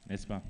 N'est-ce pas?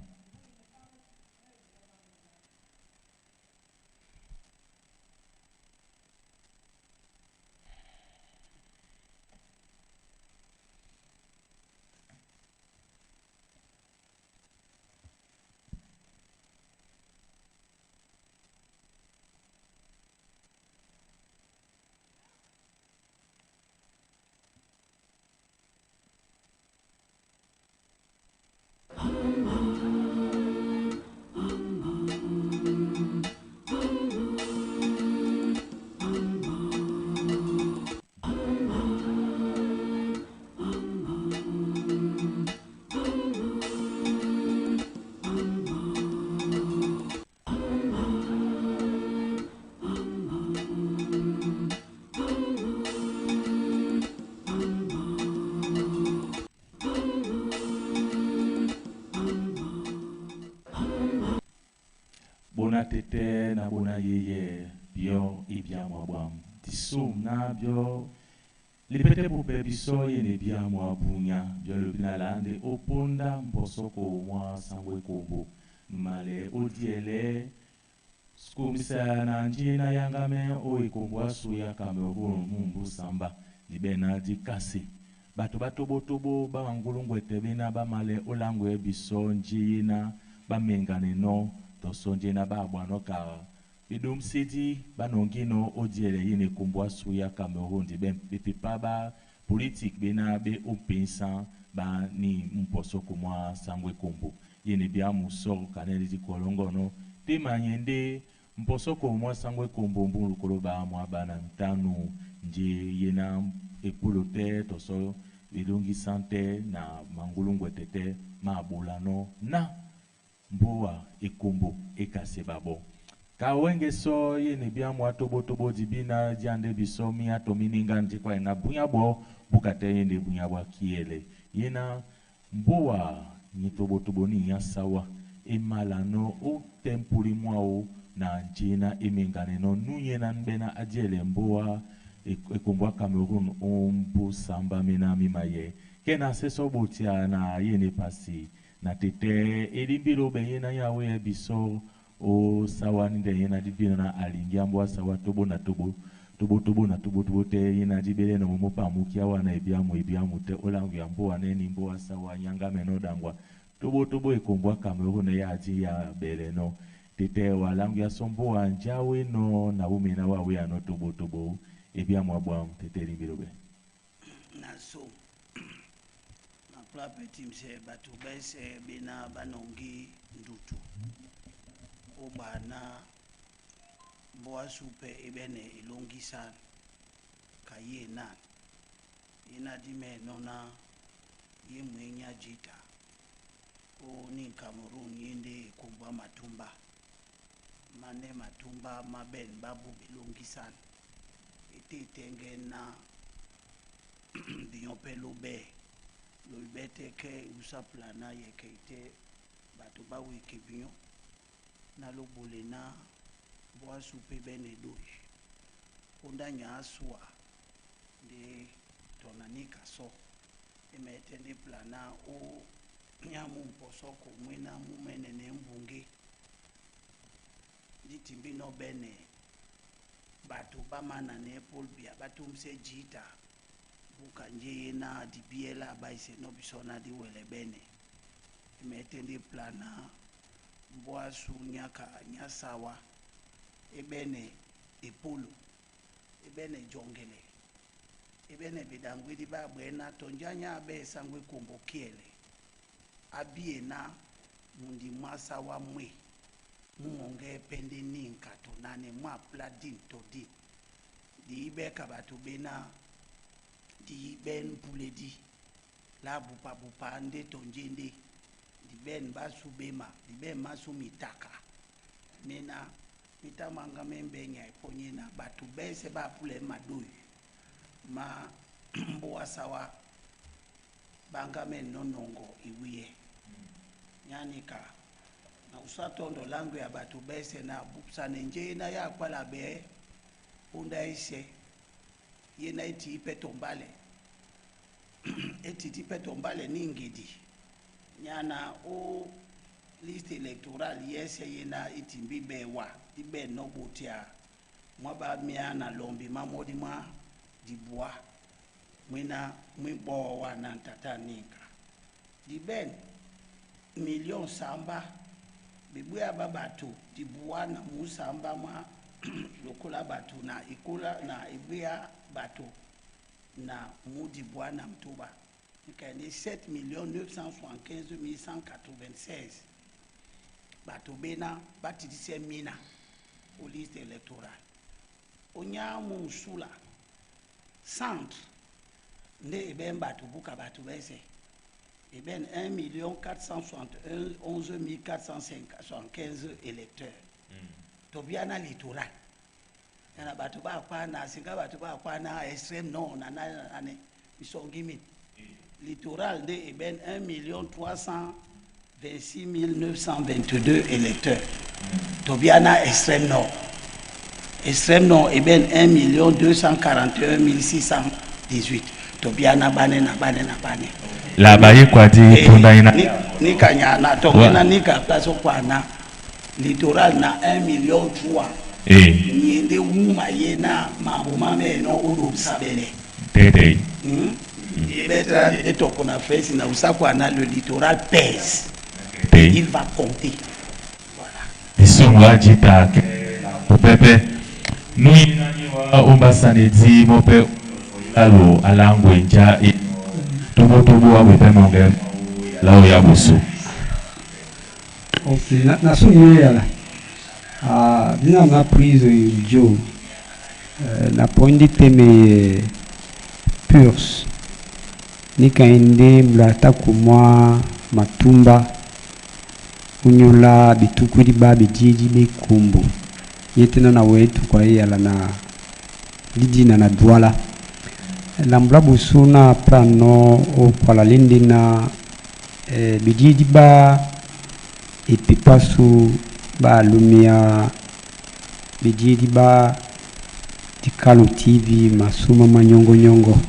Bona tete na bona yeye bio ibia mwa disum na bio lipete pupe biso yene bia mwa bunya bio lobina lande oponda mposoko mwa sangwe kombo male odiele skumisa na njie na yangame o ekombo asu ya Cameroun mumbu samba dibena dikasi bato batobotobo ba ngulungu etebina ba male olangwe biso njie na bamengane no tosonje na babwano ka bidumsidi banongino odiele yene kombo asu ya Cameroun di ben bepepa ba politique bena be opensa ba ni mposoko mwa sangwe kombo yene bia muso kaneli di kolongono te manyende mposoko mwa sangwe kombo mbulu koloba mwa bana ntanu nje yena ekolo te toso elongi sante na mangulungu tete mabolano na mboa ekombo ekase babo kawenge so yene bia mwa tobo tobo dibina diande biso mia tomininga ndikwa na bunya bo bukate yende bunya bwa kiele yena mboa ni tobo tobo ni nyasawa emalano o tempuli mwao na njena emengane no nunye na nbena adiele mboa ekombo Cameroun ombu samba mena mimaye kena seso botia na yene pasi na tete elimbilo benye na yawe biso o sawa nde yena dibina na alingi ambwa sawa tobo na tobo tobo tobo na tobo tobo te yena dibele na momo pa mukia wana ebiamu ebiamu te olangu ya mboa neni mboa sawa nyanga meno dangwa tobo tobo ekombwa Cameroun ya adi ya bele no tete walangu ya somboa njawe no na umena wawe ya no tobo tobo ebiamu abwa tete elimbilo be na so na plape timse batu bese bina banongi ndutu obana mboa supe ebene elongisa kaye na ina dime nona ye mwenya jita o ni Cameroun yende kumbwa matumba mane matumba maben babu belongisa ete tenge na biyope lobe lobe teke usaplana yeke ite bato bawike biyo na lobole na mboa supe bene doi onda nyaswa de tonanika so emete ndi plana o nyamu mposoko mwina mumene ne mbunge ditimbi no bene bato bamana ne Paul Biya batumse jita buka nje na dibiela baise no bisona diwele bene emete ndi plana mboasu nyaka nyasawa ebene epulu ebene jongele ebene bidangwidi babwena tonjanya abe sangwe kumbo kiele abie na mundi mwasa wa mwe mumonge pende ninka tonane mwa pladin todi di ibeka batu bena di ben puledi la bupa bupa nde tonjende di ben basu bema di ben masu mitaka mena mitamanga membenya eponye na batu bese ba pule madoi ma mboa sawa banga men nonongo iwiye nyanika na usatondo langu ya batu bese na bupsane nje na ya kwala be unda ise ye na eti ipe tombale eti ipe tombale ningidi nyana o Liste électorale yɛsɛ ye na itimbi bɛwa di bɛ nɔ botia mwa ba mia na lombi ma modi mwa dibwa mwina mwibowa na ntata ninka di ben million samba bibweya ba bato dibwa na musamba mwa lokola bato na ikola na ibweya bato na mu dibwa na mtuba nkende 7 millions 975 196 bato bena batitise mina o liste électorale. Onya musula centre nde eben bato buka bato bese eben 1 million 471 11 475 électeurs. Tobia na littoral yana bato bakwana singa bato bakwana extrême nord na na na misongi mini littoral nde eben 1 million 326 922 électeurs. Tobia na extrême nord, extrême nord eben 1 million 241 618. Tobia na bane na bane na bane. La baye kwa di punda ina. Nika nyana tongena nika place kwana littoral na 1 million 3. Niende wuma ye na mambo mame no urubisabele. Tete. Betra etoko na fesi na usakwana le littoral pèse. Tete. Il va compter. Voilà. Isungwa jita ke upepe. Nui wa ombasanedi mope lalo alangwe nja e tobo tobo wa wepe monge lao ya busu. Ok, na so yala. Ah, bina na prise jo. Na pondi teme purs. Ni kainde mlata kumwa matumba unyola bitukwili ba bijiji bikumbu. Yetena na wetu kwa yala na didina na Douala. Lambula busu na prano o kwala lindi na bijiji ba epipasu ba lumia bijiji ba dikalo TV masuma manyongo nyongo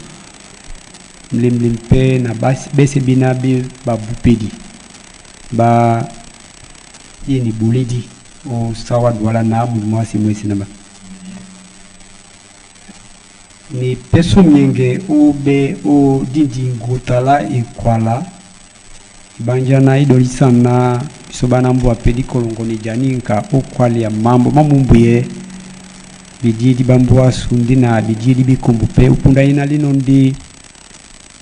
mlimli mpe na basi bese bina bi babupedi ba yeni buledi o sawa Douala na mwasi mwesi na ba ni peso mienge o be o dindi ngotala ekwala banjana idolisa na biso bana mbwa pedi kolongo ni janinka okwali ya mambo mamumbuye bididi bambwa sundi na bididi bikumbu pe upunda ina lino ndi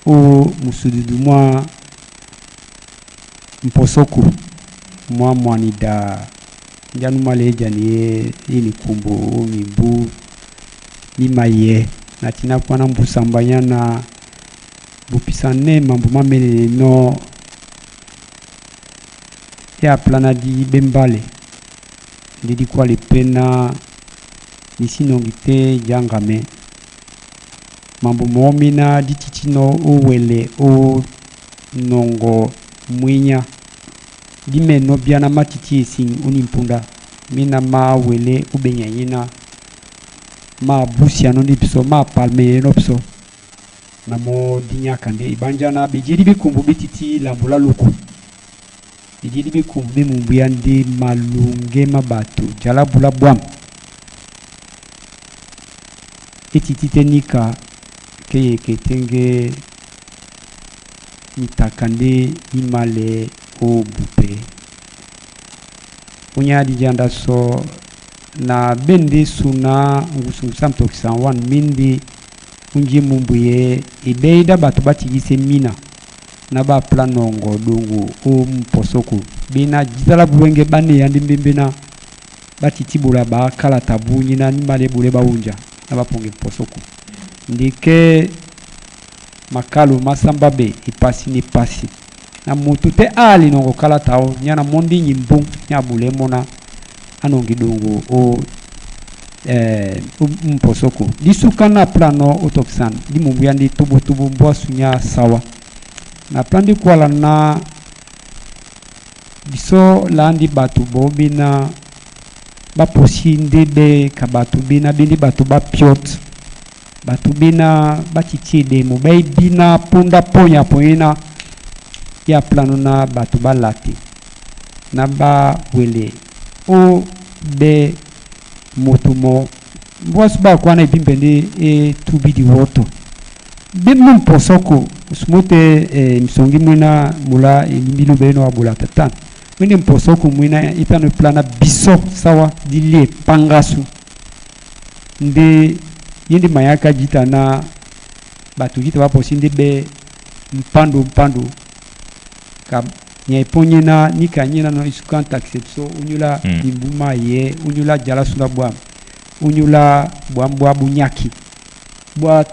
o musududu mwa mposoku mwa mwanida njanu maleja ni ye ini kumbu o mimbu mimaye na tina kwana mbusambanya na bupisane mambo mamele no ya plana di bembale ndidi kwale pena nisinongi te jangame mambo momina dititino owele o nongo mwinya dimeno biana matiti esing unimpunda mina ma wele ubenyanyina ma busiano ndi biso ma palme no biso na mo dinyaka nde ibanjana bijiri bikumbu bititi lambula luku bijiri bikumbu bimumbuya ndi malunge mabato jalabula bwam etiti te nika keye ketenge mitaka nde imale o bupe unya dijanda so na bende suna ngusu samtokisa wan mindi unji mumbuye ibeida bato batigise mina na ba planongo dungu o mposoko bina jitala buwenge bane yandi mbembe batitibula ba kala tabunyi na nimale bule baunja na baponge mposoko ndike makalo masamba be ipasi ni pasi na mutu te ali nongo kala tao nyana mondi nyimbu nya bule mona anongi dungu o mposoko lisuka na plano otoksan di mumbu yandi tubu tubu mbwasu nya sawa na plandi kwala na biso landi bato bobina baposi ndebe ka bato bina bindi bato bapiot bato bina batiti edemo baebina punda ponya poyina ya plano na bato balate Na ba wele o be moto mo mbwa su bakwana ebimbe nde etubi diwoto be mu mposoko sumote msongi mwina mula elimbi beno abula tata mwine mposoko mwina itano plana biso sawa dilie pangasu nde yindi mayaka jita na bato jita baposi nde be mpando mpando ka nya na nika nyina no isukan taxe so unyula imbuma ye unyula jala sula bwa unyula bwa mbwa bunyaki bwa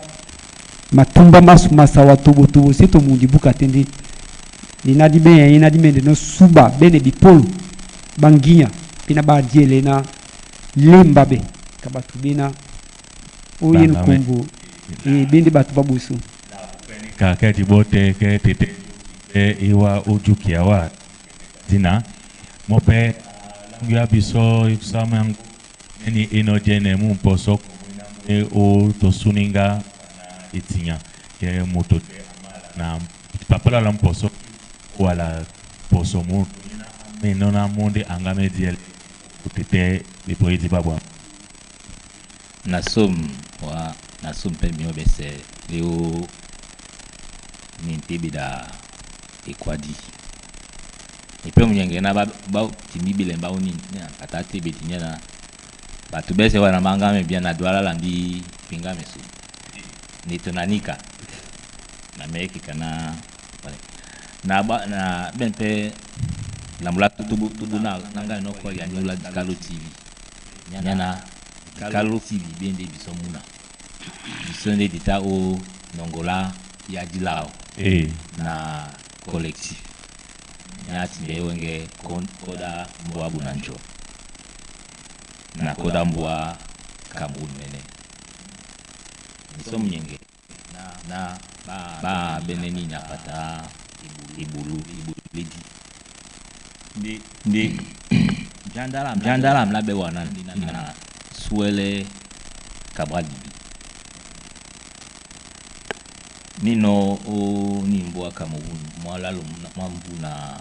matumba masu masawa tobo tobo se to mundi buka tende inadi be inadi mende no suba bene bipolo banginya pina ba diele na lemba be kabatu bena oye nkombo e bende batu babusu ka ke dibote ke tete e iwa ojukia wa dina mope langu ya biso ikusama yangu neni ino jene mu mposo e o tosuninga na etinya ke moto te na papala la mposo wala poso mu me nona monde angame diel tete bepoyedi babwa na som wa na som mpe mio bese leo ni da ekwadi epe munyenge na ba ba timi bilemba oni na ata tebe tinya na bato bese wana mangame bien na douala landi pinga mesu ni tonanika na meki kana na ba na ben lamula tubu tubu na nanga no ko ya nyula Dikalo TV nyana Dikalo TV bende biso muna biso nde dita o nongola ya dilao na collectif nya timbe wenge koda mbwa bunancho na koda mbwa Cameroun mene biso munyenge na ba beneni nyapata ibulu ibuledi ndi jandala mla be wana na suele Cabral Libi nino o ni mbwa Cameroun mwalalo mwambu na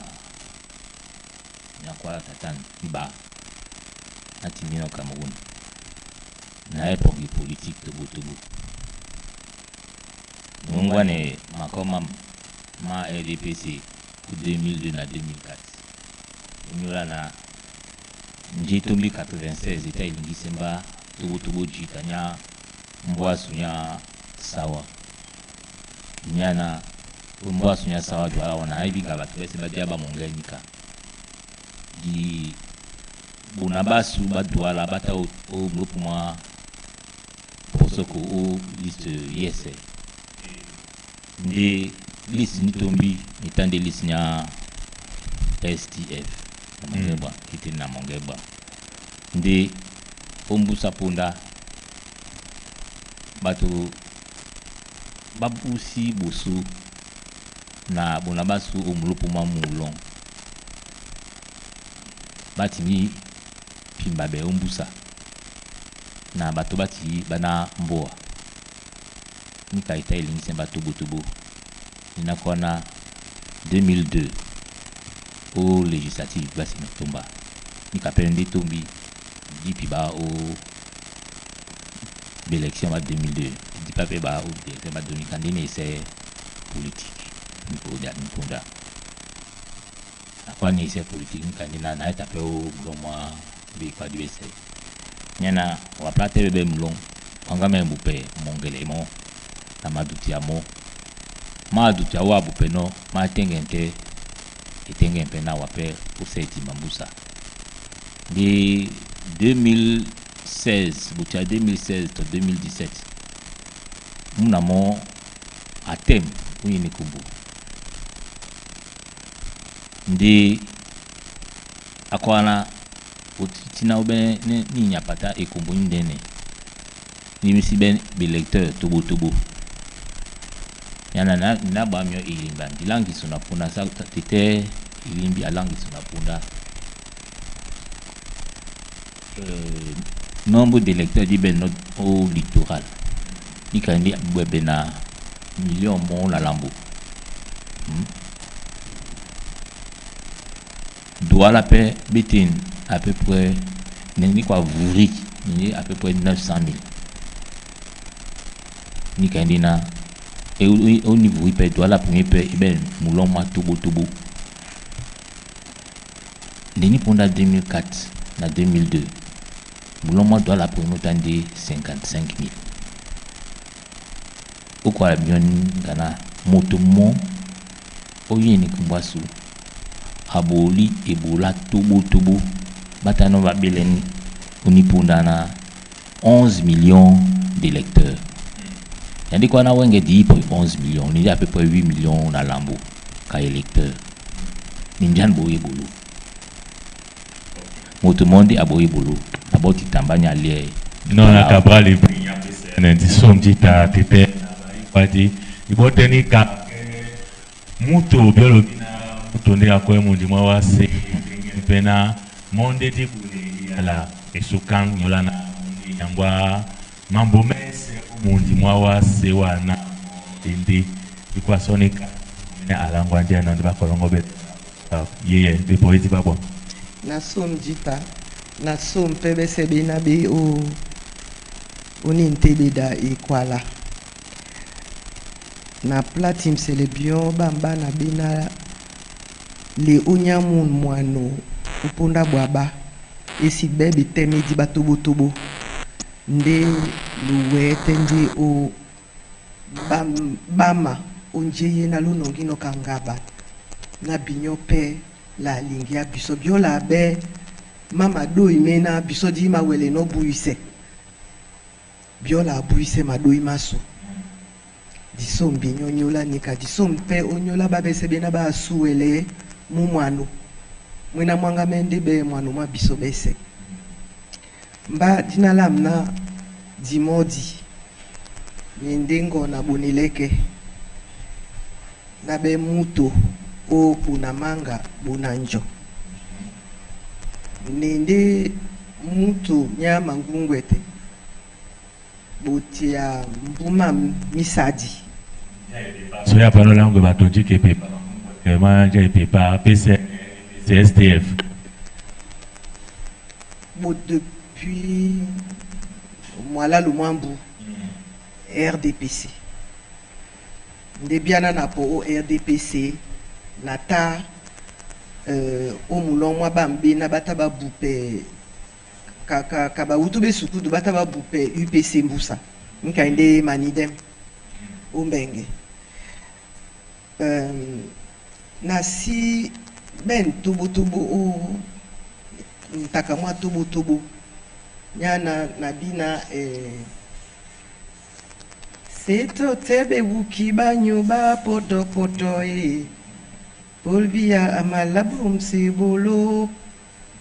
nyakwala tatan ba na Cameroun na epongi politique tobo tobo ngwane makoma ma RDPC 2002 na 2004 onyola na nje tombi 96 eta elingi semba tobo tobo jita nya mbwasu nya sawa nyana mbwasu nya sawa jwala wana ayebi bato bese badia bamongenika di bona basu badwala bata o groupe mwa posoko o liste yese nde liste ni tombi etande liste nya STF na mongebwa kiti na mongebwa nde ombusa ponda bato babusi bosu na bona basu omulupu mwa mulon batimi pimba be ombusa na bato bati bana mboa nika ita elingi semba tobotobo inakwana 2002 o législative basi na tomba nika pe nde tombi dipi ba o l'élection ba 2002 dipa pe ba o élection ba 2004 ndene ese politique niponda niponda akwani ese politique nika ndina na eta pe o mwa be kwa di bese nyana wa plate be mlong wanga me bupe mongele mo na maduti ya mo maduti ya wa bupe no ma tengente etenge mpe na wape oseti mambusa de 2016 buti ya 2016 to 2017 muna mo atem uyini kumbu ndi akwana otina obene ni nyapata ekumbu ndene nimisi ben belecteur tobo tobo yana na na ba mio ilimba ndilangiso na punda sa tete ilimbi alangiso na punda nombre d'électeurs di ben au littoral ikandi bwebe na million mo na lambo. Douala pe betin à peu près nini kwa vuri nini à peu près 900 000 ni kandi na e au niveau pe Douala premier pe ibe mulongo tobo tobo ndeni ponda 2004 na 2002 mulongo Douala premier tande 55 000 okwala bion ngana moto mo oyeni kumbwasu aboli ebola tobo tobo batano babeleni onipunda na 11 millions d'électeurs. Yandi kwa na wenge di po 11 millions, ni à peu près 8 millions na lambo ka électeur. Ninjan boye bolo. Moto monde aboye bolo. Aboti tambanya lie. Non na Cabral Libii na disom dita tete kwadi iboteni ka mutu biolobi na mutu nde akoye mundi mwa wase mpe na monde ti kule yala esukan yola na yangwa mambo mese mundi mwa wase wana ende ikwasonika ne alangwa ndia na ndi bakolongo be yeye bepoeti babwa. Na so mjita na so mpe bese bena be o oni ntebeda ekwala na platim selebion bamba na bena le onyamu mwano uponda bwaba esi bebe temedi batobotobo nde luwe tendi o bam, bama onje na lunongi no kangaba na binyo pe la lingi ya biso biola be mama doi mena biso di mawele no buise biola buise madoi maso diso mbinyo nyola nika diso mpe onyola babese bena basuwele mu mwano mwina mwanga mende be mwano mwa biso bese mba dina lamna dimodi nindengo na bonileke na be muto o puna manga bunanjo ninde mutu nyama ngungwete botia mbuma misadi. So ya pano lango batonji kepe ma nja epepa PC STF. Bo depuis mwala lumwambu RDPC nde biana na po o RDPC na ta o mulon mwa bambe na bata babupe ka ka ka bawutu be sukudu bata babupe UPC mbusa nkainde manidem ombenge na si ben tubu tubu o ntaka mwa tubu tubu nyana na bina seto tebe wuki banyo ba poto poto e Paul Biya amalabum sebolo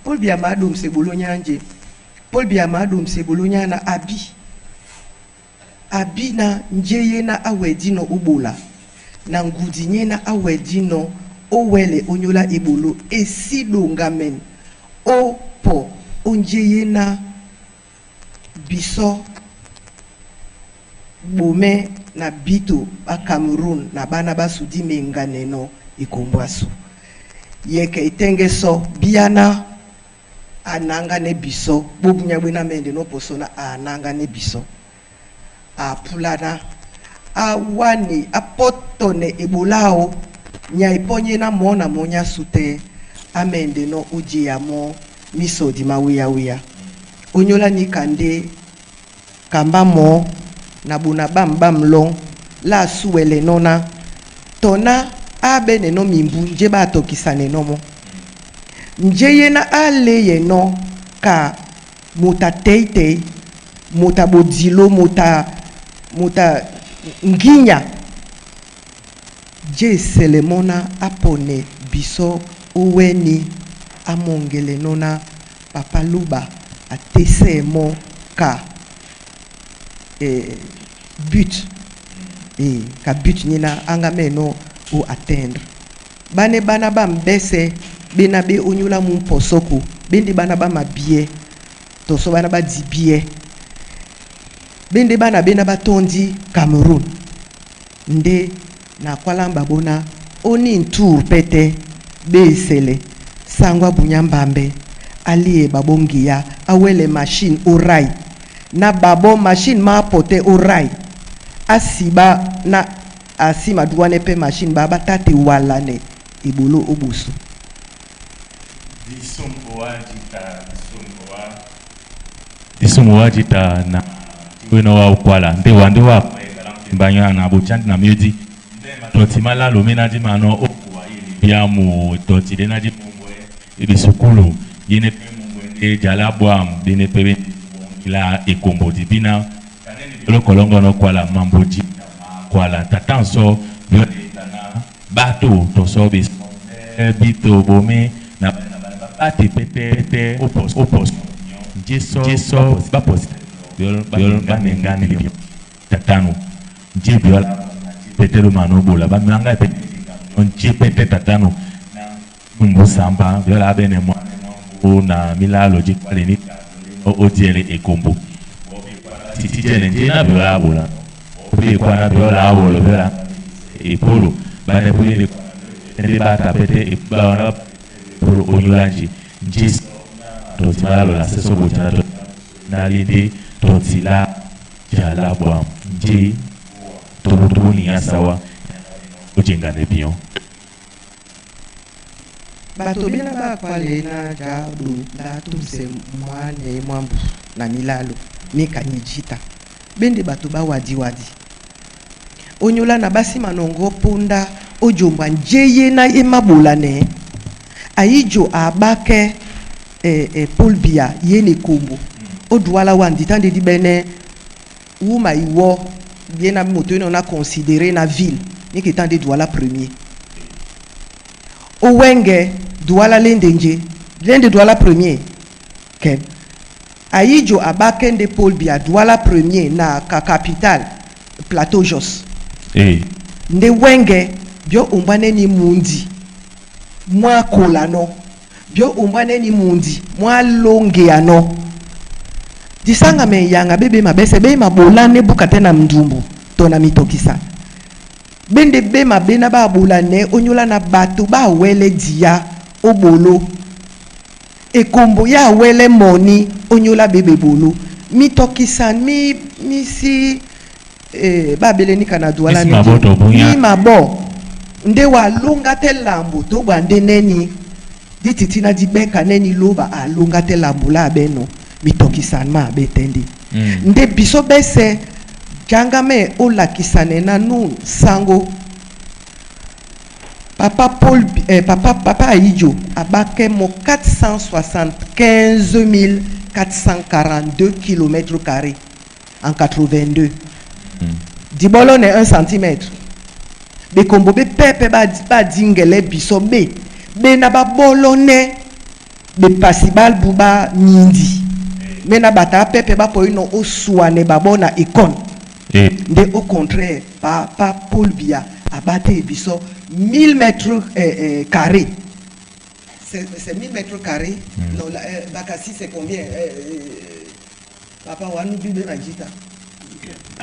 Paul Biya madum sebolo nyanje Paul Biya madum sebolo nyana abi abi na njeye na awedino ubola na ngudinye na awedino owele onyola ebolo esilonga men o po onjeye na biso bome na bito ba Cameroun na bana basudi menganeno ikombwaso yeke itenge so biana ananga ne biso bobunya bwena mende no poso na ananga ne biso apulana awani apotone ebolao nya iponye na mona monya sute amende no uji ya mo miso di mawuya wuya onyola ni kande kamba mo na buna bam bam long la suwele nona tona abe neno mimbu nje batokisa neno mo nje ye na ale ye no ka mota teitei mota bodilo mota mota nginya je selemona apone biso oweni amongele nona papa luba atese mo ka but ka but nina anga meno o atteindre bane bana ba mbese bena be onyula mu mposoko bende bana ba mabie toso bana ba dibie bende bana bena batondi Cameroun nde na kwalamba bona oni ntour pete besele Sango abunya mbambe alie babo ngiya awele machine orai na babo machine ma pote orai asiba na asima duwane pe machine ba batate walane ebolo obusu. Disumu wa jita na weno wa ukwala nde wa nde wa mbanya na bochanti na miodi toti malalo mena di mano okuwa biamu toti de na di mungwe ebisukulu yene pe mungwe nde jala bwam dene pe la ekombo di bina lokolongo no kwala mambo ji kwala tatanso bio na bato toso bis bito bome na bati pete te opos opos jeso jeso bapos bio bio banengani bio tatano nje bio pete lo mano bola ba manga pete nje pete tatano mbu samba bio la bene mo na milalo ji kwale ni o diele ekombo titi jele nje na bio la bola obi kwa na bio la bolo bio la epolo bane puli ni bata pete ba na polo onyulanji nje toti malalo la seso bojana to na linde toti la jala bwa nje tobutuni asawa ojengane bion. Bato bena bakwale na jadu la tumse mwane mwambu na milalo mikanyijita bende bato bawadiwadi onyola na basi manongo punda ojomba njeye na emabola ne ayijo abake Paul Biya ye ne kombo oduala wa ndita ndedi bene wuma iwo bien na moto na considéré na ville ni ki tande Douala premier owenge Douala lendenje lende Douala premier ke ayijo abake nde Paul Biya Douala premier na ka capitale Plateau Jos. Nde wenge bio ombane ni mundi mwa kola no bio ombane ni mundi mwa longe ya no disanga me yanga bebe mabese be mabola ne buka te na mdumbu to na mitokisa bende be mabena ba bola ne onyola na bato ba wele dia obolo ekombo ya wele moni onyola bebe bolo mitokisa mi misi ba beleni kana Douala Misi mabo to bunya. mi mabo nde walonga te lambo to bande neni dititi na dibeka neni loba alonga te lambo la beno mitokisa ma betendi. Nde biso bese jangame olakisane na nu sango papa Paul papa papa Ayijo abake mo 475 442 km carrés en 82. Dibolo ne 1 cm bekombo be pepe ba ba dingele biso be be na ba bolone be pasibal buba mindi me na bata pepe ba po ino oswane babona ikon. Nde au contraire papa Paul Biya abate biso 1000 mètres carrés. C'est 1000 mètres carrés. Non, la, Bakassi c'est combien? Papa wanu bibe majita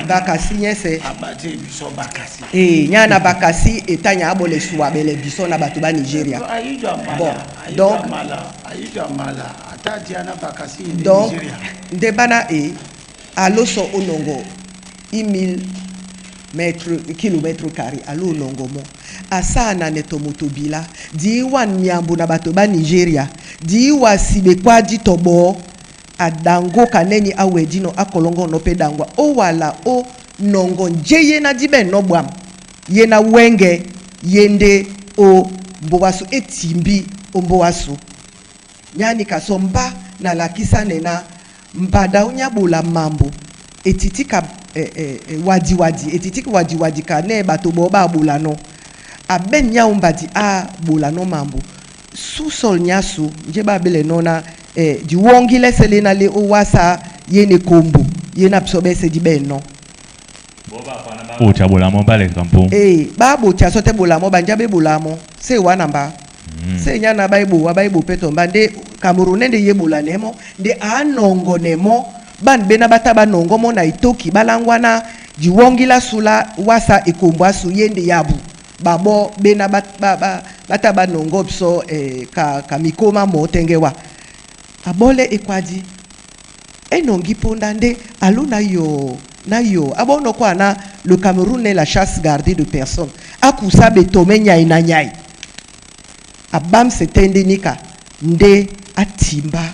Bakassi nyese abate biso Bakassi. Nyana Bakassi etanya abole suabele biso na bato ba Nigeria. Ayijo amala. Bon, Ayijo donc amala, ayijo amala ata diana Bakassi de donc Nigeria. Nde bana e aloso onongo i 1000 mètres kilomètre carré alo onongo mo asa na neto motobila di wan miambo na bato ba Nigeria di wa sibekwa di tobo adango kaneni awedino akolongo no pe dangwa o wala o nongo nje ye na dibe no bwam ye na wenge yende o mbowasu etimbi o mbowasu nyani kasomba na lakisa nena mbada unyabola mambo etiti ka wadi wadi etiti ka wadi wadi ka ne bato bo ba bola no aben nya umbadi a bola no mambo sous-sol nyasu nje ba bele nona di wongi lesele na le o wasa ye ne kombo ye na psobe se di ben no. Bocha bola mo bale kampo. Ba bocha sote bola mo banja be bola mo se wana mba. Se nya na ba ibo wa ba ibo peto mba nde Cameroun nde ye bola nemo nde anongo nemo ban bena bata ba nongo mo na itoki balangwana di wongi la sula wasa ekombwa su yende yabu babo bena ba ba ba, Bata ba nongo biso ka, ka mikoma mo tenge wa. Abole ekwadi enongi ponda nde alo na yo na yo abono kwa na le Cameroun est la chasse gardée de personne. Akusa betome nyai na nyai. Abam setende nika nde atimba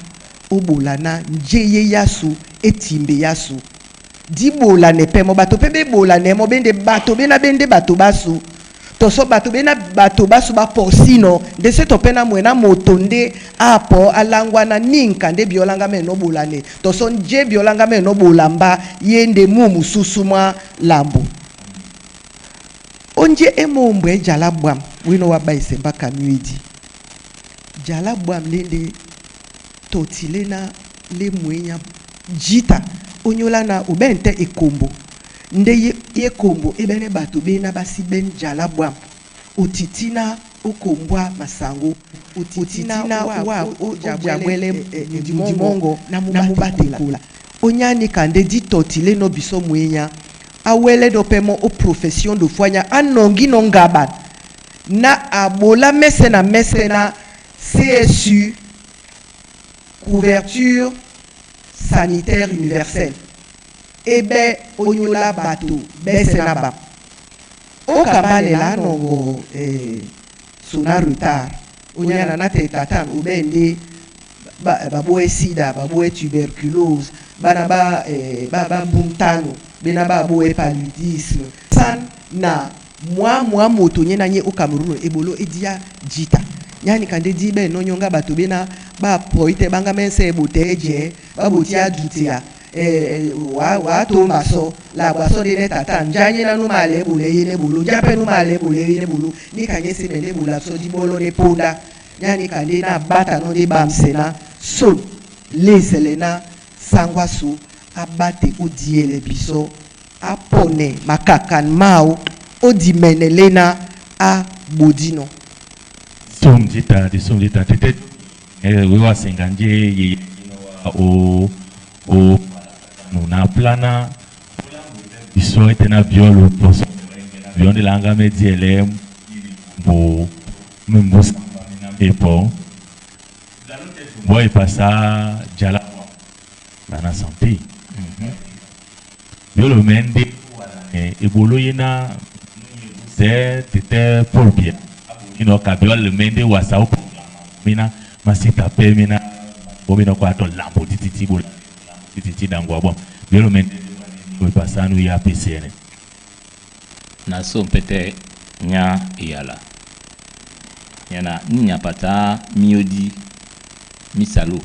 obolana njeye yasu etimbe yasu dibola ne pe mo bato pe bebola ne mo bende bato bena bende bato basu toso bato bena bato basu baposino nde se to pe na mwe na moto nde apo alangwa na ninka nde biolanga me no bolane toso nje biolanga me no bolamba ye nde mu mususu mwa lambo onje emombwe ejala bwam wino wa baisemba kamwidi jala bwam lende totile na le mwenya jita onyola na obente ekombo nde ye, ye kombo ebene bato bena basi ben jala bwam otitina okombwa masango otitina wa ojabwele ndimongo na mubatekola onyani kande di totile no biso mwenya awele do pe mo o profession de foi nya anongi no ngaba na abola mese na mese na CSU, couverture sanitaire universelle. Ebe onyola bato bese na ba okamalela nongo sona retard. Onyana na teta obende baboye sida, baboye tuberculose, bana ba ba ba mbuntano bena baboye paludisme san na mwa mwa moto nye na nye o Cameroun ebolo edia jita. Yani kande di be no nyonga bato bena ba poite banga mense ebote je babotia dutia wa wa to maso la boisson de ne tata njanye na no male bole ye ne bolo jape no male bole ye ne bolo ni kanye se mende bola so di bolo ne ponda. Yani kande na bata no de bamsena so lesele na sangwa so abate odiele biso apone makakan mao odimenele na a bodino. Somjita di somjita tete wewa senganje ye o o na plana biso ete na viol poso viol de langa me diele bo membo epo bo e pasa jala bana santé. Viol mende ebolo yena c'est tete Paul Biya ino ka viol mende wasa o mina masita pe mina bo mina kwa to lambo tititi bo tititi dangwa bon viol mende o pasa nu ya PCN. Na so mpete nya eyala yana nyapata miodi misalo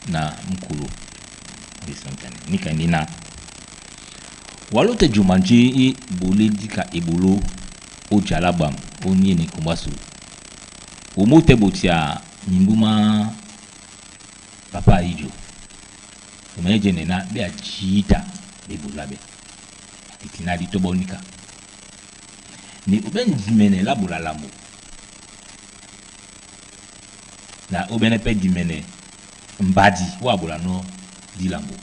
na mkulu bisontane nika nina walo te jumanji i bole dika ebolo o jalabam o nie ni kumbasu o mo te botia nimbuma papa ijo o me je nena be a chita be bola be itina di tobonika ni oben dimene la bola lambo na obene pe dimene mbadi wa bola no di lambo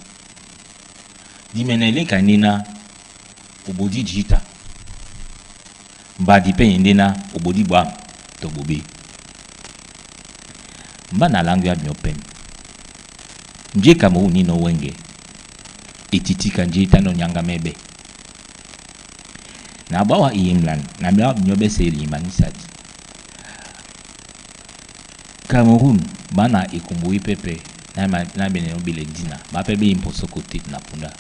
dimene le kanina obodi jita mbadi pe yendena obodi bwa to bobe mba na langue ya biopem nje Cameroun ni no wenge etiti ka nje tano nyanga mebe na bawa iyemlan na bia nyobe se limani sati Cameroun bana ekumbu pepe na na bene obile dina ba pe be imposo côté na punda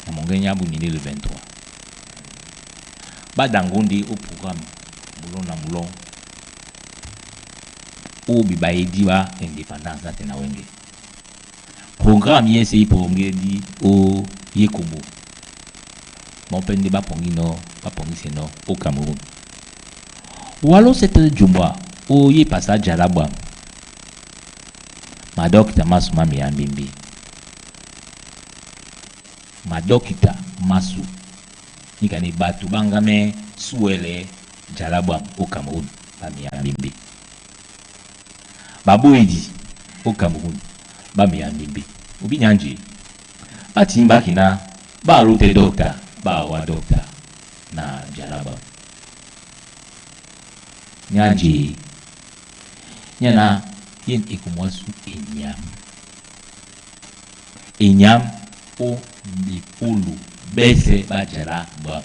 na mongenya bu ni le 23 ba dangondi au programme mulon na mulon o bi ba edi ba indépendance na tena wenge programme ye se iponge di o yekombo bon pende ba pongi no ba pongi se no au Cameroun. Walo cette jumba o ye pasa jalabwa ma dokita masu mami ya mbimbi ma dokita masu nikani batu bangame suele jalabwa au Cameroun bami ya mbimbi baboedi au Cameroun bami ya mbimbi obi nyanje batimba kina ba rote dokta ba wa dokta na jalaba. Nya nje nyana yen ekumbu asu enyam enyam o bipulu bese bajala bwam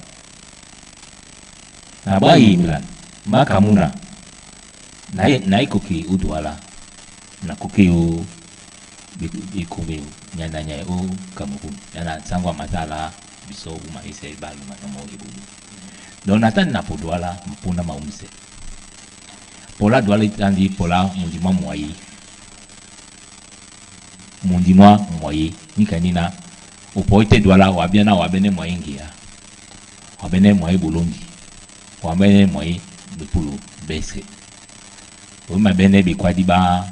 na bwayimila makamuna na ikoki o Douala na koke o bikube nyanda nya o Cameroun yana sangwa matala biso uma ese baluma na mo ebulu. Donc natani na po Douala mpunda maumse pola Douala itandi pola mundima mwayi mundima mwayi nikanina opo ite Douala wabia na wabene mwayi ngia wabene mwayi Burundi wabene mwayi bipulu bese oma bene bikwadi ba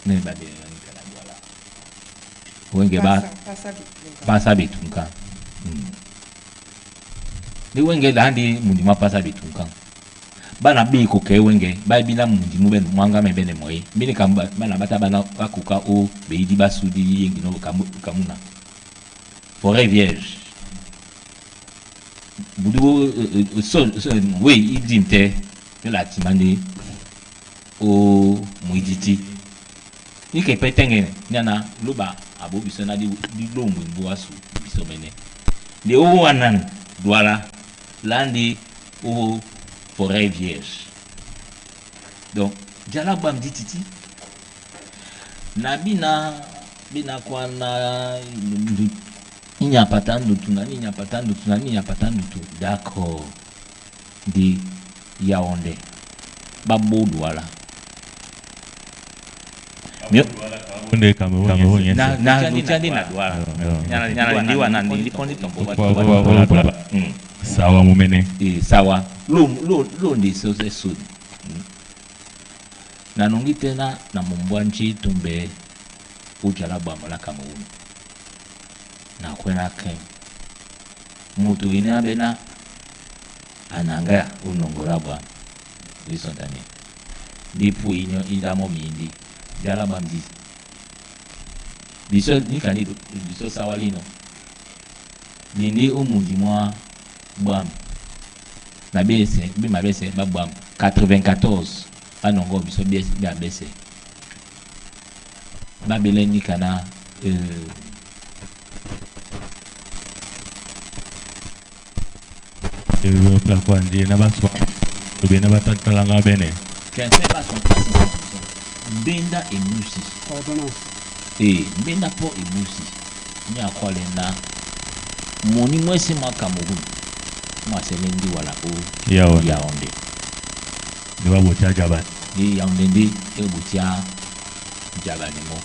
ne ba bene na Douala wenge ba pasa betunka ni wenge landi mundima pasa betunka bana bi koke wenge ba bina mundimu bene mwanga me bene moye bine kamba bana bata bana bakuka o beidi basudi yengi no kamuna forêt vierge budu so we idimte la timande o muiditi ni ke petenge nyana loba abo biso na di lombu mbu asu biso mene de o wanan Douala landi o forêt vierge. Donc jala bam di titi na bina bina kwana inyapata ndutu na inyapata ndutu na inyapata ndutu d'accord di Yaoundé babo Douala Nde Cameroun na na na na Douala nyana ndi wana ndi kondi tombo sawa mumene sawa lo lo lo ndi so se sud na nongi tena na mumbwanji tumbe ujala bwa Cameroun na kwena ken mutu ina bena ananga unongola bwa lisondani ndipu inyo indamo mindi jala bamdi biso nikani biso sawa lino nindi umundi mwa bwam na bese bima bese ba bwam 94 banongo biso bese ba bese babele nikana na baswa bena batatalanga bene quinze ba son benda emusi ordonnance benda po emusi ni akwale na moni mwese mwa Cameroun mwa selendi wala o Yaoundé ni babotia jabani ni Yaoundé ndi ebotia jabani mo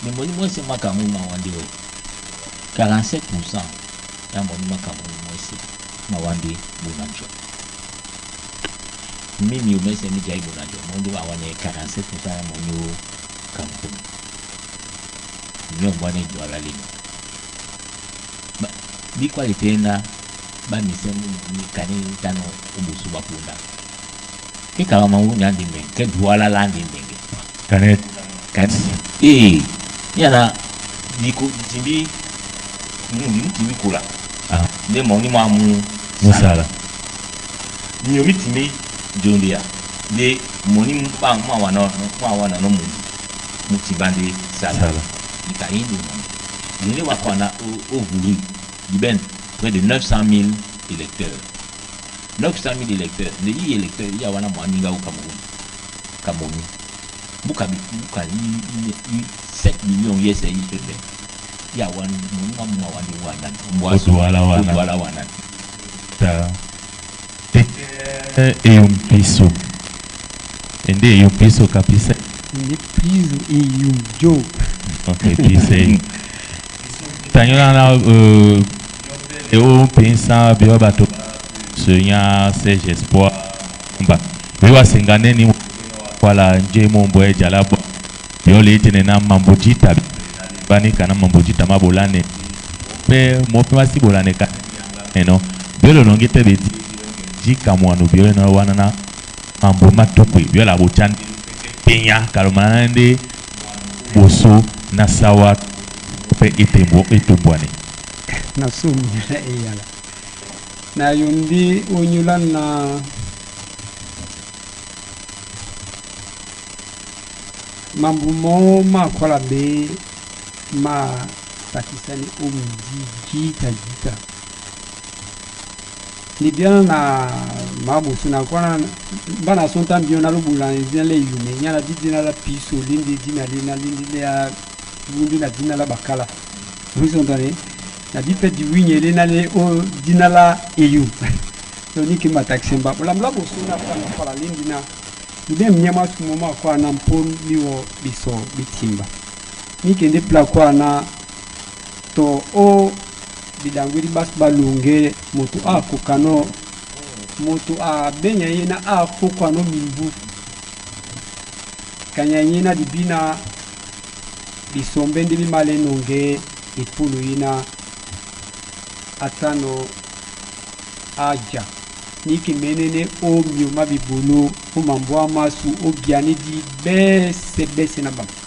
mais moni mwese mwa Cameroun mwa wandi we 47% ya moni mwa Cameroun mwese mwa wandi bonanjo mimi umese mi jai bonanjo mondi wa wane 47% ya moni o Cameroun nyo mbwane Douala lino bikwali tena bamise kani tano obusu bakunda ke kama mangu nyandi mbenge ke Douala landi mbenge kane kani yana diko timbi timbi kula ne moni mwa mu musala nyomi timbi jondia de moni mwa mwa wana mwa wana no mu mutibande sala sala nika indu nile wakwana o voulu ben près de 900 000 électeurs. 900 000 électeurs. Les électeurs, il y a un moninga au Cameroun. Cameroun. Buka buka 7 millions yes il y a un moninga mwa wani wana. Douala wana. Douala wana. Ta. E um piso. Ende um piso kapisa. Ende piso e um jo. Ok, pise. Tanyola na eu pensa bio bato sonya Serge Espoir mba biwa sengane ni wala nje mombo e jala bo bio le tene na mambojita bani kana mambojita mabolane pe mo pe masi bolane ka eno bio lo nongi te beti jika mwanu bio na wana na mambo matokwe bio la bochan penya kalomana nde boso na sawa pe etembo etombwane na somi eyala Na yo ndé ónyólá na mambo mɔ́ mákwála ɓé mátakísání ó mindi jǐta jǐta. Libiana na mabusu na kwana bana sonta mbio na lubula zina le yume nyana di dina la piso lindi dina lina lindi le bundu na dina la bakala wisondane na di pe di winye le na le o dina la eyu to ni ki mataksemba bula mla bosu na kwana kwala lindi na ibe mnyama sumoma kwa na mpon miwo biso bitimba ni kende pla kwa na to o bidangwili basi balunge moto akokano moto abenya ye na akokwano mimbu kanya ye na dibina bisombe ndi bimala enonge epulu yina atano aja niki menene o mioma bibolo o mambo amasu o biani di bese bese na bango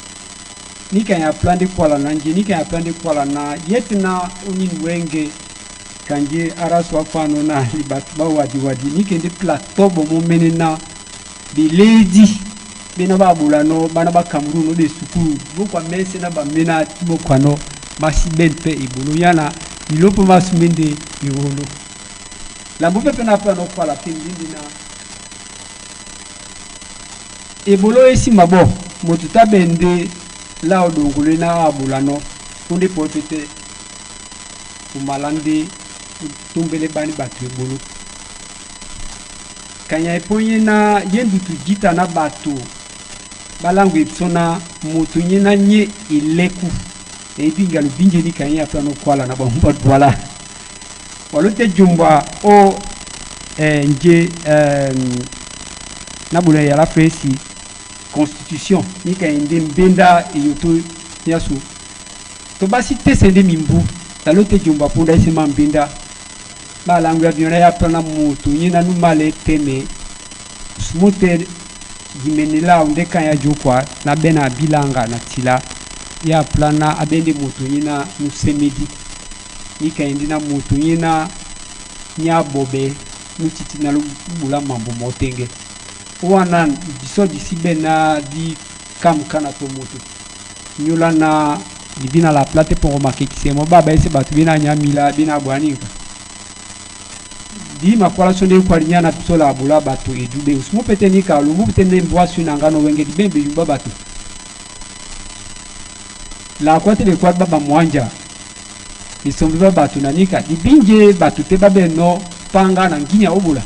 nikanya plan de kwala na nje nikanya plan de kwala na yetina onin wenge kanje arasu afano na libatu ba wadi wadi nikende plateau bo mo menena biledi bena babula no bana ba Cameroun no de sukulu bokwa mese na ba mena bokwa no basi ben pe ibulu yana ilopo masumende iwolo lambo pepe na pa no kwala pindindi na ebolo esimba bo moto tabende la odongole na abula no kunde po tete umalande tumbele bani bato ebolo kanya eponye na ye ndutu jita na bato balangu ebiso na moto nye na nye eleku eyebi ngalo binjeni kanya ya no kwala na bango badwala walo te jumba o nje na bula ya la fesi constitution ni ka inde mbenda eyoto nyasu to basi tese nde mimbu lalo te jumba punda ese ma mbenda balangu ya biona ya plana moto nye na numale teme smote dimenela unde kan ya jokwa na bena bilanga na tila ya plana abende moto nye na nusemedi ni ka inde na moto nye na nya bobe nutiti na lubula mambo motenge wana biso disi bena di kamka na to moto nyula na libina la plate pongo makekisemo baba ese bato bina nyamila bina bwaninga di makwala sonde kwali nyana biso la bula bato edube usumo pete ni kalu mu pete ne mbwasu na ngano wenge di bembe yumba bato la kwate le kwa baba mwanja bisombi ba bato na nika dibinje bato te babe no panga na nginya obula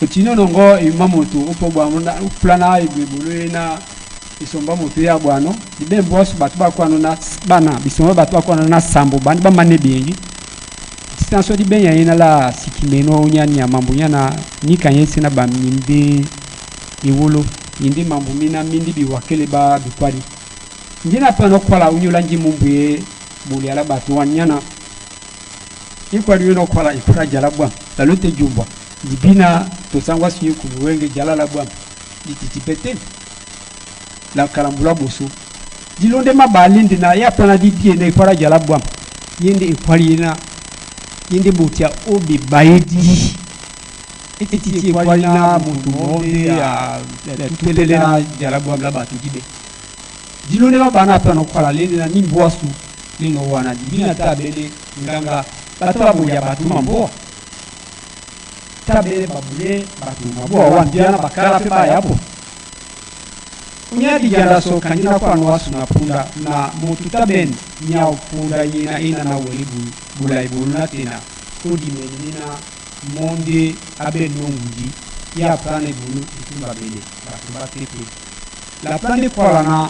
otino nongo ima moto opo bwa plana ebolo na isomba moto ya bwano dibe mbwasu bato bakwano na bana bisomba bato bakwano na sambo bandi bamane bengi sitanso di benya yena la sikimeno nyani ya mambo nyana nika yese na baminde iwolo indi mambo mina mindi biwakele ba bikwali njina pa no kwala unyola nji mumbuye buli ala bato wanyana ikwali yono kwala ikura jala bwa lalote jumba dibina tosangwa sinye kubuwenge jala la bwa dititi la kalambula boso dilonde mabalinde na ya pana didie na ikwara jala bwa yende ikwali na yende botia obi baedi etiti ikwali na mutu monde ya tutelele na jala bwa la bato dibe dilonde mabana pana kwala lende na nimbwasu lino wana dibina tabele nganga bato baboya bato mamboa tabele babule bato maboa wandiana bakala pe bayapo unyadi janda so kanjina kwa nwasu na punda na mutu taben nyao punda yena ina na weli bula ibulu na tena odi menina monde abe nonguji ya plane bulu itumba bele bato batepe la plane kwala na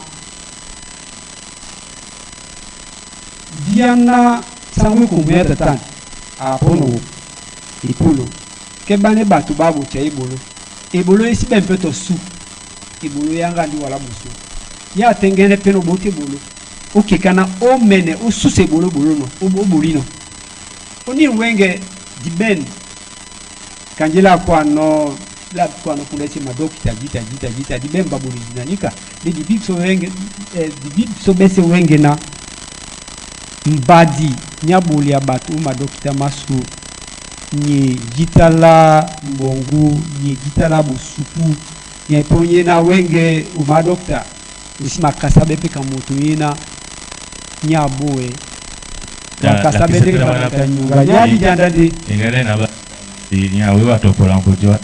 diana sangu kumbuya tatan apono ipolo ke bane bato babotia ebolo ebolo esi be mpe to su ebolo yanga ndi wala boso ya atengene mpe no boti ebolo okekana omene osusa ebolo ebolo no oboli no oni wenge diben kanjela kwa no la kwa no kunda esi madokita jita jita jita diben baboli dinanika de dibi so wenge dibi so bese wenge na mbadi nyaboli ya bato madokita masu Nye jita la mbongu, nye jita la busupu, nye po nye na wenge uma docteur isi makasa be pe ka mutu yina nya boe makasa be ndenge bakata nyonga nya dijanda ndi Ingele na ba nya we watopola nkujwa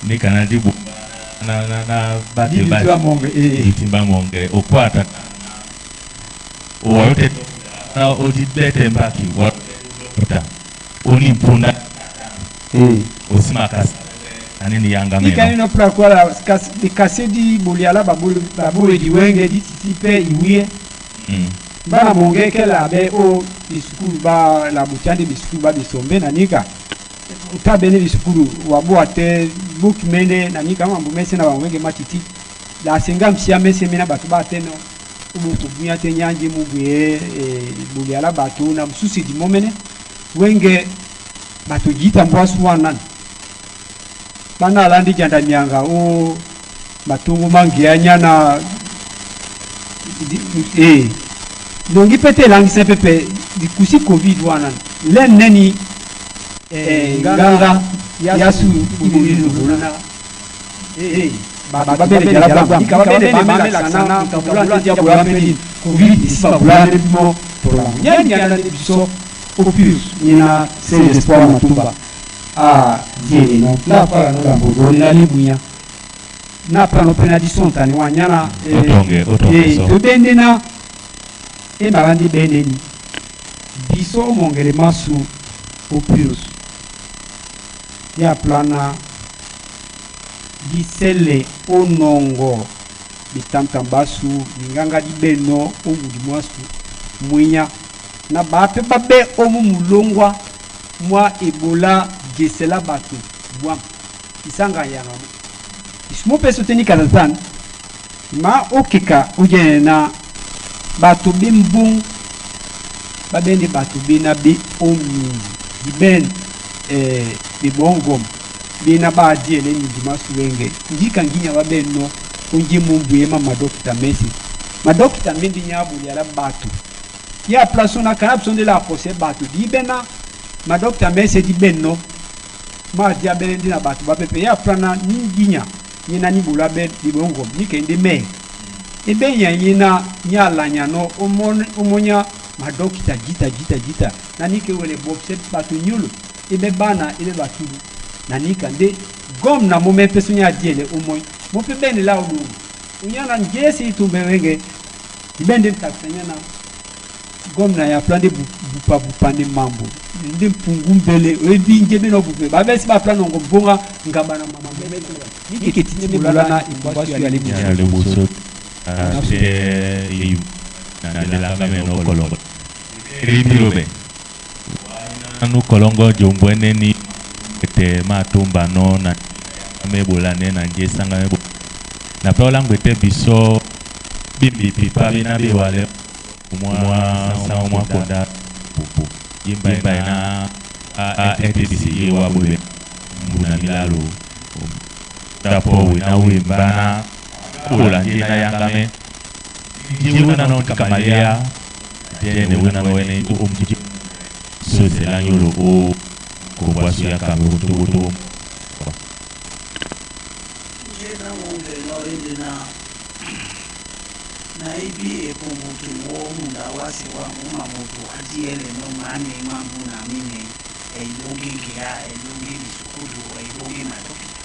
ni kana dibu na na na bate Dibitimba monge eh. Dibitimba monge okwata owayote na odibete mbaki wata oni mpunda eh. Osimakasa anini yanga meno Ikani no pra kwala kasedi boliala baboye di wenge di titi pe iwie bana monge kela be o bisukulu ba la butiande bisukulu ba bisombe na nika uta bene bisukulu wabo ate buki mene na nika mambo mese na bangwenge matiti la senga msia mese mena bato ba te no ubu kubunya te nyanji mubwe e, boliala bato na mususi di momene wenge bato jita mbwasu wana bana alandi janda mianga o matungu mangi ya nyana eh nongi pete elangisa pepe likusi covid wana le neni eh, nganga yasu ibulilubulana eh bato babele jala bwa ika babele bamelakisa na nkabula nte dia bola mpe covid esi babula nde bimo tola nyani yana nde biso opus nyina c'est espoir matumba a diele no na pala no lambo na libunya na pala no pena disontani wanyana eh, Otonge otonge eh, so tobende na emala ndi beneni biso omongele masu opus ya plana disele onongo bitamtam basu binganga di beno omudi mwasu mwinya na bape babe omu mulongwa mwa ebola gesela bato bwam isanga yanga isumo peso teni kazatan ma okeka ojene na bato be mbung babende bato bena be ominzi diben eh, bebongom bena badiele minzi masuwenge ndika nginya babeno onje mumbu yema madokita mesi madokita mbendi nyabuli ala bato ya place na kana biso ndela akose bato dibena madokita mesi di beno ma dia bene ndi na bato bapepe ya plana ninginya nyina nibula be bibongom nikende me ebe nya yina nya lanya no omonya madokita jita jita jita na nike wele bobse bato nyolo ebe bana ebe batulu na nika nde gom na mo mepe so nya diele omoy mo pe bene la odu unyana njesi itumbe wenge ibende mtakutanya na gom na ya plan de bupa bupa ne mambo nde mpungu mbele oyebi nje beno bupe babesi ba plan ngo mbonga ngaba na mama nike tine bulana imbwasu ya lebu ya lebuso ate i na delanga meno kolongo ribirobe anu kolongo jombwene ni ete matumba no na mebola ne na nje sanga mebo na pe olango ete biso bimbi pipa bina biwale mwa sa mwa konda pupu yimba ina a RTDC ye wa bobe mbuna milalo tapo we na we mbana kola nje na yangame nje wena no kamalia tene wena no wene o mji so c'est la nyolo o ko bwaso ya Cameroun to to Nje na monge no ende na naibi epungutu wo munda wasi wa muma mutu adiele no mane mambu na mine eyongi ngia eyongi bisukulu eyongi madokita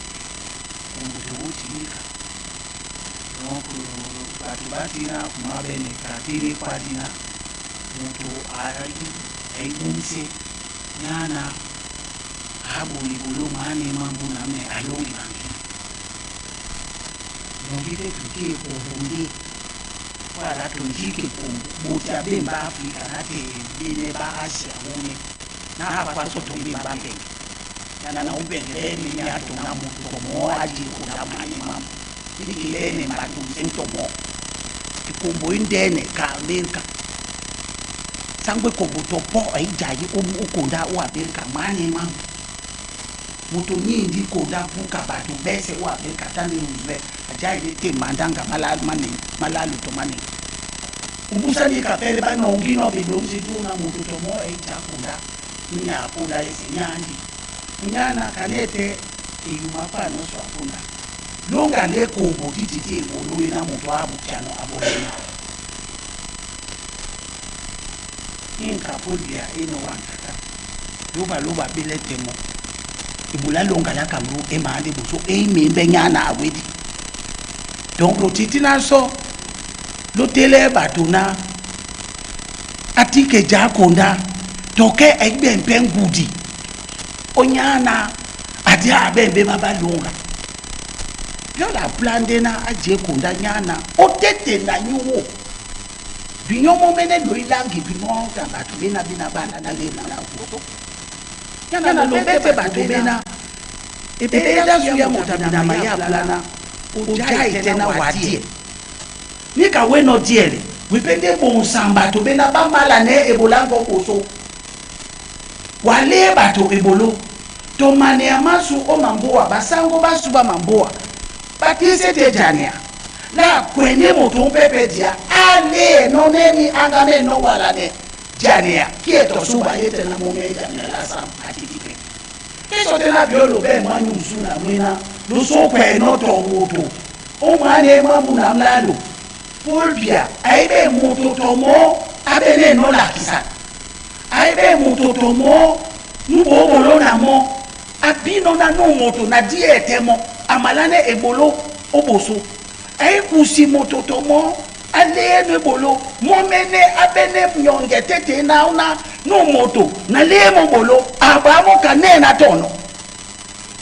umutu utilika donc bato batina kumabene katini kwadina mutu ayibumse nyana habuli bulo mane mambu na mine ayongi bangi donc ite tukie kuvungi wala tunjike buta bemba Afrika nate bene ba Asia mune na hapa soto bemba mbenge yana na ubengele nyato na mutu mo aji kuna mane mamu ikilene matu entomo ikumbu indene ka Amerika sangwe kombo to po aijayi ukunda u Amerika mane mamu mutu nyingi konda buka bato bese u Amerika tani uzwe ajayi te mandanga malalu mane malalu to mane ubusani kapele banongino bidonzi tuna mutu to mo eja kunda Nya aponda esi nyandi nyana kanete eyuma pa nyonso aponda longa nde kombo tititi ebolo ye na moto abukyano abolena inka Paul Biya eno wantata loba loba bele temo ebola longa la Cameroun emande boso eyimembe nyana awedi. Donc lotiti na so lotele bato na atike jakonda toke egbe mpe ngudi onyana adi abembe mabalonga yola plande na aje konda nyana otete na nyuwo binyomo mene loilangi binonga bato bena bina bana na lena na kuso nyana lobete bato bena ebeda suya motabina maya plana oja itena wadie nika weno diele wipende bonsamba bato bena bamala ne ebolango koso wale bato ebolo tomane ya masu o mamboa basango basu ba mamboa batise te jania la kwenye moto mpepe dia ale noneni angame no wala ne jania kieto suba yete na mome jania la sam atitipe eso te na biolo be mwanyu msuna mwina lusokwe no to moto o mwane mamu na mlalo Paul Biya aibe moto tomo abene no lakisa aibe moto tomo nubobolo na mo abino na no moto na die mo amalane ebolo oboso aikusi moto tomo ale no ebolo momene abene nyonge tete na una no moto na le mobolo abamo kane na tono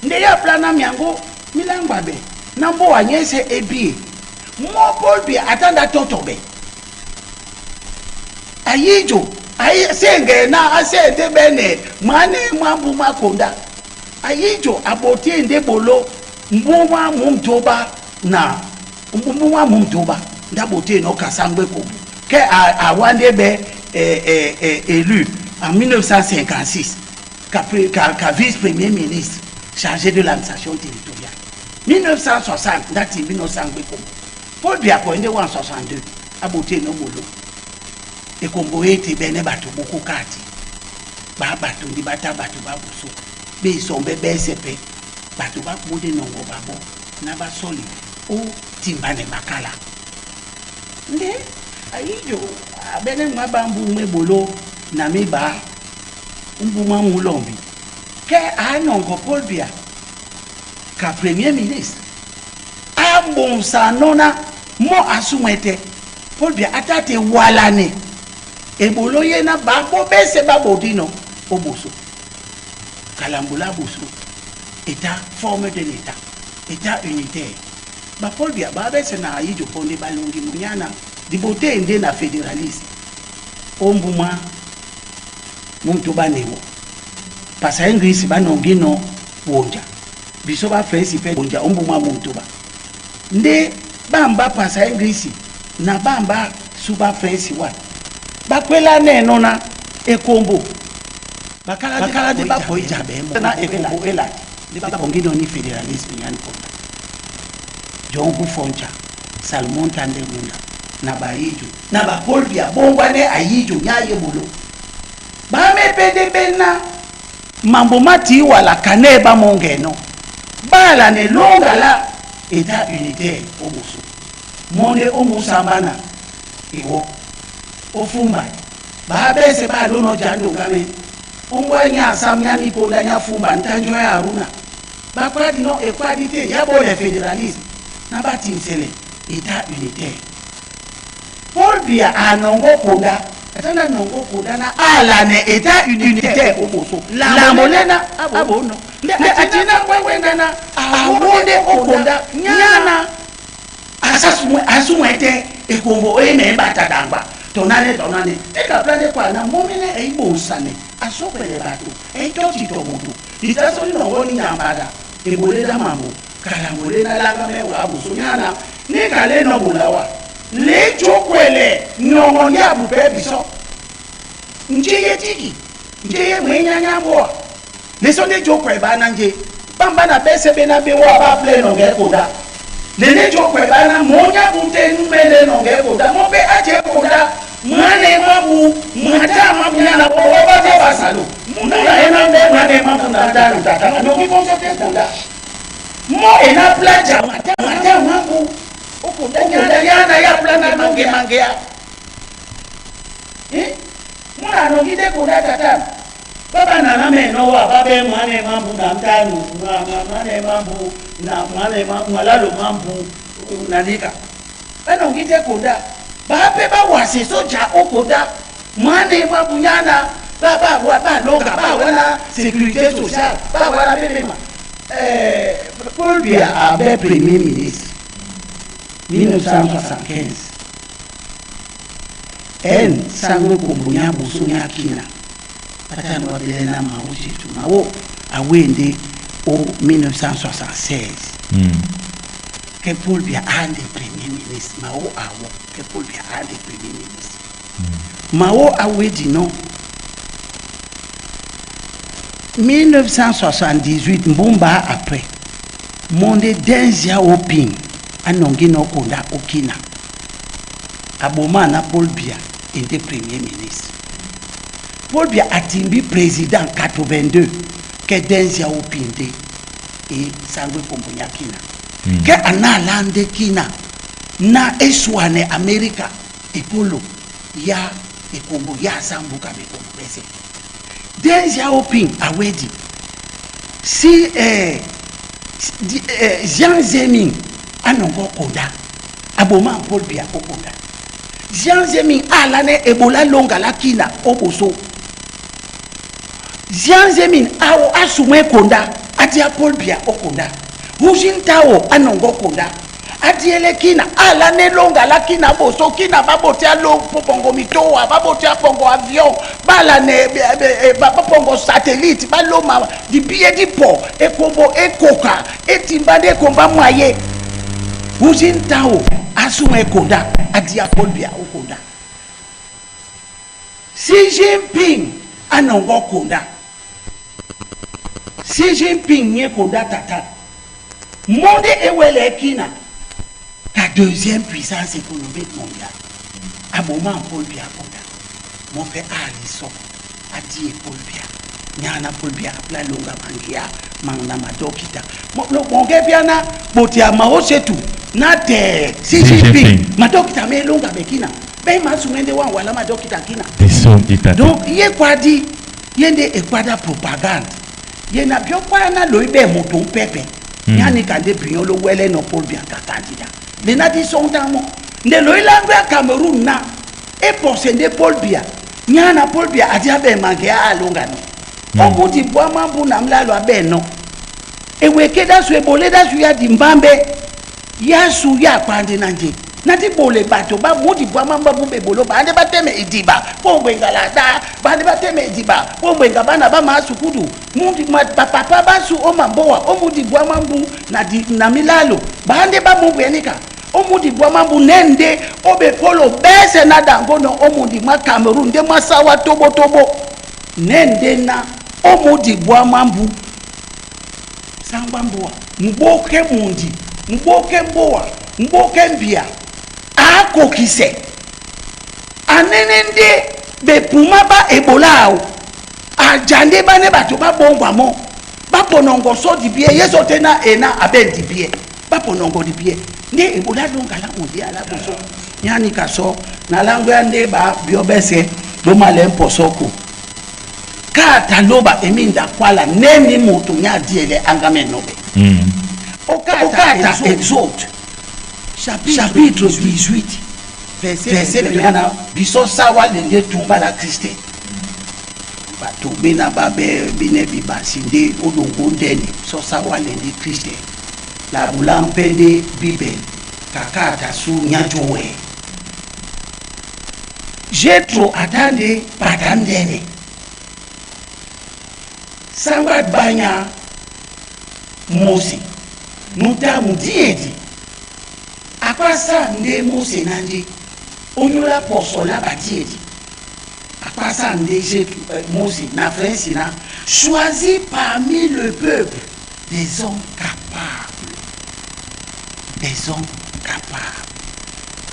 nde ya plana miango milangbabe na mbo anyese ebie mo Paul Biya atanda totobe ayijo ayi senge na asende bene mane mwambu makonda ayijo abotie nde bolo mbuma mumtoba na mbuma mumtoba ndabotie no kasangwe kobu ke awande be élu en 1956 ka vice premier ministre chargé de l'administration territoriale 1960 ndati 1962 kobu Paul Biya koende wa 62 abotie no bolo ekombo ete bene bato boko kati ba bato ndi bata bato babuso beisombe besepe bato bakude nongo babo na basoli o timbane bakala nde ayijo abene mwa bambu mwebolo na miba mbuma mulombi ke anongo Paul Biya ka premier ministre abonsa nona mo asumwete Paul Biya atate walane ebolo ye na bango bese babodino oboso kalambula boso état forme de l'état état unitaire ba Paul Biya babese na ayijo ponde balongi munyana dibote nde na fédéralisme ombuma muntu banewo pasa engrisi banongino wonja biso ba frensi pe wonja ombuma muntu ba nde bamba pasa engrisi na bamba suba frensi wa bakwela neno na ekombo bakala de bapo ijabe na ekombo elati nde babongino ni fédéralisme yani konda jongu foncha Salmon Tande Munda na bayijo na ba Paul Biya bongwane ayijo nyaye bolo bamepende bena mambo mati wala kane ba mongeno bala ne longa la état unitaire oboso monde omusambana iwo ofumba babese balono jando ngame umbwanya samnya miponda nyafumba ntanjo ya Haruna bakwadi no ekwadi te yabo le fédéralisme na batinsele état unitaire Paul Biya anongo konda atanda nongo konda na ala ne état unitaire oboso lamolena abono nde atina ngwengwenda na awonde okonda nyana asumwete ekombo eme batadangba tonane tonane teka plane kwa na momene eibosane asokwele bato eitotito mutu itasoli nongo ni nyambada ebolela mambo kalambole na langa mewa abuso nyana nikale nobulawa lejokwele nyongo nyabupe biso njeye tiki njeye mwenyanyamboa leso nde jokwe bana nje bamba na bese bena bewa ba ple nonge koda lele jokwe bana monya bute numele nonge koda mope aje koda mwane mabu mwata mabu nyana boba basalo. Anongi bonso te konda. Mo ena plaja mata mambu. Okonda nyana ya plana nonge mangea. Eh? Muna anongi te konda tata. Baba nana meno wa babe mwane mambu na mtanu mwane mambu na mwane mwalalo mambu nanika. Banongi te konda. Bape ba wase soja okonda. Mwane mambu nyana ba ba wa ba longa ba wana sécurité sociale ba wana bebe ma. Paul Biya abe premier ministre 1975. En sango kombonya boso nyakina. Patano wabele na Mao Tse-tung. Mao awende au 1976. Que Paul Biya ande premier ministre. Mao awo que Paul Biya ande premier ministre. Mao awedi non. 1978 Mbumba après. Monde Deng Xiaoping anongi no konda okina. Aboma na Paul Biya était premier ministre. Paul Biya atimbi président 82 que Deng Xiaoping de et Sangwe Kombonya kina. Ke ana lande kina na eswane Amerika epolo ya ekombo ya sambuka bekombo bese. Deng Xiaoping awedi si Jiang Zemin anongo konda aboma Paul Biya okonda. Jiang Zemin alane Ebola longa la kina oboso. Jiang Zemin awo asume konda adia Paul Biya okonda. Hu Jintao anongo konda. Adiele kina alane longa la kina boso kina babotia lo pongo mitoa babotia pongo avion balane pongo satellite baloma di billet di po ekombo ekoka etimbande ekomba moye. Hu Jintao asume konda adia Paul Biya okonda. Xi Jinping anongo konda. Xi Jinping nye konda tata. Monde ewele kina. La deuxième puissance économique mondiale. Aboma Paul Biya konda. Mon père Alisson a dit Paul Biya. Nyana Paul Biya apla longa mangia mangna madokita. Mo ge biana botia Mao Tse-tung na te Xi Jinping. Madokita me longa bekina. Ben masumende wa wala madokita kina. Donc ye kwa di yende ekwada propagande. Ye na bio kwa na loibe moto pepe. Yani kande pinyo lo wele no Paul Biya ka candidat. Le na di son tamo. Nde lo ilangwe ya Cameroun na e pense nde Paul Biya. Nyana Paul Biya adi abe mange a alonga no. Obuti bwa mambu na mlalo abe no. Eweke dasu ebole dasu ya di mbambe. Ya su ya pande na nje. Na di bole bato ba mudi bwa mamba bube bolo ba ande bateme idiba. Pongwe ngalada ba ande bateme idiba. Pongwe ngabana ba masu kudu. Mundi ma ba papa basu o mamboa o mudi bwa mambu na di na milalo. Ba ande ba mubwe nika. O mudi bwa mambu nende o be polo bese na dangono o mudi ma Cameroon de masawa tobo tobo. Nende na o mudi bwa mambu. Sangwa mboa. Mboke mundi. Mboke mboa. Mboke mbia. Akokise. Anene nde be puma ba Ebola o. Ajande ba ne bato ba bongwa mo. Ba ponongo so di bie yeso tena ena aben di bie. Ba ponongo di bie. Nde Ebola donga la mundi ala boso. Yani kaso na langwe nde ba biobese do male mposoko. Ka taloba eminda kwala neni mutu nya diele angame nobe. Okata Exode chapitre 18 verset 1 biso sawa lende tumba la Christ. Bato bena babe bine bibasi nde olongo ndene so sawa lende Christ. La bulampende Bible kakata su nyajowe. Jetro atande patandene. Sangwa banya Mose. Nutamu diedi. Akwasa nde Mose nande. Onyola poso la badiedi. Akwasa nde Jetro Mose na Frensi na choisi parmi le peuple des hommes capables. Des hommes capables.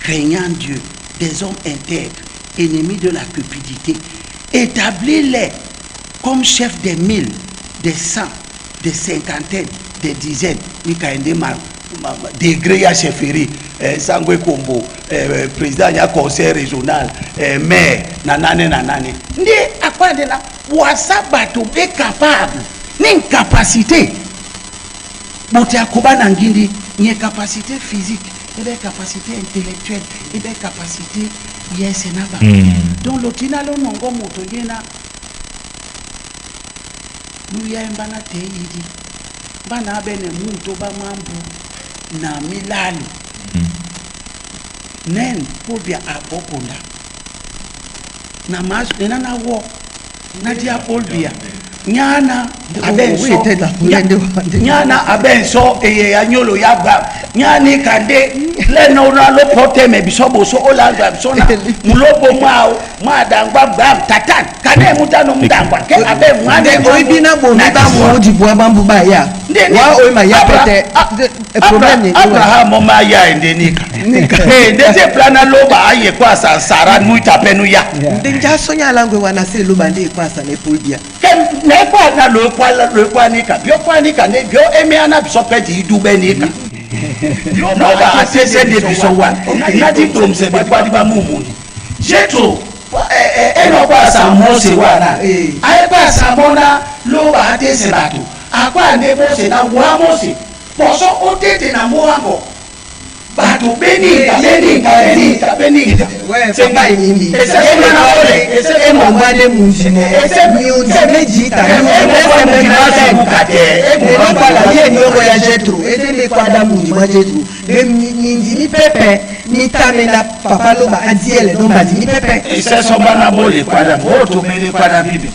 Craignant Dieu, des hommes intègres, ennemis de la cupidité. Établis-les comme chefs des 1000, des 100 Des cinquantaines, des dizaines nika ende ma, ma, ma degré ya chefferie, sangwe kombo, président ya conseil régional, maire na nane na nane nde akwande na wasa bato be capable ni incapacité moto akoba na ngindi nye capacité physique ebe capacité intellectuelle ebe capacité yese na ba. Donc lotina lonongo moto ye na luya mbana te yidi bana abene muntu bamambu na milalo. Nen pobia apokonda na maso nena na wo na dia Paul Biya nyana abenso nyana abenso eye ya nyolo ya ba nyani kande leno na lo pote me biso boso olanga biso na mulobo mwao mwadangwa bam tatan kane mutano mudangwa ke abe mwane. Oyebi na bomi bamodi bwa bambu baya wa oyima ya pete problème ni. Abraham ma ya ende nika ndete plana loba aye kwa sansara nuita penu ya. Nde njasonya alangwe wana se loba nde ekwasa na Paul Biya. Ke ne kwa na lo kwa lo kwa nika bio kwa nika ne bio emi ana biso pe di idube nika loba asese de biso wa na di domse be kwa di ba mumu jetro eno kwa sa Mose wana aye kwa sa mona loba atese bato akwa ne Mose na wa Mose poso otete na moango bato beninga beninga beninga beninga. Papa emimi emongwane mundimo miundi mejita elokwala ye niongo ya Jetro ete mekwada mundi mwa Jetro mindimi pepe mitamena papa loba adiele no bandimi pepe. Eseso bana bole kwada moto mele kwada bibi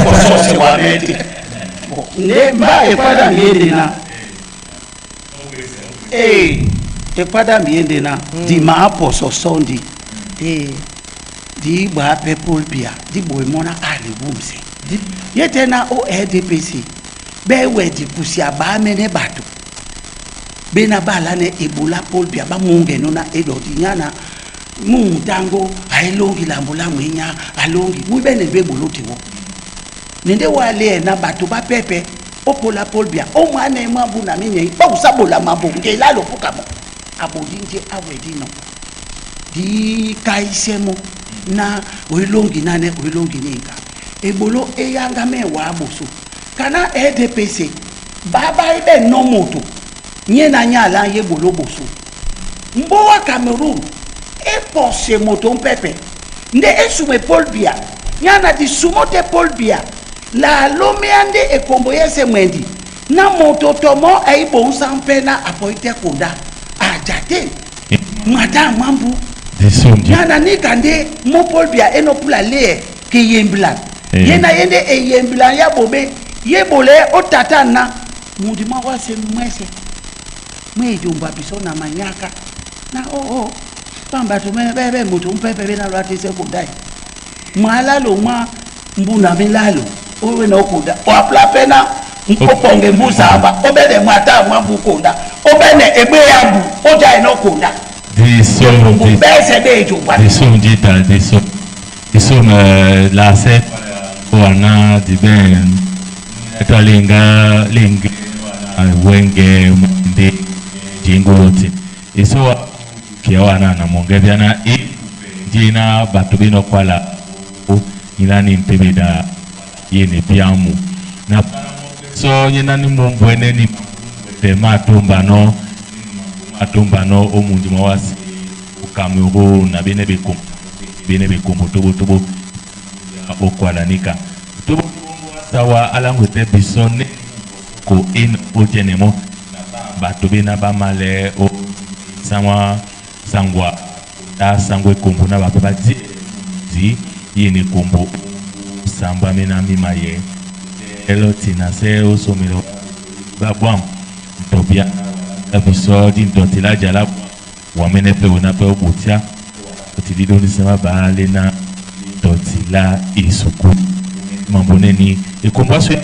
posose wa mete ne mba ekwada miende na ekwada miende na di ma poso sondi di gba pe Paul Biya di boy mona ali wumse yete na o RDPC be we di kusi aba mene bato bena bala ne ebola Paul Biya ba mungeno na edodi nyana muntango ailongi lambola mwenya alongi mwibene be boloti wo nende wale na bato ba pepe opola Paul Biya o mwana mwambu na minye pa usabola mambo ngela lo pukamo abodinje awedino di kaisemo na oilongi nane oilongi ninga ebolo eyanga me wa boso kana RDPC baba ibe no moto nye na nyala ye bolo boso mbowa Cameroon e pose moto mpepe nde esume Paul Biya nyana di sumote Paul Biya la lomeande ekombo yese mwendi na moto tomo eibo nsampe na apoite konda ajate madame mambu nyana ni kande mo Paul Biya enopula le ke yembla yena yende eyembla ya bobe yebole otata na mudi mwa se mwese mwejumba biso na manyaka na oh pamba tume bebe mutu mpepe bena lwati se kudai mwalalo mwa mbuna milalo owe na okuda wapla pena mpoponge mbusamba obene mwata mwambu konda obene egbe yambu oja eno konda Disom la se wana di ben talinga linge wenge ndi jinguloti iso kia wana na monge na e jina bato bino kwala inani ntebeda yene piamu na so nyina ni mbwene ni te matumba no omundi mwasi Cameroun na bene bekombo tobo tobo okwala nika tobo sawa alango te bisone ko en ojenemo bato bena ba male o samwa sangwa ta sangwe kombo na ba ba di yene kombo samba mena mima ye elo tina se osomelo ba bwam tobia biso di ntotila jala wamene pe ona pe obutia otilido nisema baale na totila isuku mambo neni ekombo aso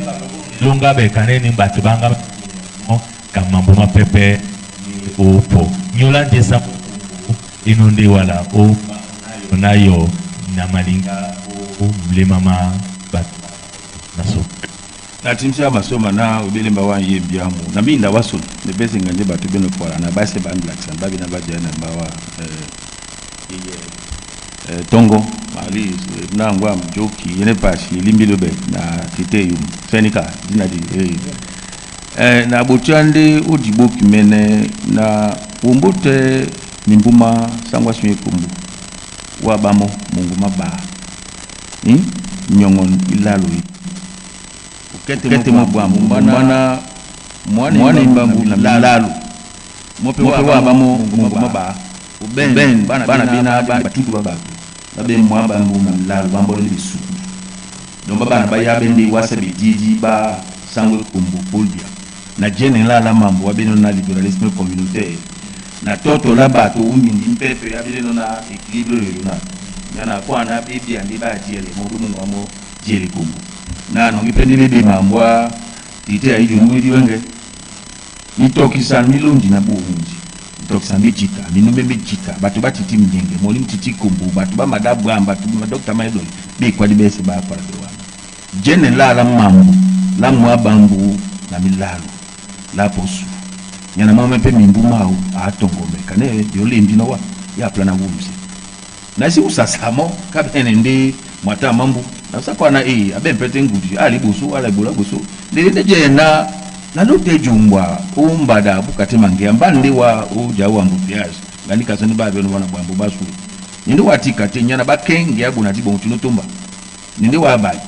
longa bekane ni bato banga ka mambo mapepe opo nyola ndesa inonde wala o nayo na malinga o mlema ma bato naso Na timsi ya masoma na obelemba wa ye biamu na minda waso ne bese nganje bato beno kwala na base ba ndlakisa babi na badia na mbawa ye tongo mali na ngwa mjoki yene pasi limbi lobe na tete yum senika dina di na botiande odibo kimene na wombote mimbuma sangwa sunye kombo wa bamo mungu maba nyongon ilalo kete mo bwambu mbana mwana imbambu na lalu mope wa bamo mungu maba ben bana bina batutu baba babe mwa bambu na lalu bambo ni bisu donc bana ba ya bende wasa bididi ba sangwe kombo polbia na jene la la mambo wa beno na libéralisme communautaire na toto la bato umindi mpepe ya beno na équilibre na yana kwa na bibi andi ba jiele mo mungu amo jiele kombo na nongi pe ndile be mambwa tite ayi jungu wenge mitokisa milondi na buhunzi mitokisa mijita minumbe mijita bato batiti mnyenge moli mtiti kombo bato ba madabwa bato ba docteur maidoli be kwa dibese ba kwa be wana jene la la mambo la mwa bambu na milalo la posu nyana mama pe mimbu mau atongome kane yolembi no wa ya plana wumse nasi usasamo kabene ndi mwata mambu nasakwana abe mpete ngudi ali busu ala bula busu ndile jena na lote jumbwa umbada bukate mange ambande wa uja wa mbutiaje ngani kazani babe no wana bwambo basu ninde watika te nyana bakenge abuna tibo mutino tumba ninde wa bayi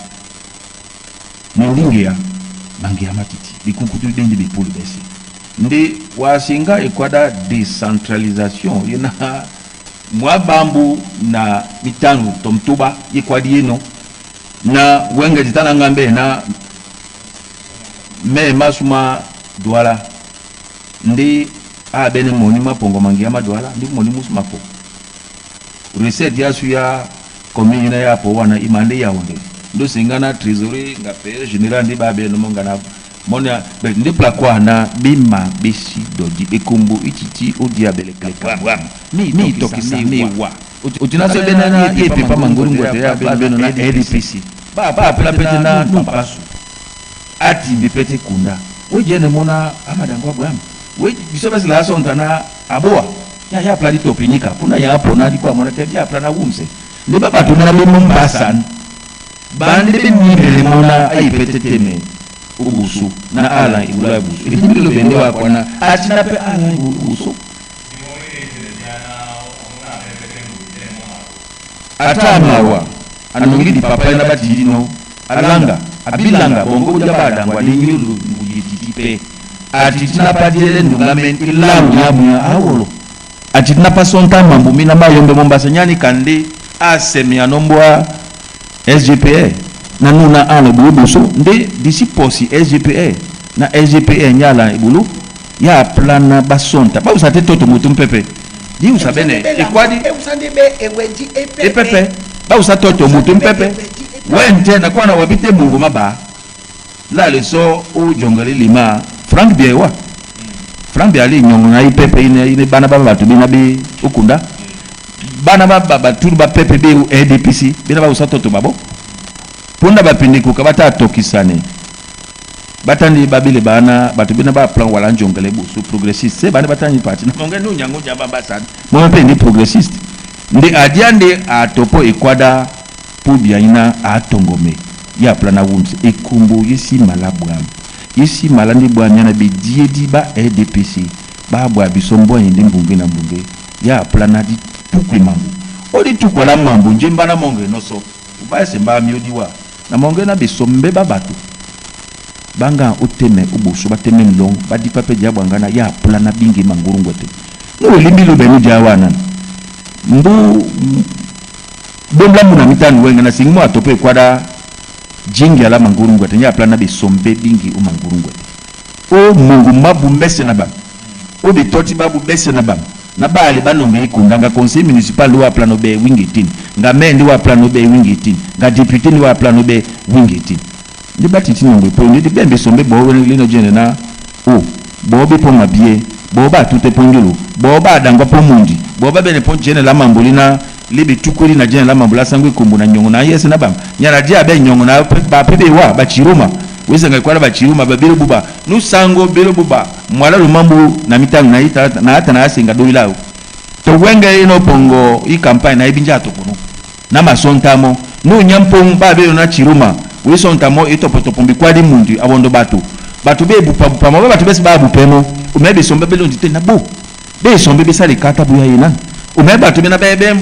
nindinge ya mange ya matiti bikukutu dendi bipulu besi ndi wasinga ekwada décentralisation yena mwa bambu na mitano tomtuba yekwadi yeno na wenge titana ngambe na me masuma Douala ndi abene moni mapongo mangi ya madwala ndi moni musuma po recette yasu ya commune na ya po wana imande ya onde ndo singana trésorier nga père général ndi babe no monga na mona be ndi plakwa na bima besi dodi ekombo ititi odia beleka mi tokisa mi wa otina so bena na ye pepa manguru ngote ya beno na LPC ba ba pela pete na numpasu ati bipete kunda we jene mona amadangwa bwam we biso basi la sonta na aboa ya ya pladi topinyika kuna ya hapo na kwa mona te ya plana wumse ne baba tumena be mombasa bande be nibele mona ai pete teme ubusu na ala ibula busu ibilo bende wa kwana atina pe ala ubusu atamawa anongidi papa na batidino alanga abilanga bongo buja badangwa ningilu ngujititipe atitina padile ndungamen ilalu yamu awolo atitina pasonta mambu mina mayombe Mombasa nyani kande asemi anombwa SGPA na nuna ala bulu buso nde disi posi SGPA na SGPA nyala ibulu ya plana basonta ba usate toto mutu mpepe di usabene ekwadi epepe ba usatoto mutu mpepe wente na kwana wabite mungu maba la leso o jongale lima Frank Biewa Frank Bia ali nyongo na ipepe ine ine bana ba batu bina be okunda bana ba ba tulu ba pepe be RDPC bina ba usatoto babo punda bapindi kuka bata tokisane batandi babile bana batu bina ba plan wala njongale busu progressiste se bana batandi parti na monge nu nyango jaba basana mo pe ni progressiste ndi adiande atopo ekwada pubia ina atongome ya plana wumse ekumbo yesi malabwam yesi malandi bwamya na bediedi ba RDPC ba bwa biso mbwa ndi mbunge na mbunge ya plana di tukwe mambu odi tukwa la mambu njemba na monge noso ubaese mba miodiwa na monge na bisombe ba bato banga oteme oboso bateme long badipa pe dia bwangana ya plana bingi mangurungwe te no limbi lo benu dia wana mbu bombla muna mitano wenga na singmo atope kwada jingi ala mangurungwe te ya plana bisombe bingi o mangurungwe te o mungu mabu mbese na ba o bitoti babu bese na ba na bale banonge ikunda nga conseil municipal wa plano be wingitin nga maire wa plano be wingitin nga député wa plano be wingitin ndi batiti nongo po ndi bembe sombe bo wene lino jene na o bo be po mabie bo ba tute pongelo bo ba dangwa po mundi bo ba bene po jene la mamboli na libi tukuri na jene la mambula sangwe kumbu na nyongo na yese na bam nyara dia be nyongo na ba pebe wa ba chiruma Wesenga ekwala bachiruma babilo buba nusango bilo buba mwala lumambu na mitango na ita na hata na asenga doilao to wenge ino pongo i campagne na ibinja to kuno na masontamo nu nyampong ba belo na chiruma wisontamo itopotopo mbikwadi mundi abondo batu batu be bupa bupa mo batu besi ba bupemo umebe sombe belo ndite na bo be sombe besale kata buya yena umebe batu bena bebe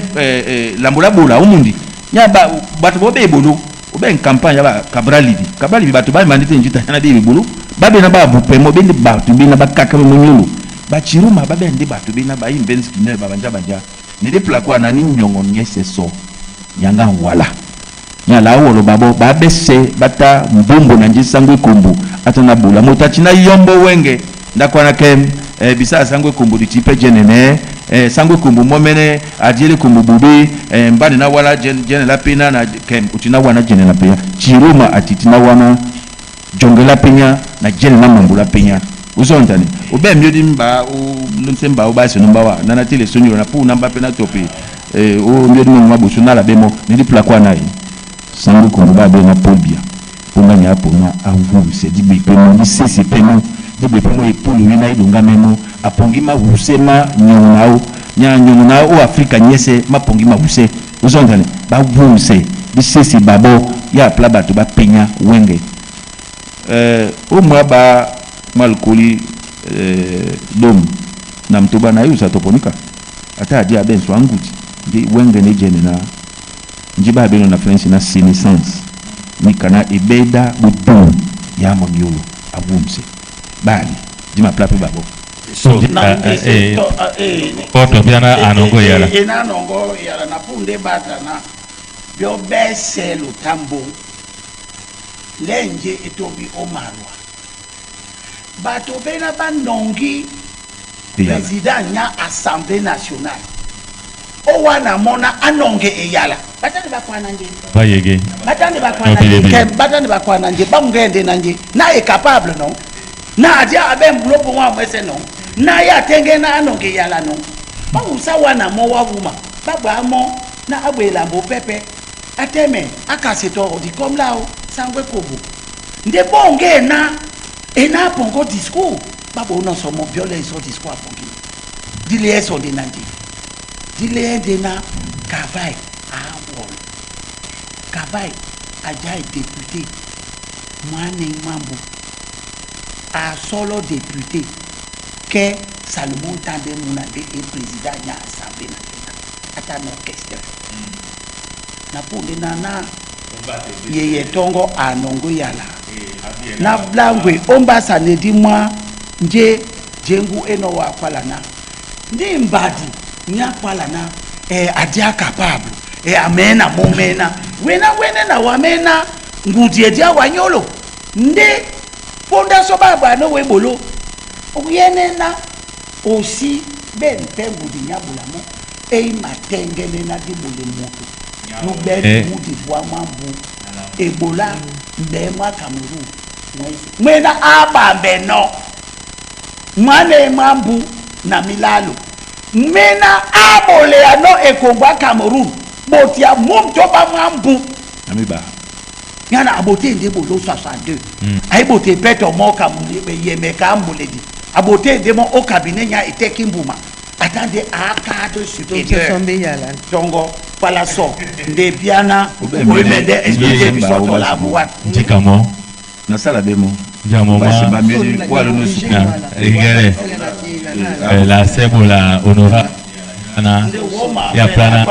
lambula bula umundi nya ba batu bo be bolo ube campagne ya ba Cabral Libi Cabral Libi batu ba mandite njita na be bolo ba be na ba bupemo be batu be na ba kaka mo nyolo ba chiruma ba be ndi batu be na ba imbenski ne ba banja banja ne de plakwa na ni nyongo nyese so nyanga wala nyala awolo babo babese bata mbumbu na njisangu ikumbu ata na bula mutachi na yombo wenge ndakwana kem bisa sangu ikumbu ditipe jenene sangu ikumbu momene ajele kumbu bubi mbani na wala jene la pina na kem utina wana jene la pina chiruma atitina wana jongela pina na jene na mambula pina uzontani ube myodi mba u nsemba ubasi numba wa nana tele sonyo na pu namba pena topi o myodi mwa busu na la bemo nidi plakwa nai sangu kumbu ba be na pobia pona nya pona awuse dibe pe mo di sese pe mo dibe pe mo epulu na idunga memo apongi ma wuse ma nyonao nya nyonao o Afrika nyese mapongi ma wuse uzontani ba wuse di sese babo ya pla bato ba penya wenge o mwa ba malkoli dom na mtoba na yusa toponika ata adi abenso anguti ndi wenge ne jene na njiba beno na France na senescence ni kana ebeda budu ya monyolo abumse bali dima plape babo so koto biana anongo yala ena anongo yala na punde bata na bio bese lutambo lenje etobi omarwa bato bena banongi président nya assemblée nationale owana mona anonge eyala batande bakwana nje bayege batande bakwana nje batande bakwana nje bamugende na nje na est capable non na adia abe mlopo mwa mwese non na ya tenge na anonge eyala non bawusa wana mo wawuma babwa mo na abwela mbo pepe ateme akaseto odi comme là sangwe kobo nde bonge na ena pongo discours babo non somo viole so discours apongi dile eso de nandi dile de na kavai awol kavai aja député mwane mambo a solo député que Salomon Tande Mounade et président nya assemblée nationale ata no question na punde nana yeye tongo anongo yala na blangwe ombasa nedi mwa nje jengu eno wa kwala na ndi mbadi nya kwala na adia capable amena momena wena wene na wamena ngudi edia wanyolo nde ponda so baba no webolo oyene na aussi ben pe ngudi nya bulamo e matengene na di bole moto nubẹ mudi bua mambu ebola mbẹ mwa Cameroon mwena abambe no mwane mambu na milalo mena abolea no ekongwa Cameroon botia mumtoba mambu amiba yana abote nde bolo 62 ayi bote peto mo Cameroon yemeka mbuledi abote nde mo o cabinet nya eteki mbuma attendez à cadre supérieur tongo pala so nde biana oyemende expliquer biso to la boîte ndikamo na sala bemo ndikamo ma rigere la sebola honora na ya plana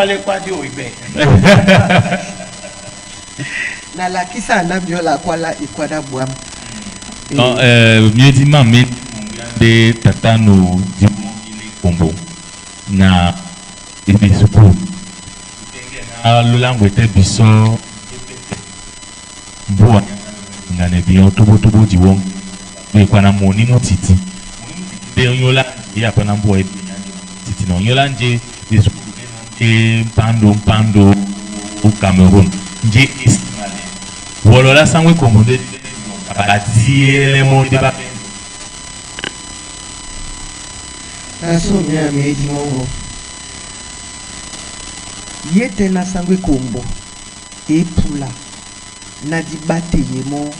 na lakisa na biola kwala ikwada bwam non mieux dit ma de tatano di kombo na ebisuku na lolango ete biso mbua ngane biyo tobo tobo diwo ekwa na moni motiti de onyola ya pa na mbua titi na onyola nje bisuku nje mpando mpando au Cameroun nje esimale wolola sangwe kombo de batiele monde ba nasomia meedi mongo ye te na sangwe kombo epula na dibate ye mo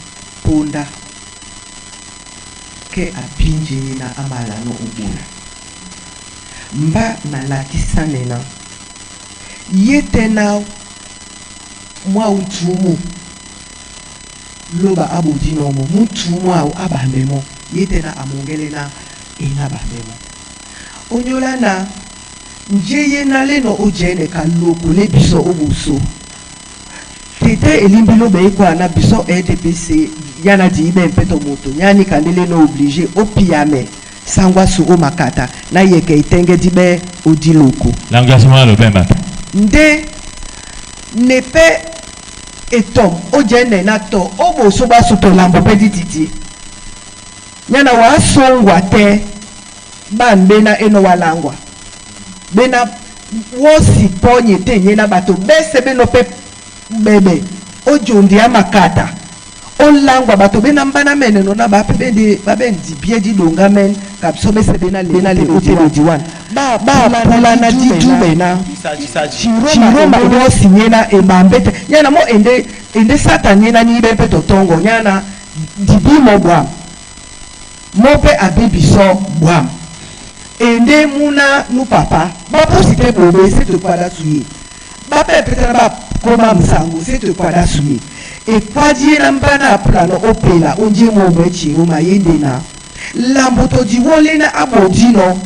Ponda ke abinje ye na amala no obola. Mba na lakisa nena. Ye te na mwa utumu loba abodi nomo mutumu awo abambemo ye te na amongele na ena bambemo onyola na nje ye na leno ojene ka loko le biso oboso tete elimbi loba ekwa na biso RDPC yana di ibe mpeto moto nyani kandele no obligé opiame sangwa su omakata na yeke itenge dibe odiloko. L'engagement le bemba. Nde nepe etom ojene na to oboso basuto lambo pe dititi nyana wasongwa te bambe na eno walangwa bena wosi ponye te nye na bato bese beno pe bebe ojondi ya makata olangwa bato bena mbana meneno na bape bende babendi bie di longa men kabiso bese bena le bena le otelo wana ba ba didu mena chiroma wosi nye na ebambe te nyana mo ende ende satan nye na ni be pe totongo nyana dibi mo bwam mo pe abibiso bwam ende muna nu papa baposi te bobe se te kwada suye bape pete na bakoma musango se te kwada suye ekwadi ye na mbana apula no opela ondie momo echiroma ye nde na lambo todi wo lena abodi no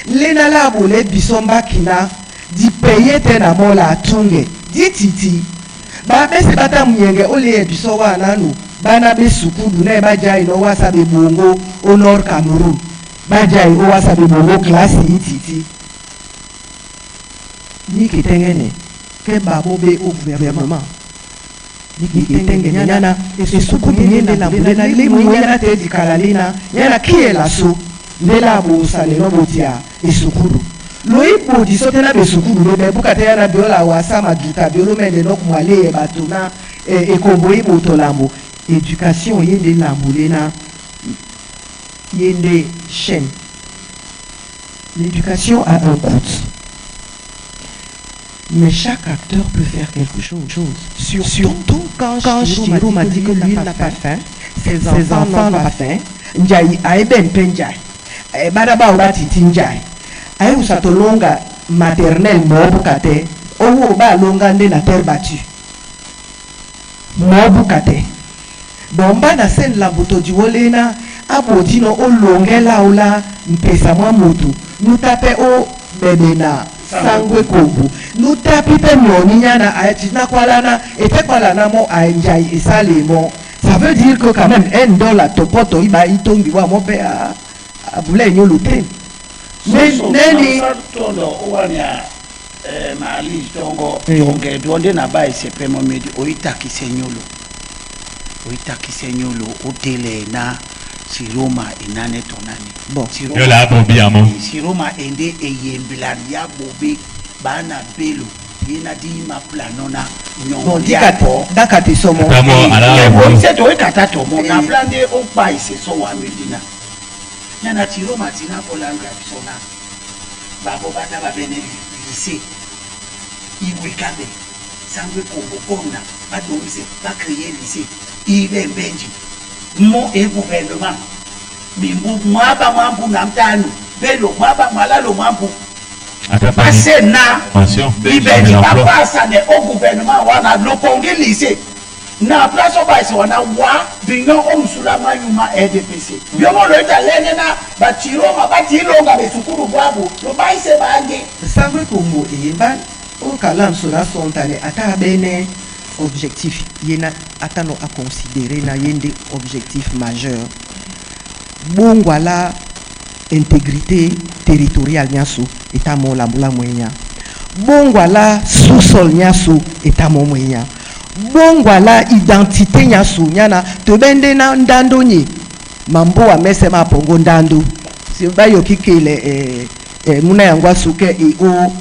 lena la abole biso mbakina di peye te na mola atunge di titi babese bata munyenge ole biso wa nanu bana be sukulu na bajai no wasa be bongo au nord Cameroun bajai o wasa be bongo classe ititi ni kitengene ke babo be au gouvernement ni kitengene nyana esuku nyende la mbulena le munyana te dikala lena nyana kiela so ndela bosa leno botia esukulu loi bodi so te na besukulu be buka te yana biola wasa maduta biolo mende no kumale bato na ekombo iboto lambo éducation yende lambo lena yende chaîne. L'éducation a un coût, mais chaque acteur peut faire quelque chose. Surtout quand Chiro m'a dit que lui n'a pas faim, ses enfants n'ont pas faim. Njai aebe mpe njai bana bao batiti njai ayeusa tolonga maternelle mobuka te owo balonga nde na terre battue mobuka te donc bana sene lambo todi wolena abodi no olongela ola mpesa mwa motu nuta mpe o bebe na sangwe kombu nutapi mpe mioni nyana ayati nakwalana etekwalana mo anjai esalemo. Ça veut dire que quand même un dollar topoto iba itongi wa mo mpe abula enyolo te. Neni tondo owania maali tongo jonge donde na ba esepe mo medi oitakise nyolo oitakise nyolo otele na siroma enane tonani. Bon. Siroma, Yo la bobi amo. Siroma ende eyembela ya bobe bana belo ye na di ma plano na nyongo Bon ya dikate po dakate somo. Tamo ala bo. oise to ekata tomo na plan de okpa ise so wa medina nyana tiroma tina kolanga biso na babo bana babene lycée iwekabe sangwe kombo kona badomise bacréer lycée ibe mbenji mo e gouvernement bimbu mwaba mwambu na mtanu belo mwaba mwalalo mwambu pase na Mention. ibeji L'emploi. bapasa ne au gouvernement wana lokongi lycée na place oyo baese wana wa bingo omusula mayuma RDPC biomo loyita lene na batiroma batilonga besukulu bwabo lobaise bange. Sangwe kombo eyemba okala nso na sontane ata abene objectif ye na ata no aconsidéré na ye nde objectif majeur bongwala intégrité territoriale nyonso eta mo lambola mwenya bongwala sous-sol nyonso eta mo mwenya bongwala identité nyonso nyana tobe nde na ndando nye mambo amese mapongo ndando si bayoki kele muna yango asuke e o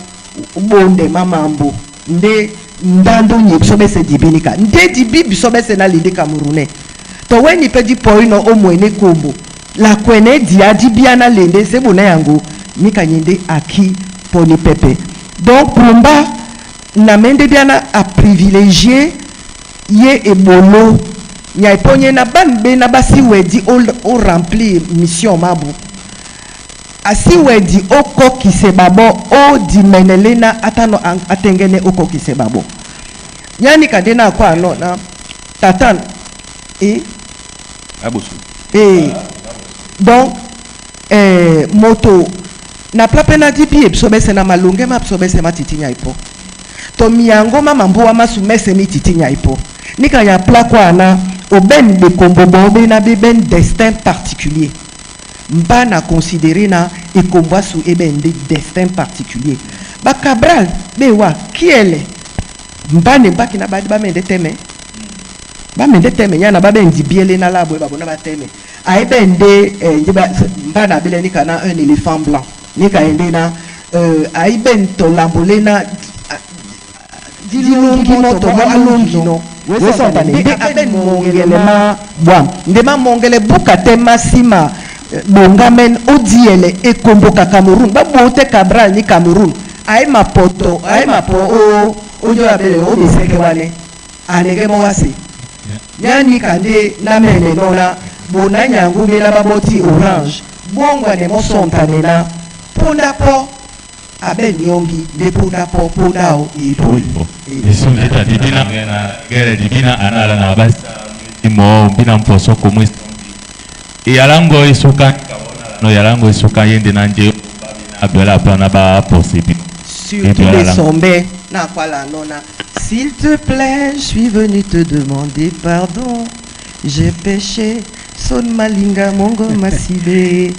bonde mamambo nde ndando nye biso bese dibinika nde dibi biso bese na linde camerounais to weni mpe di poi no omwene kombo la kwene dia di bia na lende se bona yango nika nyende aki poni pepe. Donc pomba na mende bia na a privilégié ye ebolo Nya iponye na ban be na basi wedi o remplir mission mabu. Asi wedi o kokise babo o dimenele na atano atengene o kokise babo. Nyani kande na kwa no na tatan e Abosu. E donc moto na pla na di bi biso bese na malonge ma biso bese matiti nya ipo to miango ma mambuwa masu mese mi titi nya ipo nika ya pla kwa na oben be kombo bo be na be ben destin particulier mba na considérer na ekombwa su ebe nde destin particulier. Ba Cabral be wa kiele mba ne mbaki na ba mende teme ba mende teme nya na ba bendi biele na labo ba bona ba teme aye nde nde ba mba na bele nika na un éléphant blanc nika ende na aye ben to lambole na dilongi moto mo alongi no wesantane nde aben mongele ma bwam nde ma mongele buka te masima bongamen odiele ekomboka Cameroun. Ba bote Cabral ni Cameroun. Aye mapoto aye mapo o ojo abele o beseke wane. Anege mo wase. Nyani kande na mene nona bona nyangu bela baboti orange. Bongwa ne mo sontane na ponda po abe nyongi de ponda po ponda o ipo. Esungeta dibina gere dibina anala na basa mo bina mposo komwe yalango esuka no yalango esuka yende na nje abela plana ba possible. Surtout les sombes na kwala nona. S'il te plaît, je suis venu te demander pardon. J'ai péché, son malinga mongo masibe.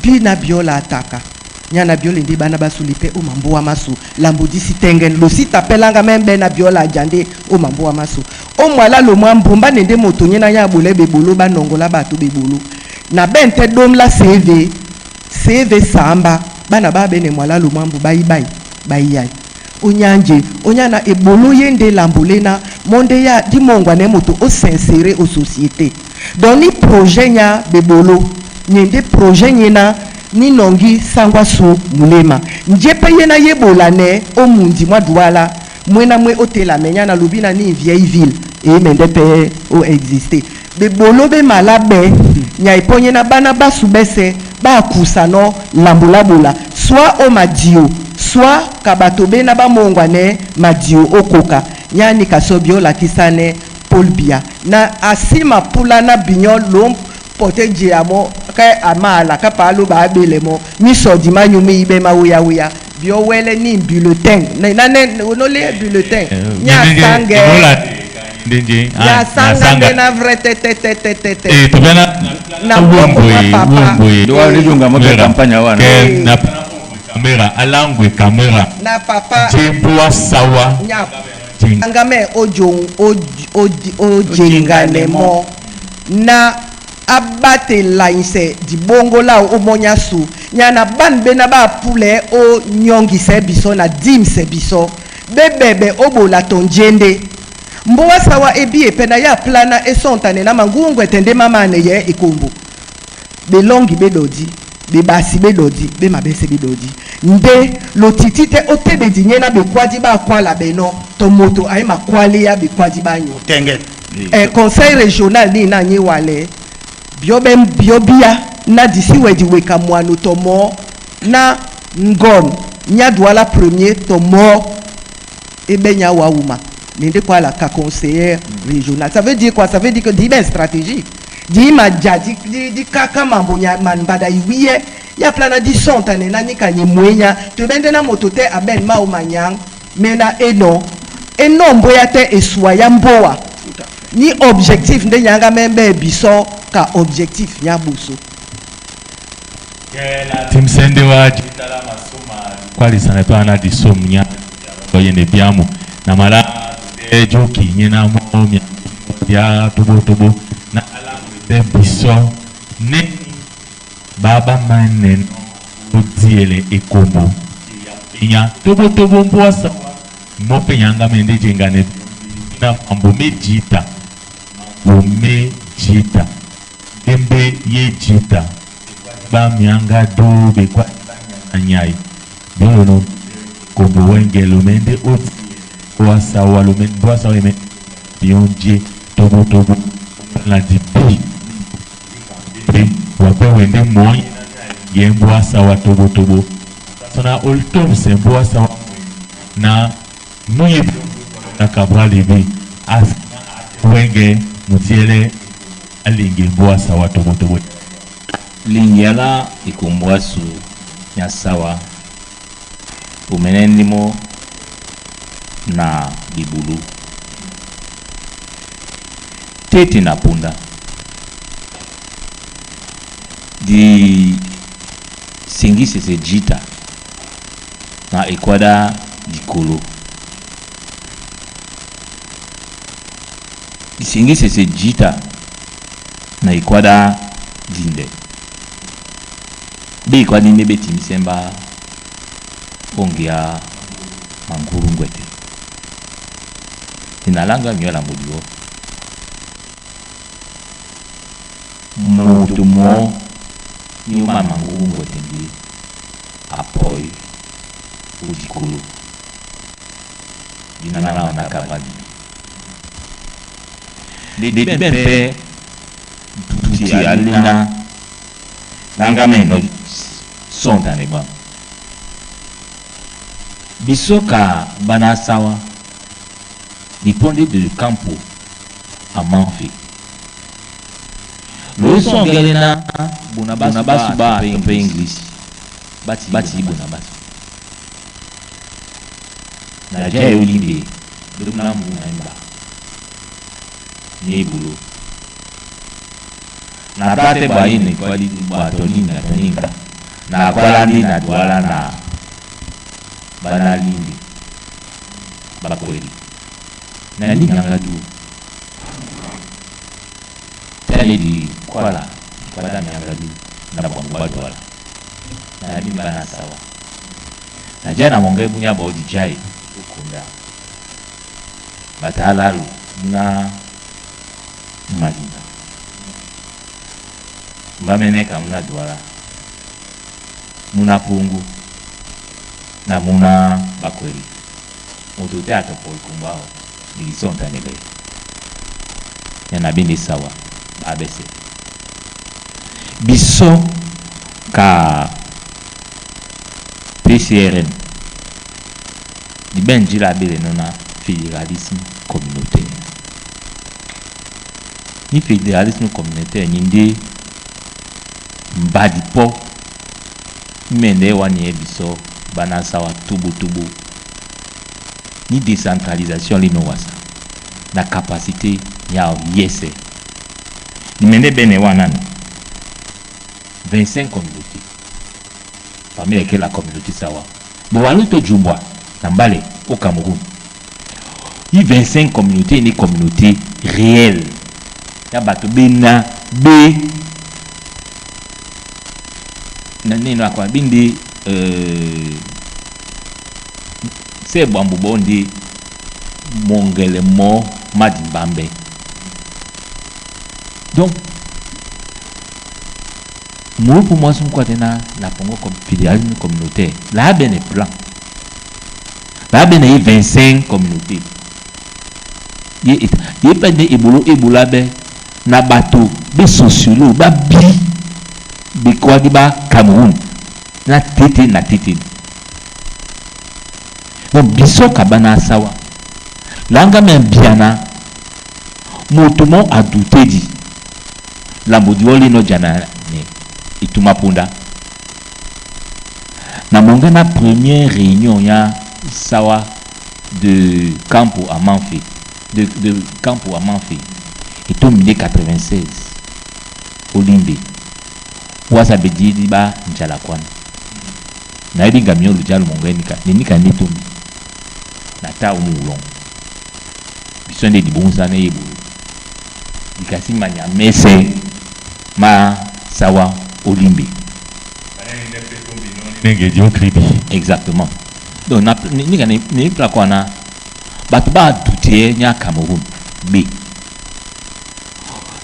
Bina biola ataka. Nyana biola ndi bana basuli pe o mamboa masu. Lambudisi tengen losi tapelanga membe na biola jande o mamboa masu. O mwala lo mwambumba nende moto nyena ya bole bebolo ba nongola bato bebolo. Na bente dom la CV, CV samba bana ba bene mwala lo mwambu bayi bayi bayi yai. Onyanje onyana ebolo yende lambole na monde ya di mongwa ne moto o s'insérer aux sociétés. Donc ni projet nya bebolo nyende projet nyena ni nongi sangwa su mulema. Nje pe yena yebola ne o mundi mwa Douala mwena mwe otela menya na lobi na ni vieille ville e mende pe o exister. Bebolo be malabe nya iponye na bana basu bese ba kusa no lambulabola soit o madio soit kabato be na bamongwa ne madio okoka nyani kasobio lakisa ne Paul Biya na asima pula na binyo lo porte djiamo ke amala ka palo ba bele mo mi so di manyu mi ibe ma wuya wuya bio wele ni bulletin na na ne no le bulletin nya sange nya sanga na vrai te te te te te te e to bena na papa Do ni junga mo campagne wana. Na kamera alangwe kamera na papa jemboa sawa nya ngame ojo ojengane mo na abatela inse di bongo la o monya su nya na ban be na ba pule o nyongise biso na dimse biso bebebe obola tonjende mbowa sawa ebi epe na ya plana esontane na mangungu etende mama ne ye ekombo belongi bedodi bebasi bedodi bemabese bedodi nde lotiti te otebedi nye na bekwadi bakwala beno to moto aye makwali ya bekwadi banyo Tenge. Conseil régional ni na nye wale bio be bio bia na disi wedi weka mwano to mo na ngon nya Douala premier to mo ebe nya wa wuma nende kwa la ka conseiller régional. Ça veut dire quoi? Ça veut dire que di ben stratégie di ma dja di di, di kaka mambo nya manbada iwiye ya plana di sonta ne nani kanye mwenya to bende na moto te aben ma o manyang mena eno eno mboya te eswa ya mboa ni objectif nde nyanga membe biso ka objectif nya buso. Timsende wa jitala masoma kwalisana pe ana disom nya yende biamu na mala de joki nyena mo mia ya tobo tobo na alamu te biso ne baba maneno odiele ekombo nya tobo tobo mboasa mo pe nyanga mende jengane na mambo me jita mambo me jita dembe ye jita ba mianga do be kwa nyai bino kombo wenge lumende oti boasa wa lumende boasa weme bionje tobo tobo. Na dibi wa pe wende mɔ ye mbwa sawa tobotobo sona oltomse mbwa sawa na nuye na Cabral Libii as wenge mutiele alingi mbwa sawa tobotobo. Lingiala ikombwasu ya sawa omene ndimo na libulu tete na punda di singisese jita na ekwada dikolo di singisese jita na ekwada dinde be ekwadi nde betimisemba ongia manguru ngwete inalanga miola modiwo moto mo nyuma manguru ngwete ndi apoi odikolo dinana wana kabadi de bempe tuti alina nanga meno sontane ba biso ka bana sawa liponde de campo a manfe lo songelena bona basu ba pe english bati bati bona basu na ja yolimbe bena mu na mba ni bulo na tate ba ine kwa di ba toninga toninga na kwala ndi na dwala na bana limbi bakweli na linganga du tale di kwala kwala mianga du na bwangu ba dwala na limba na sawa na jana monge bunya ba odi jai ukunda batalalu na malinga mbameneka muna dwala muna pungu na muna bakweli moto te atopo ekumbao lilisontanele ya na bindi sawa abc biso ka PCRN dibenjila bele nona fédéralisme communautaire ni fédéralisme communautaire ni nde mbadipo mende wani ye biso bana sawa tubutubu ni décentralisation lino wasa na capacité ya yese nimende bene wana 25 communautés parmi lesquelles la communauté sawa bon to jumbwa na mbale au Cameroun i 25 communautés ni communauté réelle ya bato bena be na neno akwa bindi se bwambu bondi mongele mo madimbambe donc moi pour moi son quoi na pongo comme fédéralisme communautaire là ben plan là ben 25 communautés ye ye pas de ebolo ebola be na bato be sociolo ba bi be kwadi ba Cameroun na tete na tete. Donc biso kabana sawa langa men biana moto mo adute di lambodi woli no jana ne ituma punda na monga na première réunion ya sawa de Campo à Manfe de Campo à Manfe et au milieu 96 Olimbe wasa bedidi ba njala kwana na yebi nga miolo jalo monga nika nika netombi na ta umulon biso nde libonza na yebo likasi manya mese ma sawa Olimbe ndenge dio kribi exactement. Donc na nika ni ni pla kwana bato ba douter nya Cameroun b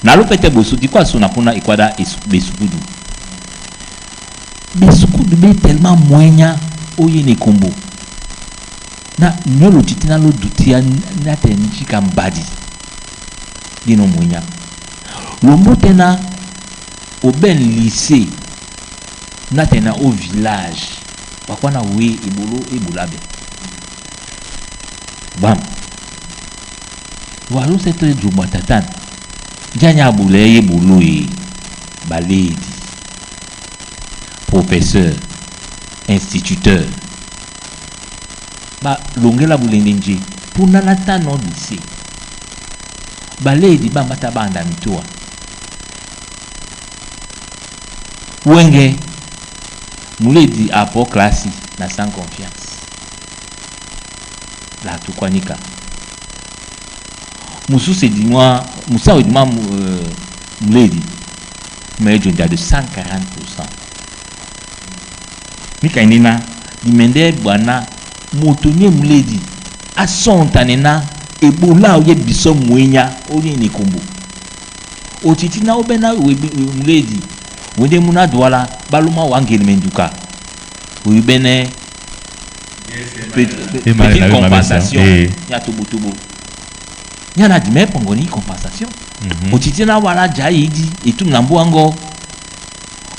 na lopete boso di kwa so na pona ikwada besukudu besukudu be tellement moyen oye ne kombo na nyolo titi na lo douter na te njika mbadi dino moyen Lombo tena oben lycée na tena au village bakwana we ebolo ebulabe bam walo sete jumba tatan janya abule ye bolo ye baledi professeur instituteur ba longela bulende nje puna na tano lycée baledi bambata banda mitoa wenge muledi apo klasi na sans confiance la tukwanika mususu edimwa musa edimwa muledi mais jonja de 140% mikainina dimende bwana moto nye muledi asontane na ebola oye biso mwenya onye nekombo otiti na obe na muledi wende muna douala baluma wangeli menduka oyibene petite compensation ya tobotobo nya na dime pongo ni compensation otiti na wala ja yidi etum na mbu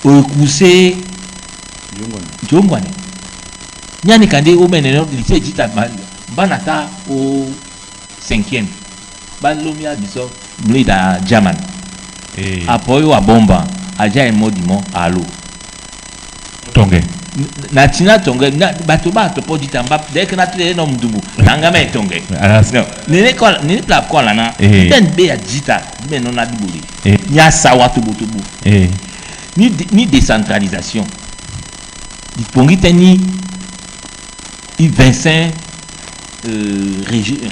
oyekuse jongwane nyani kande obene no lycée jita bana ta au cinquième balomia biso mlida german apoyo abomba aja emodimo alo tonge na tina tonge na bato ba to podita mba dès que na tele no mdubu nanga me tonge nene ko nene pla ko la na ben be ya jita be no na dibuli nya sawa tobo tobo ni décentralisation di pongi teni 25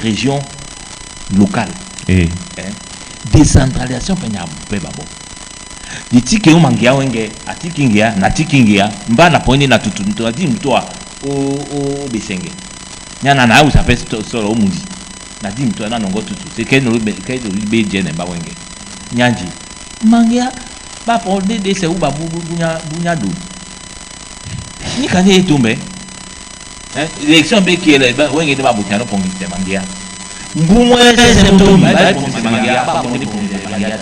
régions locales. Décentralisation pe nya pe babo. Di tike o mangia wenge atiki ngia na tiki ngia mba na pondi na tutu to adi mtoa o besenge. Nya na na usa pe solo omundi. Na di mtoa na nongo tutu. Se ke no be ke do be je ne mba wenge. Nyanji mangia ba ponde de se uba bu bunya bunya do. Ni kan ye tombe. Élection be ki ele ba wenge de ba butiano pongi te mangia. Mbumwe se tombe ba pongi te mangia ba pongi te mangia.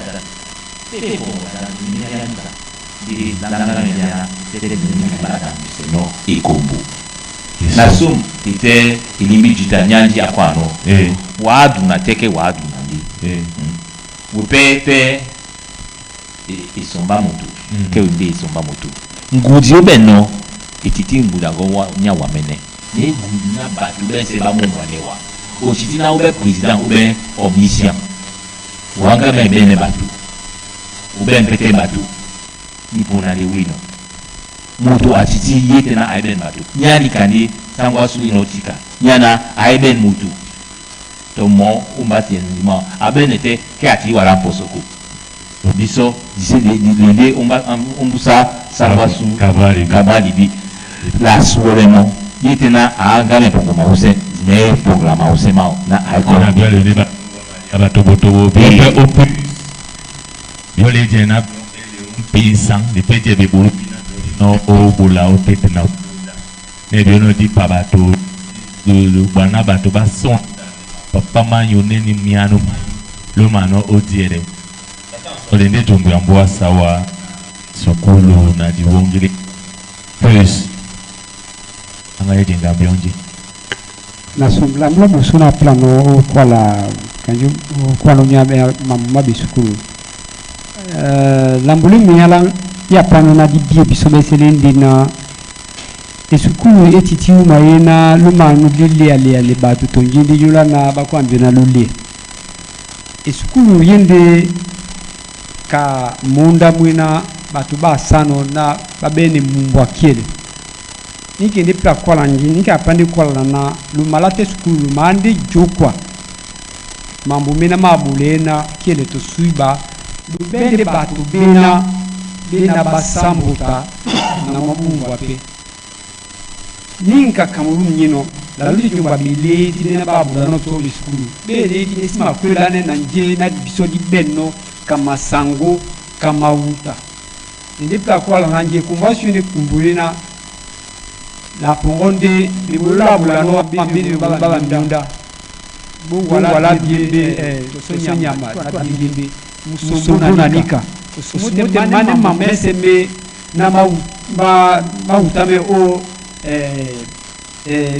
Nasum tete elimbi jita nyanji akwano waadu na teke waadu na ndi wepe pe esomba moto ke nde esomba moto ngudi obe no etiti nguda go nya wamene ne ngudi na bato bense ba mongwane wa otiti na obe président obe omniscient wanga me bene bato obe mpete bato ipona le wino moto atiti yete na aiben bato nyani kande sango asuli no tika nyana aiben mutu to mo umbati ndima abene te ke ati wala mposoko biso dise de umba umbusa sango asu kabali bi la suolemo yete na anga pongo mause ne programa ose mao na aiko na bien le débat abatobotobo bien opu yo le jena paysan le petit bébé no obola o tete na ne bio no di pa bato le bana bato ba son papa manyo neni miano lo mano odiere olende jongo ya mbwa sawa sukulu na diwongele plus anga yejenga bionji na sombla mbla musuna plano kwala kanju kwala nya mamma bi sukulu lambuli minyala ya pano na di bie biso besele na esukulu etiti uma ye na lumanu lilia lia le bato tonjindi yula na bakwambi na lulie esukulu yende ka munda mwina bato basano na babene mumbwa kiele nike ndi pla kwala nji nike apandi kwala na lumala te sukulu lumande jokwa mambo mena mabule na kiele to suiba lubende bato bena bena basambuka na mabungwa pe ninka Cameroun nyino la luti jumba bileti bena babula no to sukulu beleti esima kwelane na nje na biso di benno kama sango kama wuta ndi pla kwala na nje kumbashu ne kumbule na la pongonde bibula bula no bambini baba ndunda bungwala biembe to sonyama na biembe Musombo na nika osumu te mane mambu mese me na mahuta me o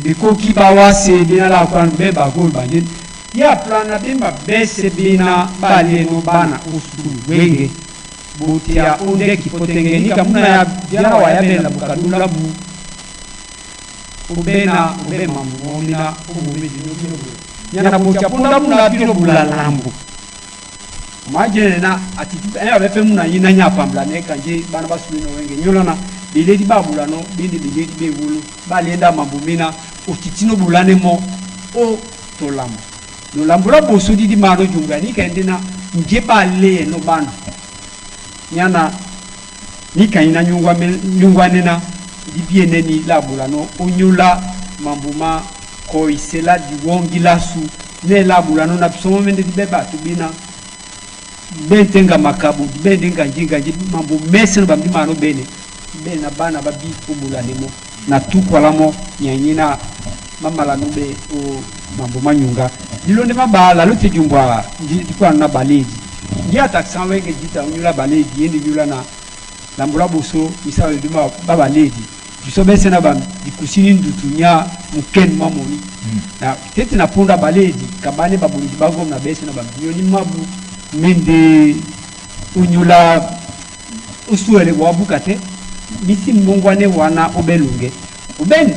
bikoki bawase bina la kwa be bagol banje ya plana bemba bese bina baleno bana osukulu wenge botia onde kipotenge nika muna ya biala wa ya bela bukadula bu obena obe mambu omina obume dino bino nyana botia ponda muna bino bulalambo majene na ati abe fe muna yina nya pambla ne kanje bana basulu no wenge nyolana biledi babula no bindi biledi bewulu balenda mambu mina otitino bulane mo o tolamo no lambula boso didi mano junga ni kende na nje bale no bana nyana ni kanyina nyungwa nyungwa nena di biene ni labula no onyula mambuma koisela di wongi su ne labula no na bisomo mende di beba tubina bentenga makabu bendenga njinga nji mambu mese no bambi mano bene bene na bana babi obula nemo na tukwala mo nyanyina mamala no be o mambu manyunga dilonde mabala lo te jumbwa ndi kwa na baledi ndi atakisa wenge jita nyula baledi yende nyula na lambula boso misala duma babaledi biso bese na bam dikusini ndutu nya muken mamoni na tete na punda baledi kabane babuludi bagom na bese na bam yoni mabu mende unyula usuele wabuka te misi mbongwane wana obelunge uben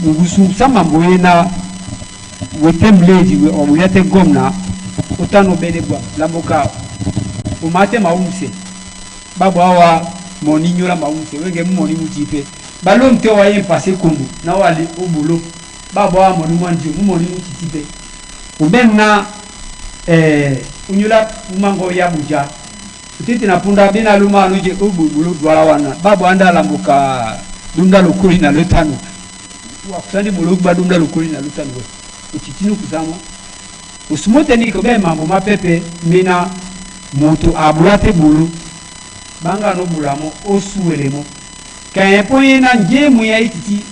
ngusu samambo yena wetemledi wabuyate gomna otano bene bwa lamboka umate maumse babu awa moni nyola maumse wenge moni mutipe balonte wa ye passé kombu na wali obulo babu awa moni mwanji moni mutitipe uben na unyola umango ya buja utiti na punda bina luma anuje obulo dwala wana babu anda lamboka dunda lokoli na lotano wakusandi bolo ba dunda lokoli na lotano utitinu kusamo usumote ni ko be mambo mapepe mina moto abula te bulu banga no bulamo osuwelemo kanye po ye na nje mu ya ititi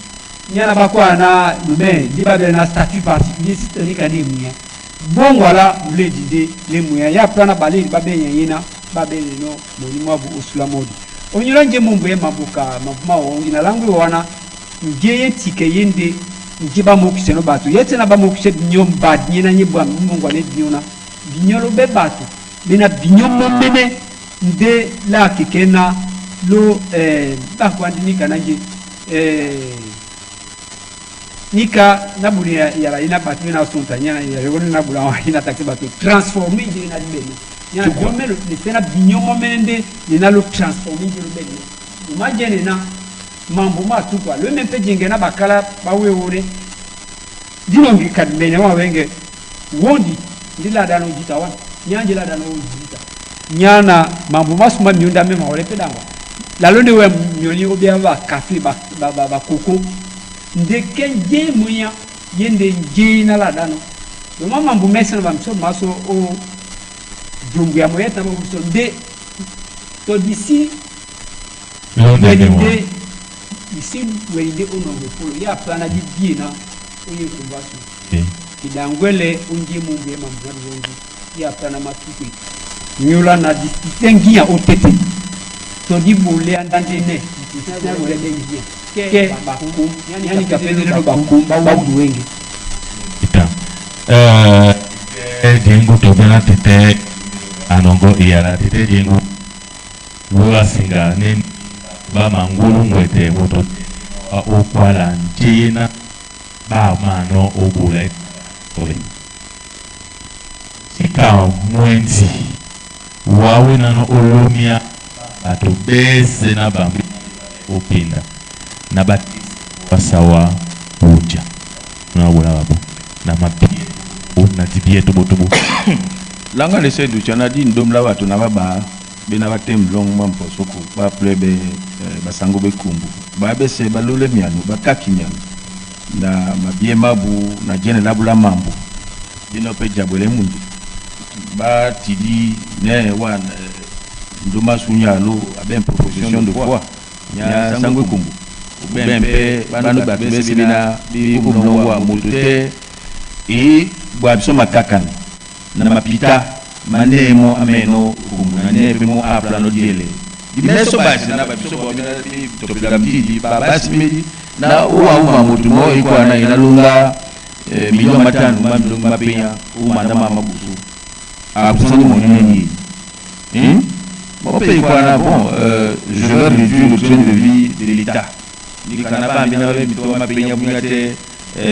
nyana bakwa na lube ndi babele na statut particulier sitoni kadi mu ya bongo ala muledi nde le mu ya ya plana baleli babenya yena babele no moni mwabu osula modi onyula nje mumbu ye mambuka mabuma ongi na langu wana nje ye tike yende nje bamokise no bato ye na bamokise binyo mbadi na nye bwa mungu ale binyo na binyo lo be bato bena binyo momene nde la keke na lo bakwandi nika nanje nika nabuli yala ina bato na sonta nyana ya yogoni na bula wa ina taxi bato transformer nje na libene nyana gomelo ne tena binyo momene nde ne na lo transformer nje lo bene umajene na mambo matukwa lo mempe jenge na bakala bawe dinongi kadmene wa wenge wondi ndila dano jita wana nyanje la dano jita nyana mambo masuma miunda me mawole pedangwa la londe we nyoni obia ba café ba ba ba, ba koko nde kenje munya yende nje na la dano lo mama mambo mese na bamso maso o jungu ya moyeta bo so nde to d'ici Londe isi welinde onongo polo ya plana di die na oye kumbasu kidangwele unji mungu ya mambo yongi ya plana matukwe nyula na distinguia otete to di bole andande ne distinguia wole ngia ke bakum yani kapele no bakum ba wenge ita jengo to bena tete anongo iyala tete jengo wasinga ne ba mangulu ngwete moto okwala njena ba mano obula obe sika mwenzi wawe nano olomia bato bese na bambi opinda na basawa buja na bola babo na mapie na dibie tobotobo langa lese ducha na di ndom la bato na baba bena batem long ma mposoko ba ple be basango bekumbu ba bese balole mianu bakaki mianu na mabie mabu na jene labula mambu bino pe jabwele mundi ba tidi ne wa ndoma sunya lo aben proposition de foi nya sango kumbu bempe banu bato bese bina bi kumlongwa moto te e bwa biso makakana na mapita Manee mɔ́ á mɛ̌nɔ́ ekumbu na nɛ́ pɛ́ mɔ́ á plánɔ́ diɛlɛ. Di mɛsɔ basi na babiso bɔ bena bi topela mtidi ba basi medi na uwa uma mutu mo ikwa na inalunga milioni 5 ma milioni mapenya uma na mama busu akusani monene ni bon pe ikwa na bon je vais réduire le train de vie de l'État ni kana ba mbina ba mito mapenya bunya te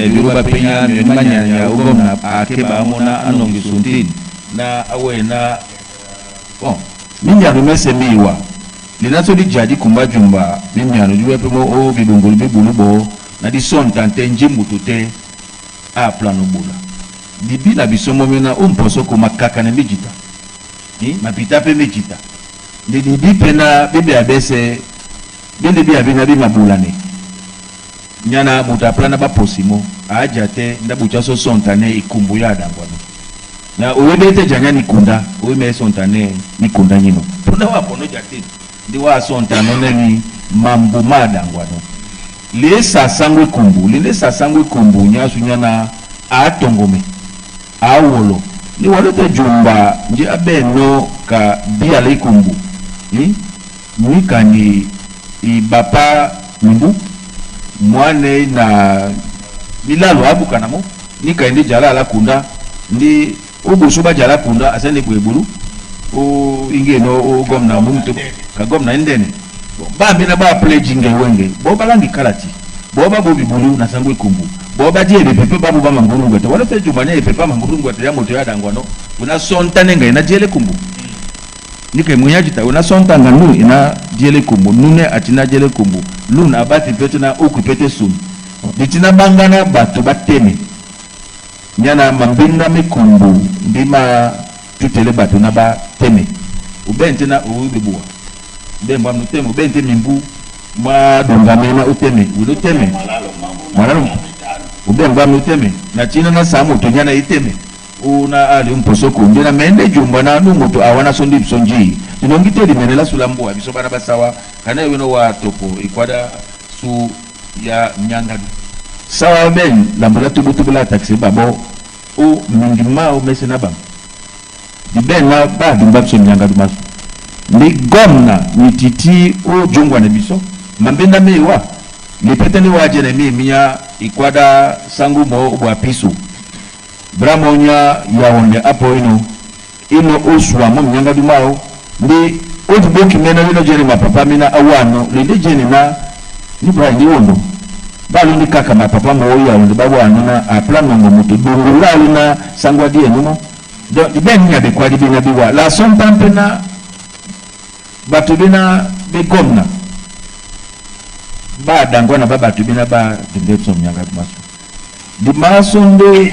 biro bapenya milioni manyanya ugomna akeba amona anongi suntini na awe na bon minyano mese miwa linaso di jadi kumba jumba minyano juwe pe mo o bibongoli bibulu bo na di sonta te njimbutu te a plano bula dibi na bisomo mena o mposo ko makaka na mijita ni mapita pe mijita ndi dibi pe na bebe abese bende bi abena bi mabula ne nyana muta plana ba posimo aja te ndabucha so sonta ne ikumbu ya dangwa na oyebe te janya nikunda oyeme sonta ne nikunda nyino pona wa pono jate ndi wa sonta no neni mambo madangwa no le sasangwe kumbu le sasangwe kumbu nyasu nyana atongome awolo ni walote jumba nje abeno ka bia le kumbu ni nikani ibapa mbu mwane na milalo abuka namo nikaende jala la kunda ndi oboso bajala kunda asende bwebulu o ingeno o gomna muntu ka gomna ndene bon ba mbina ba pledging wenge bo balangi kalati bo ba bo bibulu na sangwe kumbu bo ba die pepe ba bo ba mangurungu te wala te jumanya pepe mangurungu te ya moto ya dangwa no una sonta nenga ina diele kumbu nike munyaji ta una sonta nganu ina diele kumbu nune atina diele kumbu luna abati pete na oku pete sun ditina bangana bato bateme nyana mambinga mikumbu ndima tutele bato na ba teme ubente na ubibuwa bemba muteme ubente mimbu ma dongamena uteme uluteme malalo ubemba muteme na china na samu to nyana iteme una ali mposoko ndina mende jumba na nungu awana sondi bisonji tinongite limenela sulambua biso bana basawa kana wino wa topo ikwada su ya nyangadu sawa ben lambula tubu la taxi babo o mingima o mese na bam di ben na ba dumba biso nyangadu masu ni gomna ni titi o jongwa na biso mambenda mewa ni peteni waje na mi minya ikwada sangu mo obwa pisu bramonya yaonde apo ino ino oswa mo nyangadu mao ndi odiboki mena wino jene mapapa mina awano lende jene na ni bra ni wondo balo ni kaka mapapa mo yaonde bawo na apla ngo muto dongula na sangwa die no donc ben nya be kwa di bina biwa la son tampena bato bina be gomna ba dangwa na ba bato bina ba dindetso nyanga maso di maso nde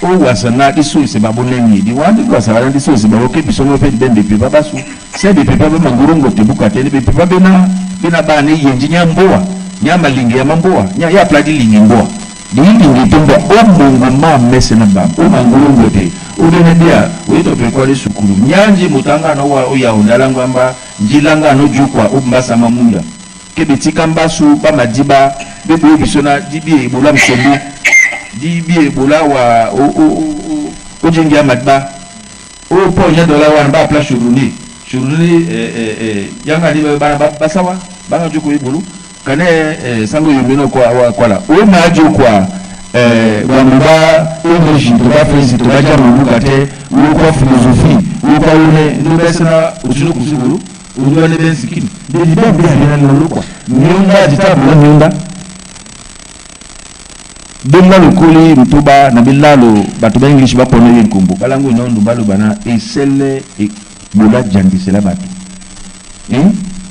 o wasana di so se babo nengi di wandi ko wasana di so se babo ke biso mo pe ben be baba su se be pepa ba mangurungo te buka te be pepa bena bena ba ne yenji nyamboa nyama lingi ya mamboa nya ya pladi lingi mboa di lingi tomba o mungu ma mese na ba o mangurungo te o bena dia o ito pe kwa sukulu nyanji mutanga no wa o ya ondala ngamba njilanga no jukwa o mbasa mamunda ke betika mbasu ba madiba be bo biso na dibi ebola msombo dibi ebola wa o o jingi amadba o po nya dola wa ba pla shuruni shuruni yanga di ba basawa banga juko ibulu kane sango yumino kwa wa kwala o ma jukwa wanguba energy to ba physics to ba jamu kate o kwa philosophie o kwa une ndo besna ujuno kusibulu ujuno ne bensikin de di ben ben na lokwa nyonda jitabu nyonda donga lokoli mtuba na bilalo bato ba english ba pone nkumbu balango nondo baluba na esele e bola jangisela bato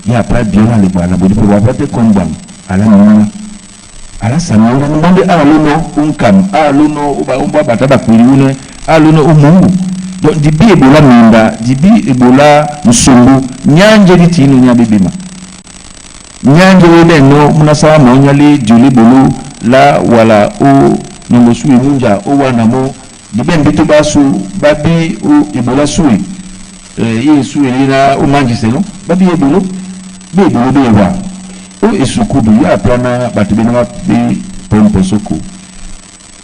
ya pra bien le bwana bodi pe wa te kombang ala nuna ala sananga mbonde aluno unkam aluno uba umba bataba kuliune aluno umungu donc dibi ebola minda dibi ebola msungu nyanje ditinu nya bibima nyanje wele no munasawa monyali juli bulu la wala o nyongo sui munja o wana mo dibe mbitu basu babi o ebola sui ye sui lina o manjiselo babi ebolo be ebolo be wa o esukudu ya plana bato bena be pompo soko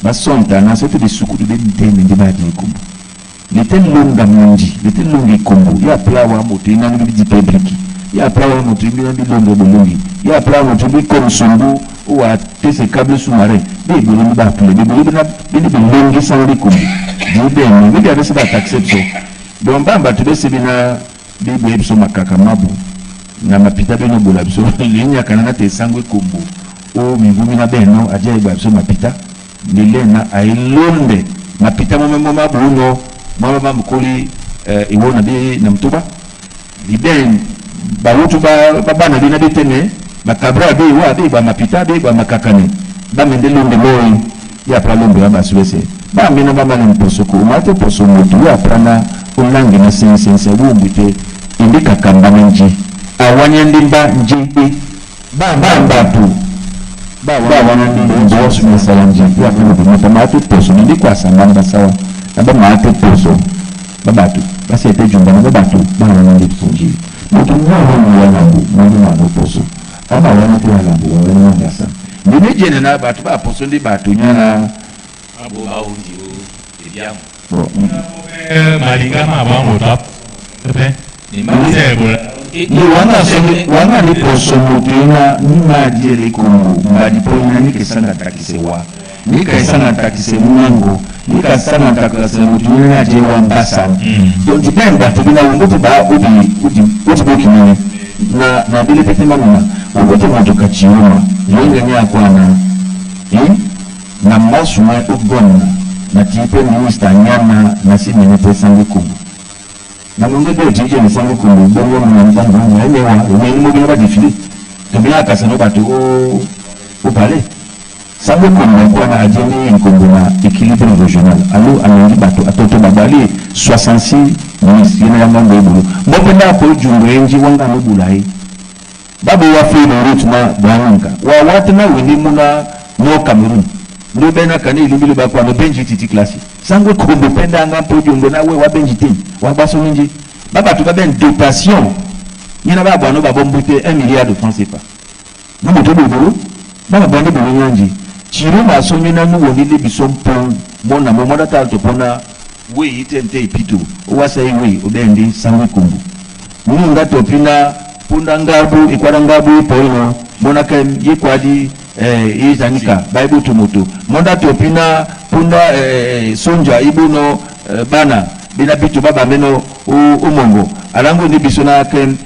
basonta na sote de sukudu be nteme ndi ba di kumbu Lete longa mundi, lete longa ekombo. Ya pla wa moto ina bi di public. Ya pla wa moto ina bi longa bolongi. Ya pla wa moto bi comme sombu ou a tese câble sous-marin. Bi bolongi ba ple, bi bolongi na bi bi longi sans bi kombo. Di ben, bi bi ba taxer so. Donc ba bato be sebina bi boye biso makaka mabu na mapita beno bola biso linyaka na te sangwe kombo o mingumi na beno adia eba biso mapita lilena ailonde mapita mome moma buno mama ba mukoli iwona bi na mtuba liben balutu ba bana bina bitene bakabra bi wa bi ba mapita bi ba makakane ba mende londe loyi ya pra londe ya basuese ba mina ba mane mposo ko mate poso mutu ya pra na olangi na sensense bumbute indika kamba nji awanya ndimba nji ba ba batu ba wana ndi mbosu mesala nji ya pra mutu mate poso ndi kwa sangamba sawa na ba mate poso ba batu basi ete jumba na ba batu ba wana ndi nji mutu mwana wana mwana mwana poso ama wana te wana wana ngasa ndine jene na batu ba poso ndi batu nyana abo baundi o ebiamu malinga ma ba moto pe ni ma ni wana songe wana ni poso mutu ina ni madiele kongo madi po ina ni kesanga takise wa ni kesanga takise munango ni kasanga takise mutu ina je wa mbasa donc dipend batu bina ngote ba udi udi udi boki mene na na bile pete mamuna ngote moto kachiuma yenga ni akwana na masuma ogonna na tipe minister nyana na si mene sango kongo na mungu ndio tije ni sango kongo bongo na mtambo na emewa ni mo ba défilé to bila kasano bato o palais sango kongo kwa na ajende nkongo na équilibre régional allo amengi bato atoto babali 66 ministre yena yanga ngobulu mopenda ko jungo enji wanga no bulai babu wa fe no route na bwanka wa watna wini muna no Cameroon ndo bena kani ilibili ba kwa no benji titi klasi sango kombo penda nga mpo jungo na we wa benji te wa baso minji baba tu ba ben dotation nyina ba bwano ba bombute 1 milliard de francs CFA no moto bobolo baba bwano bo nyanji chiro maso nyina mu woni le biso mpo mona mo moda ta to pona we itente ipito o wa sai we obendi sango kombo munga topina punda ngabu ikwada ngabu ipoino mona kem yikwadi izanika bible tumoto monda topina punda sonja ibuno bana bina bitu baba meno umongo alango ndi biso na kem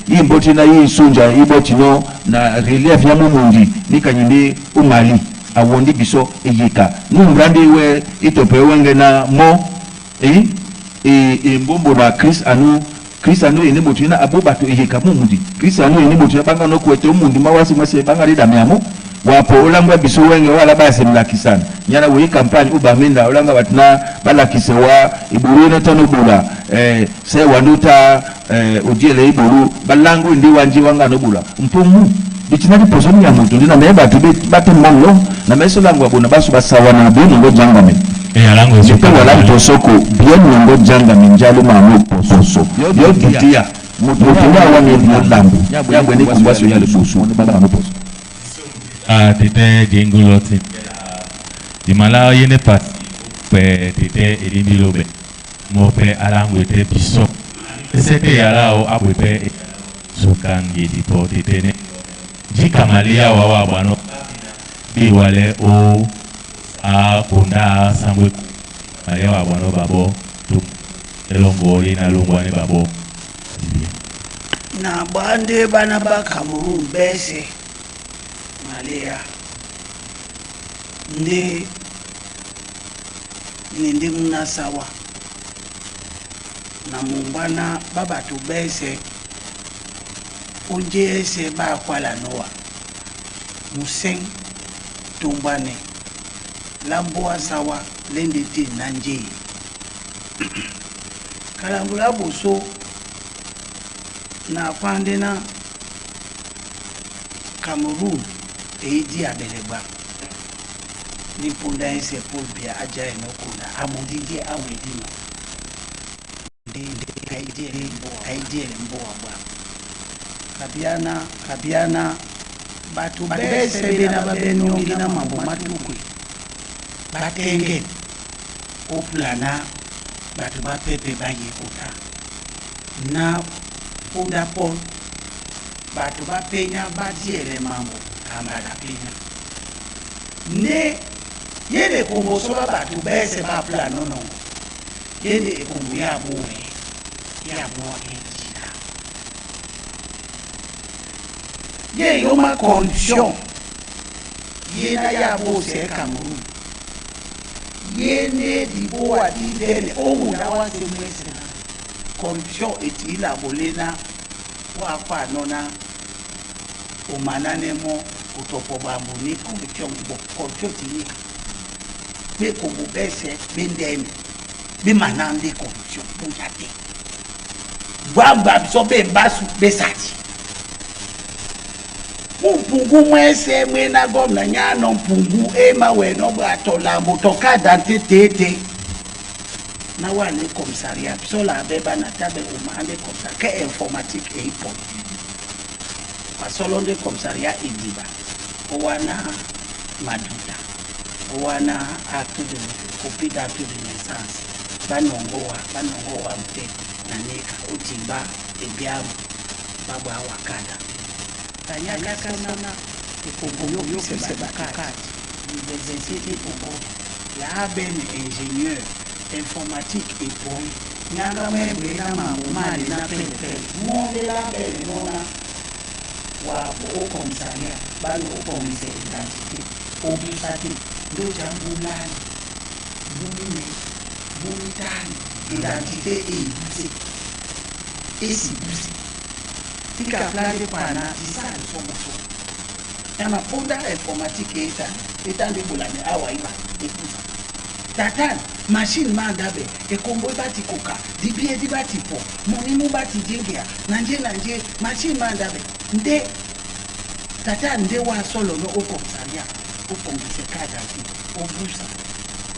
imboti na yi sonja iboti no na relief ya mumundi nikanyindi umali awondi biso eyeka numbrandi we itope wenge na mo mbombo na Chris anu Chris anu ene motu ina abo bato eyeka mumundi Chris anu ene motu banga no kwete omundu mawasi mwase banga lida miamo wapo olangwa biso wenge wala base mlakisana nyana we campagne ubamenda olanga batna balakise wa iburu na tano bula se wanduta odiele iburu balangu ndi wanje wanga no bula mpumu bitinali poso ya motu ndina me batu bate mongo na meso langwa bona basu basawa na bino ngo jangame alango Jepe wala mposoko bien ngo janga minjalo mamu pososo yo dutia moto nda wana bio lambu yabwe ni kumbwaso ya lebusu baba no poso ah tete jengo ti di mala yene pas pe tete elimbi lobe mo pe alango te biso sete yala o abwe pe sokangi di po tete ne jikamalia wa wa bano bi wale o a kunda sangwe malia wa bano babo tu elongo ina longwa ne babo na bande bana ba Cameroon bese malia nde nende munasawa na mumbana babatu bese onje ese ba kwala noa museng tumbane lambo asawa lende te nanje kalambula boso na kwande na Cameroon eidi abelegba ni punda ese Paul Biya aja enokunda amudije awedino ndi aidi mboa bwa kabiana kabiana batu bese bena babenongi na mambo matukwe batenge oplana Bato ba pepe bayekota na punda pol bato bapenya badiele mambo kambala penya ne yene komboso ba bato bese bapla nonongo yene ekombo ya bowe ya bowa ejika ye yoma corruption yena ya bose Cameroun yene dibowa didene omuna wase mwese na corruption etila bolena wakwa nona omanane mo kutopo bambu ni corruption bo corruption tinika be kombo bese bendene be manande corruption buya te gbagba biso be mbasu besati mumpungu mwese mwena gomna nyano mpungu ema weno bwatolambo tokada nte tete na wane commissariat biso la be bana tabe umande commissariat ke informatique eipo basolo nde commissariat ediba owana maduta owana acte de copie d'acte de naissance banongo wa banongo wa mte na nika otimba ebiamu babwa wakada tanyaka sona ekombo yokise bakati université obo la bene ingénieur informatique epoi nyanga mwembe na mambo mali na pelepele monde la bene nona wapo au commissariat bano okomise identité obusa te ndojambulani bumine bumitani identité eyibuse esibuse tika plante pana disali somoso ya mapunda informatique etani etandi bulani awa iba ekusa tatani machine mandabe ekombo ebati koka dibie dibati po monimu bati jengea nanje nanje machine mandabe nde tata nde wa solo no au commissariat okongise kada ti obusa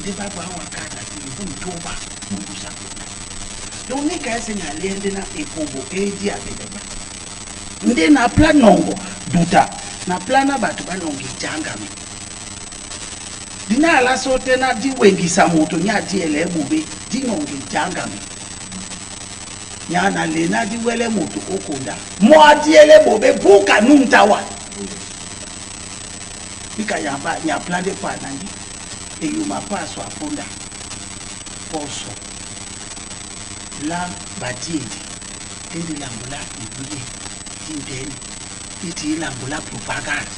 nde babwa awa kada ti mbutoba obusa kuna donc nika ese na liende na ekombo edi abeleba nde na pla nongo duta na pla na bato banongo ejangami dina ala so te na diwengisa moto nya diele ebube dinongo ejangami nya na lena diwele moto okonda mo adiele bobe buka nuntawa bika yamba nya pla de pa nangi eyuma pa so aponda poso la badiedi indi lambo la ibuye indeni iti ilambo la propaganda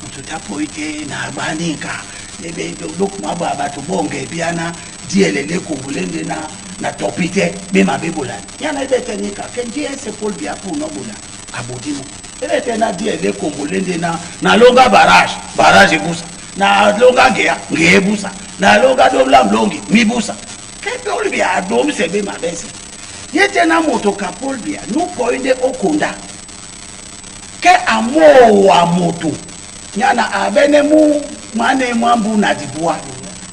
moto tapo ite na baninka ebe lokuma ba bato bonge biana diele le na na topite be mabe bolani yana ebe te nika kenji ese Paul Biya pu no bola abodimo ebe te na diele kumbulende na na longa barrage barrage ebusa na longa ngea ngea ebusa na longa dobla mlongi mibusa ke Paul Biya adom se be mabese ye te na moto ka Paul Biya nu poinde okonda ke amowa moto nyana abene mu mwane mwambu na dibua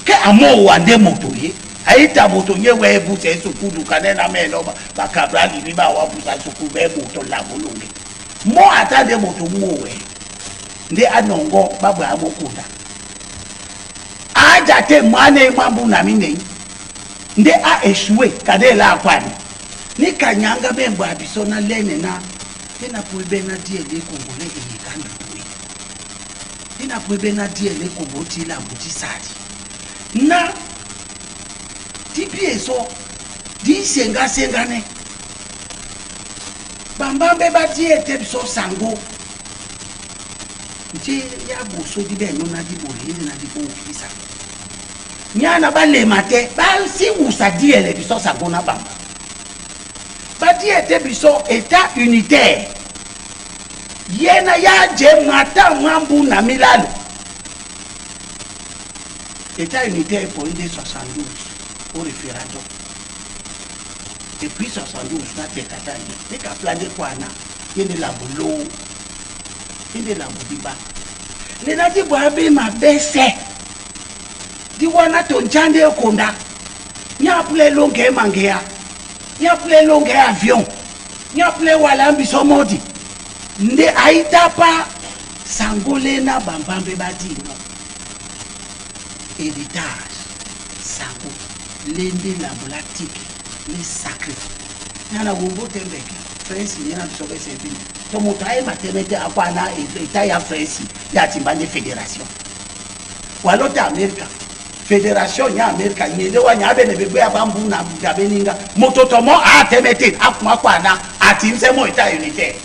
ke amowa nde moto ye aita moto nye we busa esukulu kanena meno bakabra libi ba wa busa sukulu be moto la bolonge mo ata nde moto muwe nde anongo babwa amokunda aja te mwane mwambu na minei nde a échoué kade la akwani ni kanyanga bembo abiso na lene na tena po ebe na diele kongole eyeka ndutwe tena po ebe na diele kombo ti lambo ti sadi na tipi eso di senga ne bambambe batie ete biso sango ntie ya boso di beno na di boyende na di bokisa nyana balema te basiwusa diele biso sango na bamba badie ete biso état unitaire yena ya je mata mwambu na milalo état unitaire pour nde 72 au référendum et puis 72 na teka ta ye eka plan de kwana ye nde lambo lo ye nde lambo diba nde na dibwa abe mabese di wana to njande ekonda nyapule longe emangea nyapule longe avion nyapule wala mbiso modi nde aitapa sangole na bambambe badino héritage sango. Lende lambo la tiki le sacré. Nyana wombo tembeke France yena biso bese bino. To moto ayeba te mete akwana eta ya France ya timbande fédération. Walota Amerika fédération ya Amerika nyende wa nyabe ne begbe abambu na gabeninga moto tomo a temete akuma kwana atimse mo eta unitaire.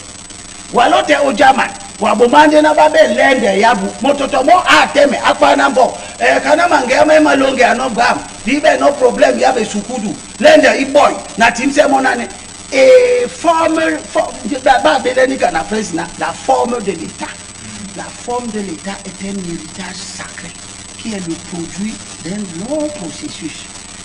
Walote o German wabomande na babe lende yabu moto tomo a teme akwana mbo kana mange ama malonge anobam dibe no problem yabe sukudu lende iboy na timse mo nane e forme ba belenika na France na la forme de l'État. La forme de l'État est un héritage sacré qui est le produit d'un long processus.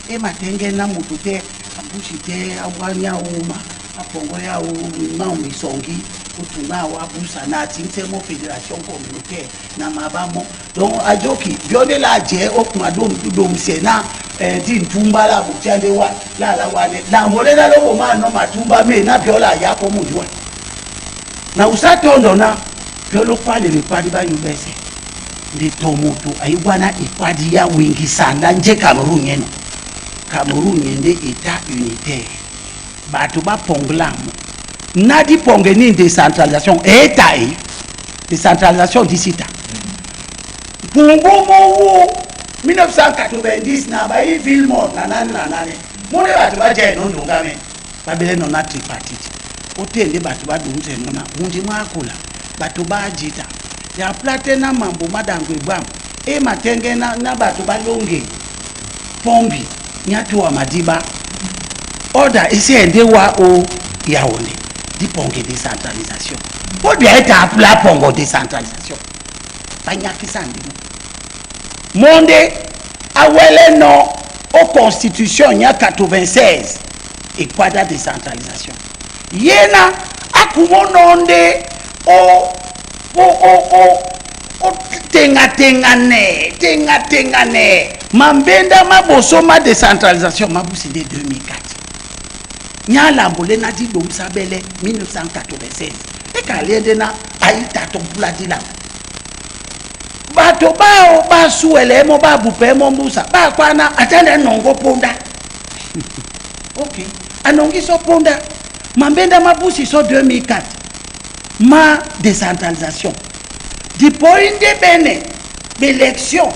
Et matenge na moto te abusi te awanya uma apongo ya uma misongi otuna wa abusa na atimse mo fédération communautaire na mabamo. Donc ajoki bionde la je okuma dom dom sena di ntumba la butiande wa la la wane la mole na lobo ma no matumba me na biola ya ko mudiwa. Na usatondo na biolo kwale mikwadi ba yubese. Ndi tomoto ayibwana ikwadi ya wingi sanda nje Cameroon yeno. Cameroon yende état unitaire. Bato ba ponglamu. Nadi ponge ni décentralisation état e décentralisation disita. Pungu mo 1990 na ba i ville mort na nani na nani. Mone bato ba je no ndonga me. Ba bele no na tripartite. Otende bato ba dumse no na mundi mwakola. Bato ba jita. Ya plate na mambo madangwe bam. E matenge na bato ba longe. Pombi nyatu wa madiba. Order ese ende wa o yaone. Di ponge décentralisation. Po bien être appelé pongo décentralisation. Banyaki sandi. Monde awele no au constitution nya 96 et quoi da décentralisation. Yena akumo nonde o o o o o tenga tenga ne tenga tenga ne mambenda maboso ma décentralisation mabusi de 2004. Nya lambole na di domsabele 1996 e ka lende na aita tompula di la bato bao basuele mo babupe mo mbusa ba kwana atende nongo ponda. OK anongi so ponda mambenda mabusi so 2004 ma décentralisation di poinde bene l'élection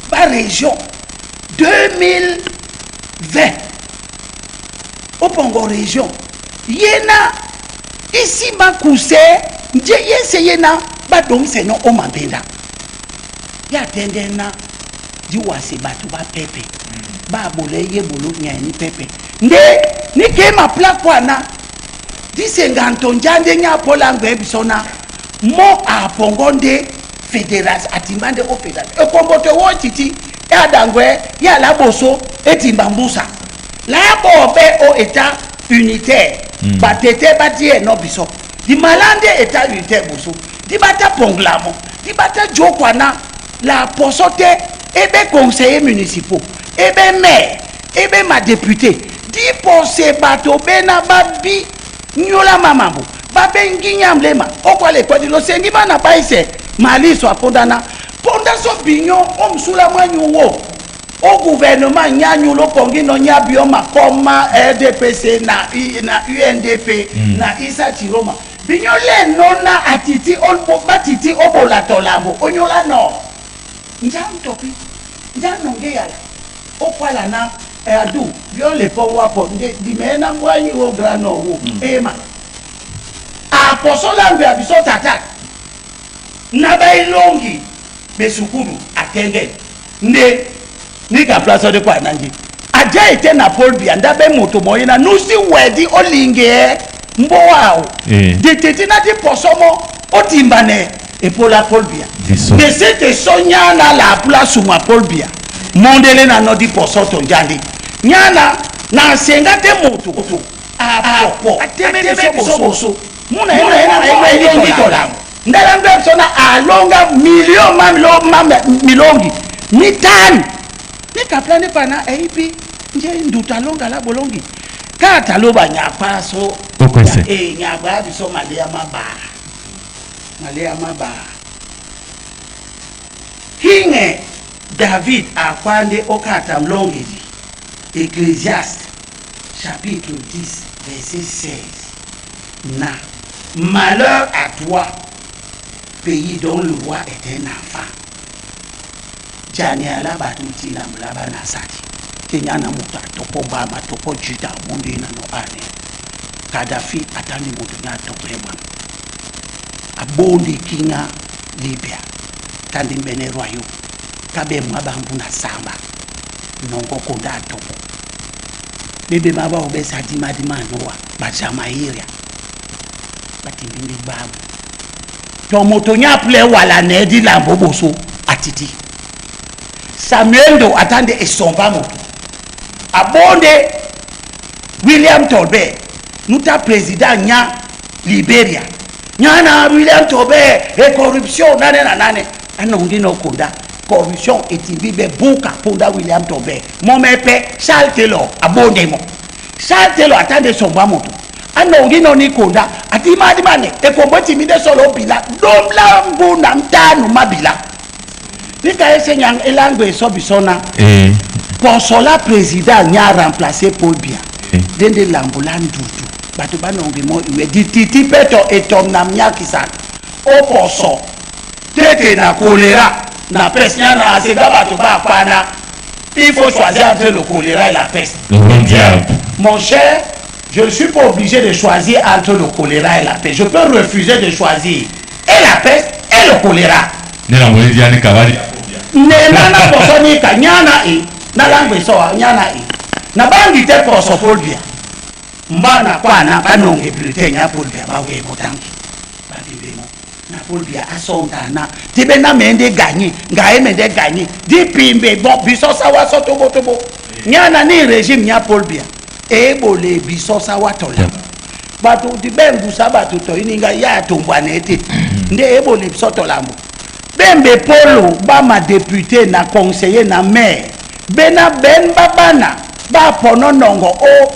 par région 2020 au Pongo région yena ici makuse nje yese yena badom se no o mambenda ya tende na di wase bato ba pepe ba bole ye bolo nyani pepe nde ni ke ma plakwa na di senganto njande nya pola ngwe bisona mo a pongo nde fédération atimbande o fédération e komboto wo titi e adangwe ya la boso e timbambusa la bo be o état unitaire. Ba tete ba die no biso di malande état unitaire boso di bata ponglamo di bata jokwana la posote e be conseillers municipaux e be maire e be ma député di pose bato bena babi nyola mamambo babe nginyamlema okwale kwadi losengi bana baise maliso apondana ponda so binyo omsula mwanyu wo au gouvernement nyanyu lo pongi no nyabio makoma RDPC na na UNDP na Isa Chiroma binyo le nona atiti olbo batiti obola tolambo onyola no njantopi njanonge yala okwala na adu bio le po wa po nde di mena mwanyu o grano wo ema aposola mbe abiso tata na bailongi besukuru atende nde ni ka place de kwa nanji aja ete na Paul Biya ndabe moto moyena nusi wedi olinge mboao de tete na di posomo otimbane epola Paul Biya de sete sonya na la place ma Paul Biya mondele na no di posoto njandi nyana na senga te moto apo ateme biso muna ena elongi tola ndala mbe sona alonga million ma milongi mitano ni kaplane pana eipi nje nduta longa la bolongi kata loba nyapa so e nyaba biso malia maba malia maba hinge David akwande okata mlongi. Ecclésiaste chapitre 10 verset 16 na malheur à toi, pays dont le roi est un enfant. Jani ala bato ntina mbula bana sati te nyana moto atopo bama topo juda mundu ina no ane Kadhafi atandi moto nya atopo ebwana abondi kinga Libya tandi mbene royaume kabe mwa bambu na samba nongo konda atopo bebe maba obesa dima dima noa bajamairia batimbimbi babu to moto nya ple wala ne di lambo boso atiti Samuel Doe atande esomba moto abonde William Tolbert nuta président nya Liberia nyana William Tolbert e corruption nane na nane anongi no konda corruption etimbi be buka ponda William Tolbert momepe Charles Taylor abonde mo Charles Taylor atande somba moto anongi no ni konda atimadimane ekombo etimi de solo bila dombla mbunda ntanu mabila nika ese nyang elangwe esobisona posola président nya remplacer Paul Biya dende lambola ndutu bato banongi mo iwe dititi mpe to etom na miakisana oposo tete na choléra na peste nyana asega bato bakwana. Il faut choisir entre le choléra et la peste. Le bon diable. Mon cher, je ne suis pas obligé de choisir entre le choléra et la peste. Je peux refuser de choisir et la peste et le choléra. Ne na ngoli diani kabali. Ne nana poso ni ka nyana e na langwe so nyana e na bangi te poso Paul Biya mbana kwana banonge bulletin ya Paul Biya bawe motangi babibemo na Paul Biya asonta na tibe na mende gagné ngaye mende gagné di pimbe bon biso sawa so tobo tobo nyana ni régime nya Paul Biya ebole biso sawa tola bato ti bengusa bato to ininga ya tombwana ete nde ebole biso tolambo bembe polo bama député na conseiller na maire bena ben babana bapono nongo o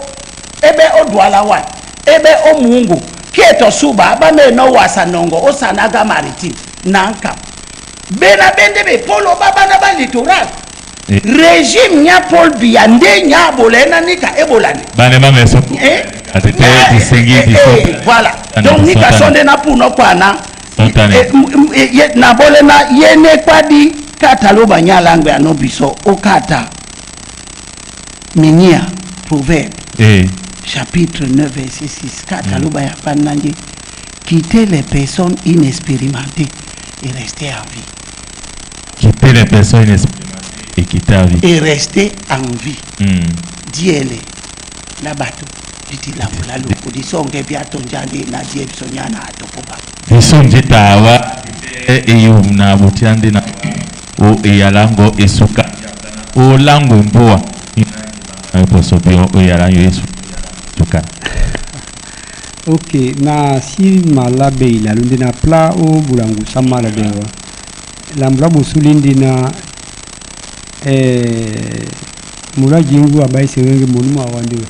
ebe odwala wa ebe omungu kieto suba bame no wasa nongo osanaga maritime na nkam bena bende be polo babana ba littoral. Régime nya Paul Biya nde nya bola ena nika ebolani. Bane ba meso. Eh? Atete disengi diso. Voilà. Ana donc nika sontane. sonde na puno kwana. Sontane. Na bole na yene kwadi kata loba nyalangwe anobiso okata minia proverbe chapitre 9 verset 6 kata loba ya panange quitter les personnes inexpérimentées et rester en vie. Quitter les personnes inexpérimentées et quitter la vie. Et rester en vie. Diele na bato diti lambola loko disonge biatonjande na die biso nyana atopoba. Biso njita awa eyu na butiande na o eyalango esuka o lango mboa poso bio o yalango esuka. Ok, na si mala be ila lundi na pla o bulangu samala be wa lambula busuli na mula jingu abaise wenge monu awandiwe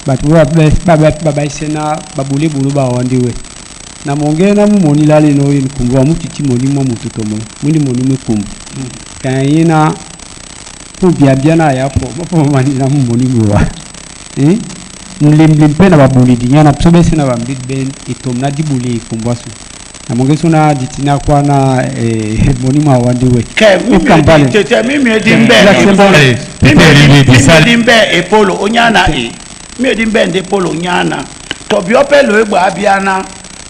bato babaise na babule bulu bawandiwe na monge na mumoni lale no yin kumbu amutiti moni mwa mututo mo muni moni mwe kumbu kan yina po bia bia na ya fo mo mani na mumoni mwa nlemle mpe na babulidi nyana biso bese na bambidi ben etom na dibuli ekumbwa so na monge so na ditina kwa na moni mwa wandiwe ke Okambale. tete mimi di mbe Laksembo. mimi di mbe epolo onyana e mimi di mbe nde polo nyana to bi opelo egbo abiana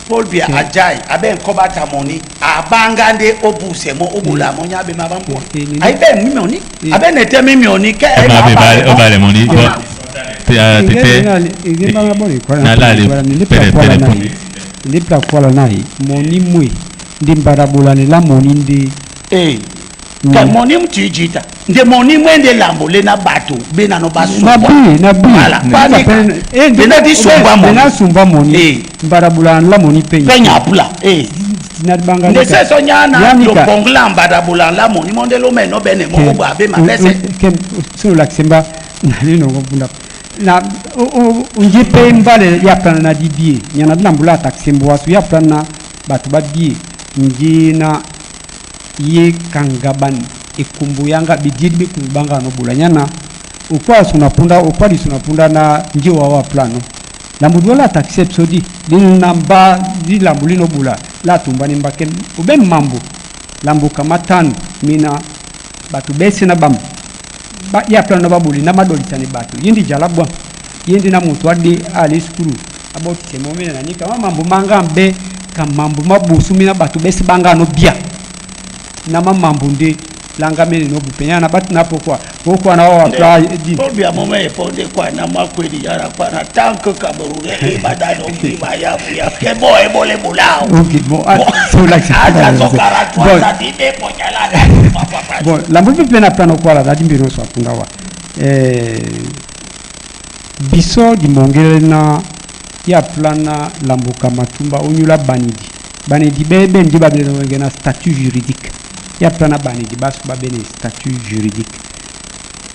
Paul Biya ajai abe nkoba tamoni abanga nde obuse mo obula mo nya be ma ba mbo ayi be mimi oni abe nete mimi oni ke e Ma ma be ba ba o ba le moni. Tete na lale pere pere pere. Nde pla kwala na ye moni mwe nde mbarabolani la moni nde. Ke moni mtu jita nde moni mwende lambo le na bato be na no ba na sumbwa bi na bi. Voilà. Panika. Bena di sumbwa moni. Bena sumbwa moni mbarabolani la moni penya. Penya pula na banga nde seso nyana Yanika. lopongla mbadabola la moni monde lo meno bene mo bo abe ma bese. Ke so laksemba nali nongo bunda na nje pe mbale ya plana na dibie nyana dina mbula ataksembo wasu ya plana bato babie nje na ye kanga bani ekumbu yanga bididi bekumbu banga no bula nyana. Okwala suna punda, okwali suna punda na nje wa wa plano lambu dola taxe psodi lina mba di lambu lino bula la tumba ni mbake ube mambo lambu kama tano mina bato bese na bam ba ya plano babuli na madolisa ni bato yindi jalabwa yindi na mutu adi ali skulu aboti semo mina na nika mambo manga mbe ka mambo mabusu mina bato bese banga no bia na mamambo nde langa mene no bupenya na batu na pokwa pokwa na wa pla di. Paul Biya mome eponde kwa na makweli yara kwa na tant que Camerounais e badano mima ya ya ke bo e bole bulao. Ok, bon, ah, so like Ata so 43 bon ça dit be ponyala na. Bon, lambu pe na plano kwala da dimbiro so apunda wa biso di mongele na ya plana lambuka matumba onyula banidi banidi bebe ndi babele wenge na statut juridique ya plana banidi baso babene statut juridique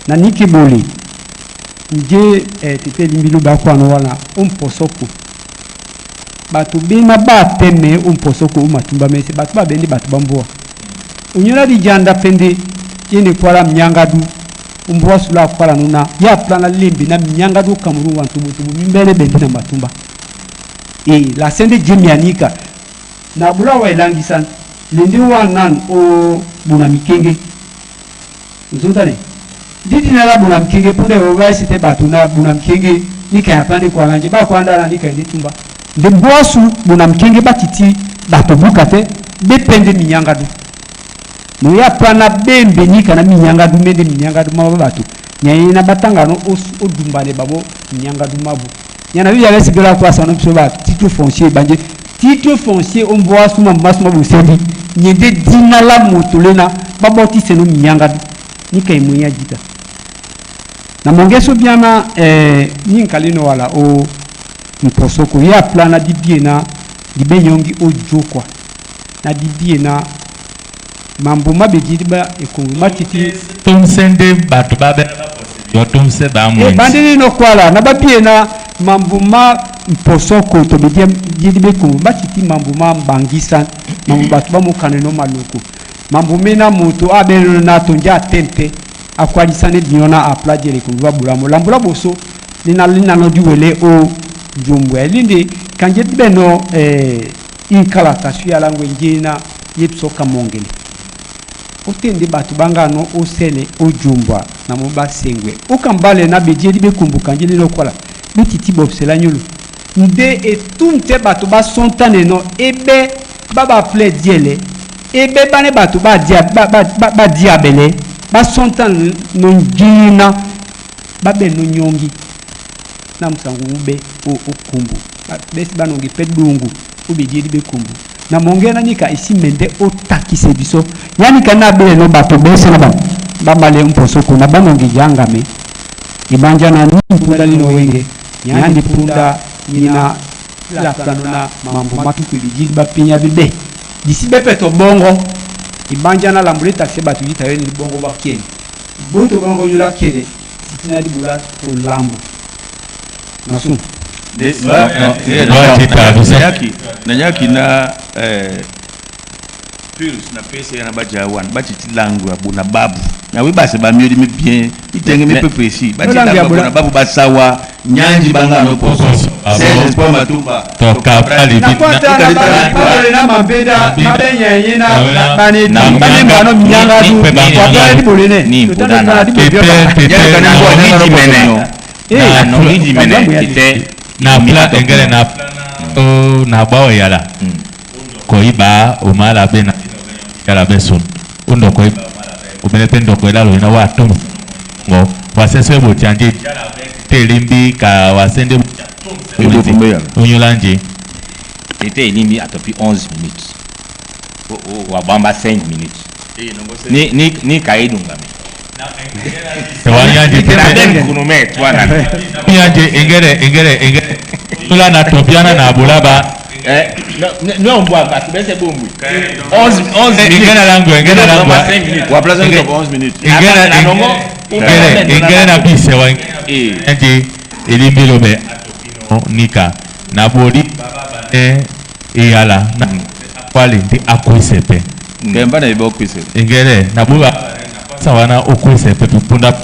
na niki boli nje tete limbilu bakwano wana umposoko bato bena bateme umposoko umatumba mese bato babendi bato bamboa unyula lijanda pende yene kwala mnyangadu umboa sula kwala nuna ya plana limbi na mnyangadu kamuru wa ntubutubu mimbele bendi na matumba e la sende jemianika na bula wa elangisa lende wa nan o buna mikenge nzontane didi na la buna mikenge punde oba site bato na buna mikenge nika ya pande kwa lanje ba kwa ndala nika ndi tumba nde boasu buna mikenge batiti bato buka te bepende minyangadu no ya plana bembe nika na minyangadu mende minyangadu maba bato nyayina batangano odumbane babo minyangadu mabu nyana biya besigala kwa sano biso ba titre foncier banje titre foncier omboa suma masuma busendi nyende dina la motolena baboti seno minyangadu nika imunya jita na mongeso biana ninkalino wala o mposoko ya plana dibie na dibenyongi o jokwa na dibie na mambo mabedi ba ekongo matiti tumsende bato babe yo tumse ba mwenzi bandini no kwala na babie na mambo ma mposoko to bedia dibe kongo batiti mambo ma mbangisa mambo bato bamokana no maloko mambo mena moto abelo na tonja tente akwalisane diona apla diele kongo babula lambula boso lina lina no diwele o jumbwe lindi kanje beno inkala tasui alangwe njena yepso kamongele otende bato bangano osele ojumbwa na mo basengwe okambale na bedieli bekumbuka njeli lokola betiti bobsela nyolo nde etumte bato basontane no ebe babaple diele ebe bane bato badiabele basontane no njina babe no nyongi na musango ube okumbu besi banongi pe dungu obedieli bekumbu na mongena nika isi mende otakise biso yani kana bele no bato bese na ba bamale mposoko na banongi jangame ibanja na punda lino wenge yani punda nina la plano na mambo matuku bijili bapinya bibe disi bepe to bongo ibanja na lambule taxe bato yita yo ni bongo bakeni bonto bongo yula kele sitina dibula to lambo nasu nanyaki na purus na pese na baja wana batiti langu ya bona babu na we base ba mieux mi bien itenge mi pepe ici batiti langu ya bona babu basawa nyanji banga no poso c'est espoir matumba to kapali na kwata na ba na mabeda mabenye na bane bane ngano minyanga du kwata di bolene Ni totana na di Pepe, pepe, na nongi mene ite na pla engele na o na bawo yala koiba omala be na yala be son undo koiba obele pe ndo koila lo ina wa to ngo wasese bo chanje telimbi ka wasende onyolanje ete elimbi atopi 11 minutes wa bamba 5 minutes ni ni ni kaidunga me wanyanje na dem chronomètre wana nyanje engele engele engele tula na topiana na bulaba non on boit pas c'est bon 11 11 minutes engele lango engele lango wa place ni 11 minutes engele engele engele na bise wa nyanje elimbi lobe nika na bodi eyala na kwali ndi akwesepe ngemba na ibo kwise engele na buba sawana okwese pe punda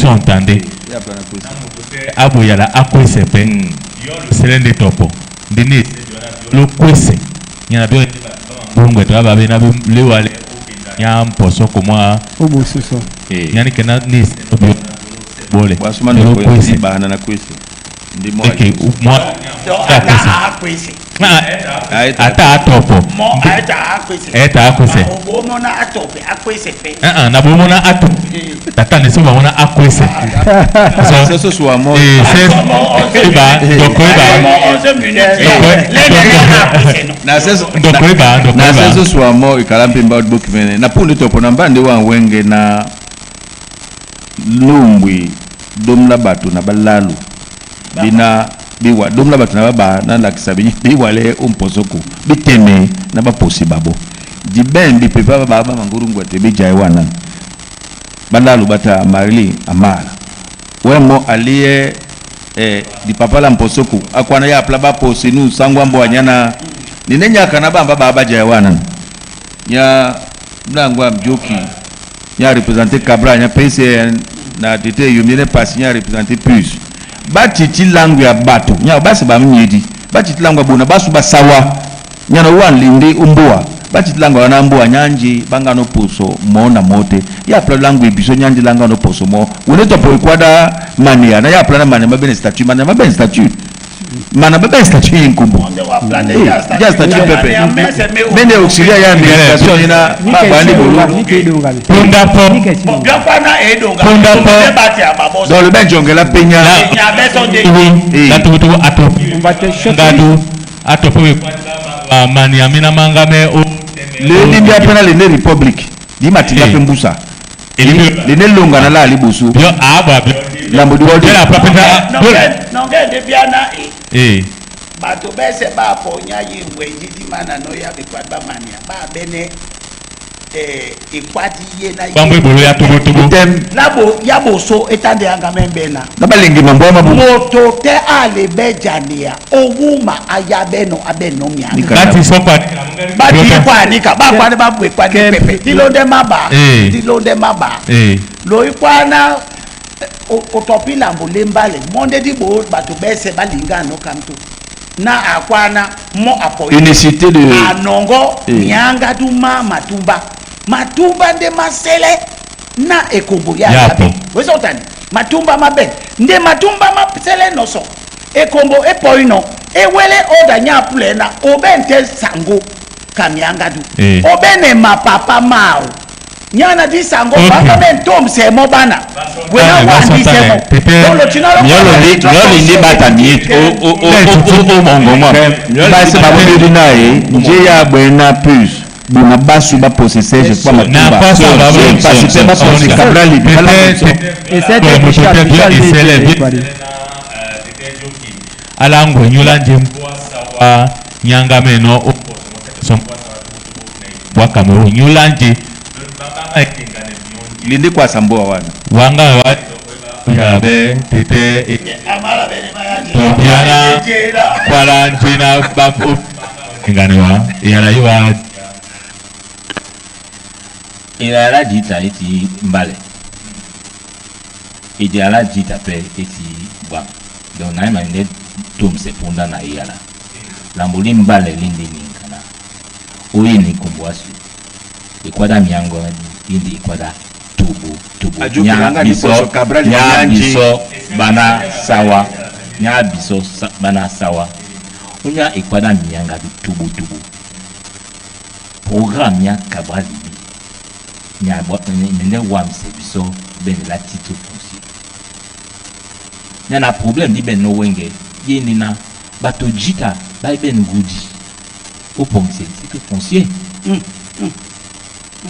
Esi entende. Ya pla na kwese. Aboyala akwese mpe sele nde topo nde ne lokwese nyana bio mbongo to ba be na lewale nya mposo komwa obosuso. Nyani kena ni bio bole. Wasuma na kwese bana na kwese. Ndi mo. Okay, moi Donc, ata akwese. Ata atopo. Mo ata akwese. Eta akwese. Obomona atope akwese pe. Ah ah, na bomona ato tata ne so bamona akwese. So so so mo. Eh, c'est ba doko ba. Mo 11 minutes. Lene akwese no. Na seso Ndoko eba, ndoko na eba. seso so mo ikala mpimba boki mene. Na pundi topo na mbande wa wenge na lumbwi domla bato na balalu. Bina biwa domla bato na baba na lakisa bi biwale umposoko biteme na baposi babo. Diben bi pepa baba mangurungu atebe jai wana. Balalu bata marili amala. Wemo aliye di papa la mposoku akwana ya pla baposi nu sangwa mbo anyana ninenya kana bamba baba jai wana. Nya mlangwa mjoki nya représenter Cabral nya PCN na tete yomine passe nya représenter plus. Batiti langue ya bato nya basi ba mnyedi batiti langue ya bona basu basawa nya na wan linde umboa batiti langue wana mboa nyanji banga no poso mo na mote ya pla langue biso nyanji langa no poso mo wone to po kwada mania na ya pla na mania mabene statut mania mabene statut mana mabene statut yinkumbo Onde wa plan de Eh, ya ya statut pepe mene auxiliaire ya administration ina ba bandi bolo Punda po. Bon, bien kwana edonga. Punda po. Bati ya baboso. dans le ben jongela penya Nya beso de. Eh. La tutu ato. On va te choquer. Ngadu atopo be mani amina mangame o le libia pena le ne republic di matinga Eh. pe mbusa Elibi le ne longa na la alibusu bio aba bio. lambo di wodi Bila papeta. Nonge de biana e. Eh. Bato bese ba ponya yingwe jidi mana no ya bikwadi ba mania. Ba bene ikwadi ye na ye. Bambo bolo ya tobo tobo. tem Labo ya boso etande yanga membena. na balengi mambo mabu Moto te ale bejania. Owuma ayabeno abeno mianga. Nika. Lati sokwa. Bati kwanika ba kwani ba bwe kwani pepe. Tilonde maba. Eh. Tilonde maba. Eh. Loikwana otopilambo lembale monde di bo bato bese balinga no kamto na akwana mo apoyi unicité de anongo Eh. mianga duma matumba matumba nde masele na ekombo ya Yapo. yabe wezotani matumba mabe nde matumba masele noso ekombo epoyi no ewele oda nya pule na obe nte sango kamianga du Eh. obe ne mapapa mao nyana di sango Ok. banga be ntomse mo bana wena Ah, wandise mo Tete. miolo ndi bata mi o o o o o mongo mwa basi babodi na ye nje ya bwena plus bona basu ba possesseur je crois Na matumba pasa ba pasi pe ba possesseur Cabral Et cette Michel, Michel, ala ngwenyula nje mbwasa wa nyanga meno bwa Cameroon nyula nje linde kwa samboa wana wanga wa ya be tete amala bene mayanje Tobiana. kwala njina ba ngane wa yala yiwa Ila ala jita eti mbale. Edi ala jita pe eti bwa. Donc na ma nde tom se punda na yala. Lamboli mbale lindi ninkana. Oyi ni kumbwasu. Ikwada miango indi ikwada tubu tubu. Ajuki nanga ni poso Cabral nya nyanji. biso bana sawa. Nya biso bana sawa. Onya ikwada mianga du tubu tubu. Programme ya Cabral libi. Nya bo nende wam se biso ben la titre foncier. Nya na problème di ben no wenge. Ye ni na bato jita ba ben ngudi. Au ponse titre foncier.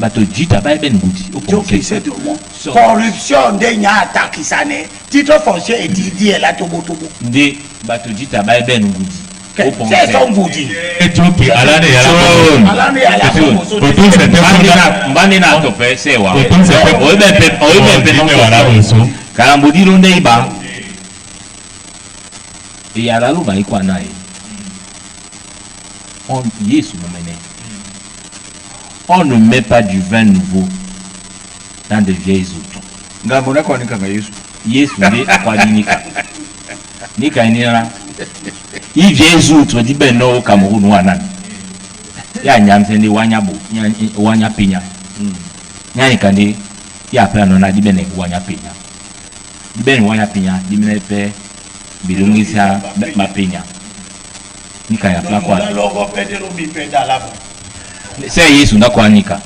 Bato jita ba ben ngudi. Au Joki, ponse. c'est tout le monde. Corruption nde nya atakisane titre foncier etidi ela tobotobo Nde bato jita ba ben ngudi. Au ponse. c'est son ngudi echoki ala ne yala ala ne ala Otum se te Mbandi mbandi na tope se wa. Otum se te Oye ben pe oye ben pe no wala boso Kalambodi londe iba. Eyala lo ba ikwa na ye. On Yesu mene. On ne met pas du vin nouveau dans de vieilles outres. ngambo na kwa nikanga yesu. Yesu nde akwadi nika. Nika inira. I Jésus to di ben no Cameroun wana. Ya nyamse ndi wanya bu, wanya pinya. Nyani kandi ya pe no na di ben wanya pinya. Di ben wanya pinya, di ben pe bilungisa mapinya. Nika ya pla kwa. Se Yesu ndakwa nika.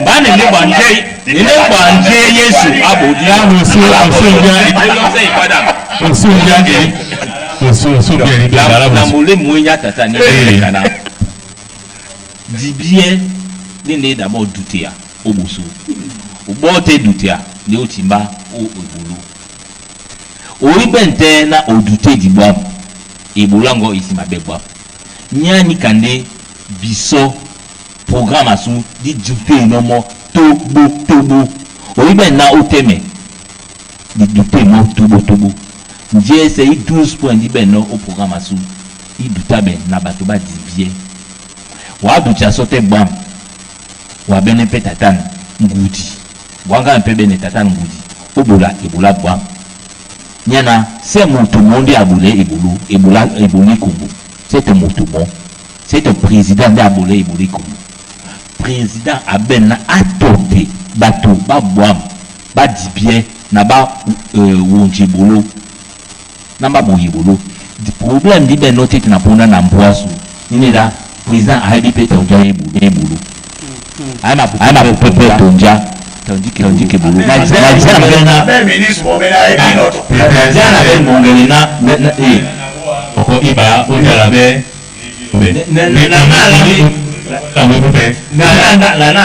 Mbane ne banje, ne banje Yesu abodi. Là, monsieur, monsieur bien, monsieur bien, monsieur, monsieur bien, La la mole mouenya tata ni kana. Di bien ne ne d'abord douter ya oboso. Obo te douter ya ne otimba o ebolo. Ori bente na o douter di boam. Ebola ngo isi mabe boam. Nyani kande biso programme asu di douter no mo tobo tobo. Ori ben na o teme. Di douter mo tobo tobo. Ndiye se i 12 points di ben no o programme asu. I douta ben na bato ba di bien. Wa douter sote bam. Wa bene pe tatan ngudi. Wanga mpe bene tatan ngudi. Obola ebola bam. Nyana c'est moto monde abole ebolo ebola eboli Congo. C'est un moto bon. C'est un président d'abole eboli Congo. Président aben na atote bato ba bwam ba di bien na ba wonje bolo na ba boye bolo. Di problème di ben noté na pona na mboasu. Nini la président ayebi pe tonja ebolo ebolo. Ayema ayema pe tonja tandis que bolo. Na na na Ben ministre, bon, ben, ayebi noto. na na be mongele na na eh Oko iba ojala be. Na na na na na na na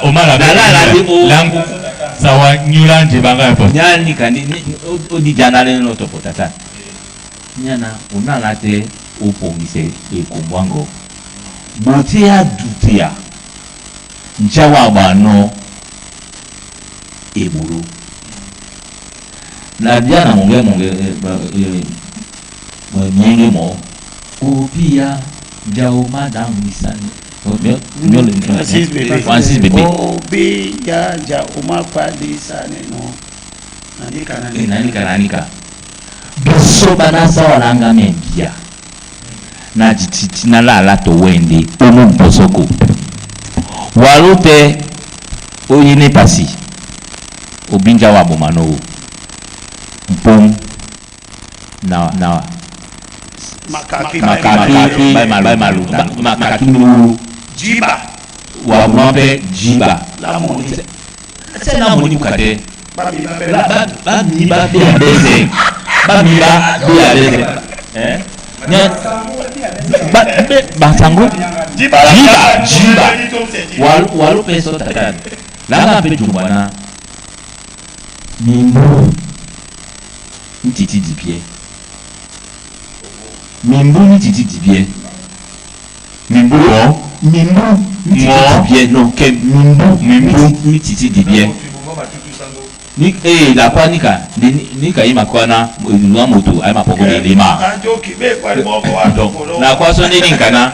Omala be. Na la la bi o- Langu sawa nyula njibanga epo. nyani kandi o di jana le no topo tata nyana onala te opongise ekombwango bote ya dute ya njawa bano ebolo na bia na monge monge mienge mo obia njao madame misani Francis Bébé. Francis Bébé. Obi ya ja umakwalisa neno. Nanika nanika. Nanika nanika biso bana sawa nga membia na titi na lala to wende omu mposoko walo te oyine pasi obinja wa bomano mpom na na Makaki makaki bay malu makaki nulu Jiba. wa mpe jiba La moni. se na moni bukate Babi babe. ba ba mi ba be ya beze ba mi ba be ya beze eh nya ba be basango Jiba. Jiba, jiba. Walu walu pe so tata la nga pe jumbana mimbu ntiti di pied mimbu ntiti di pied Mimbu wo. mimbu ntiti di pied non ke mimbu Mimbu. ntiti di pied ni eh la kwa nika ni nika ima kwa na nwa moto ay mapoko de lima Anjoki be kwa moko wa donc tokolo. na kwa so nini nkana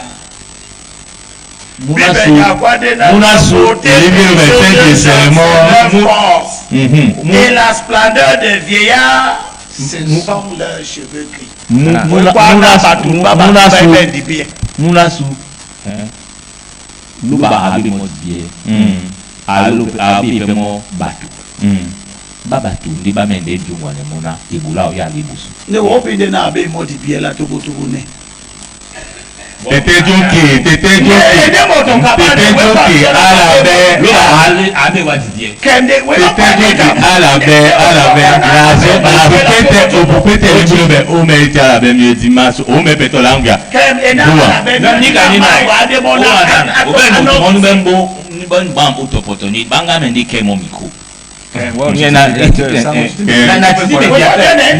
muna Bibe su ya kwa de na muna su beauté Elimine des le fait que c'est mort. leur force. Mhm. Et la splendeur des vieillards, ce sont leurs cheveux gris. Muna Kwa muna na su batu baba muna su bebe di bien. muna su luba abi mo die alo abi pe mo batu ba batu ndi ba mende jungwa ne muna ibula o ya libusu Ne wo bi de na abe mo di bien la togo togo ne. Tete Joki, Tete Joki. Ne mo to ka ba Tete ne we pa Joki, ala be. luba ale abe wa di die Kende we pa Tete Joki, ala be, ala be. Opupete, opupete limbi be o me ti ala be mi di maso, o me peto languia. Kende na Dua. ala be na nika ni na wa de mo o na. wa na o be mo mo be mbo ni ba ba mbo topoto ni banga me ndi ke mo micro Nye na na na titi be dia ne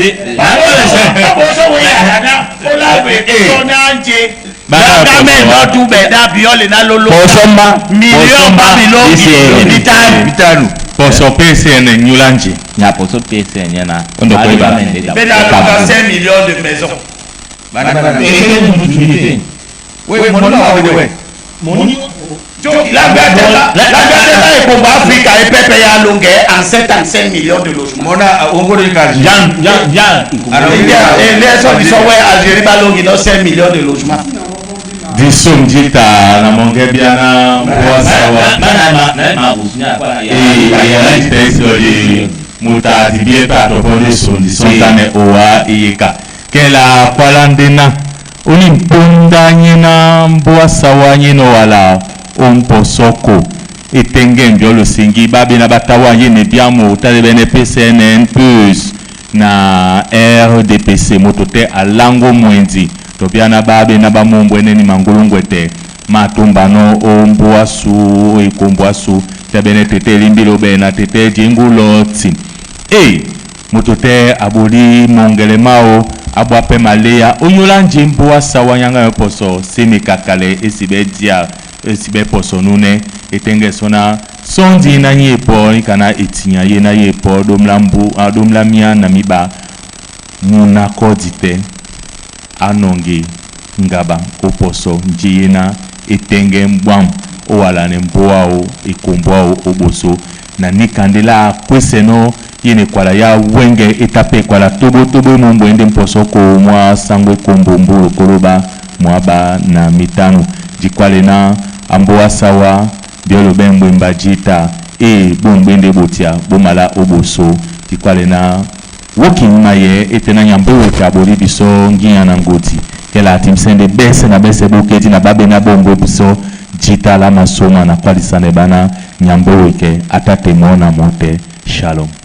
Million Babylon Bitanu. Poso PCN Nyulanji. nya poso PCN nya na Ondo koyeba. millions de maisons. Oui, mon nom, oui, oui. Moni L'Angleterre ekomba Afrika epepe ya longue en 75 millions de logements. Mona ongoro kaji. Jan jan jan. Les biso we Algérie balongi no 5 millions de logements. Disum jita na monge biana mboa sawa. Ee jita esi muta dibie pe atopone sondi sontane owa iyeka. Kela kwala ndena oni mponda nyina mboa sawa nyina wala omposoko etenge mbio losingi babe na batawa ye ne biamo tale bene PCNN plus na RDPC moto te alango mwenzi topia na babe na bamombwe neni mangulungwe te matumbano omboasu ekombwasu te bene tete limbilo bena tete jinguloti e moto te aboli mongele mao abwa pe maleya onyola nji mboa sawa nyanga yo poso simi kakale esibe dia esibe poso nune etenge sona sondi na ye po ikana etinya ye na ye po domla mbu domla mia na miba muna kodi te anongi ngaba oposo nji ye na etenge mbwam owala ne mboa o ekomboa o oboso na nikandela akweseno ye ne kwala ya wenge etape ekwala tobotobo mombo ende mposo ko mwa sango ekombo mbulu koloba mwa ba na mitano jikwale na amboa sawa biolo bembwemba jita e bombwende botia bomala oboso jikwale na woki maye ete na nyambo wote aboli biso nginya na ngoti kela atimsende bese na bese boketi na babe na bombo biso jita la masoma na kwalisana bana nyambo weke ata temona mote. Shalom.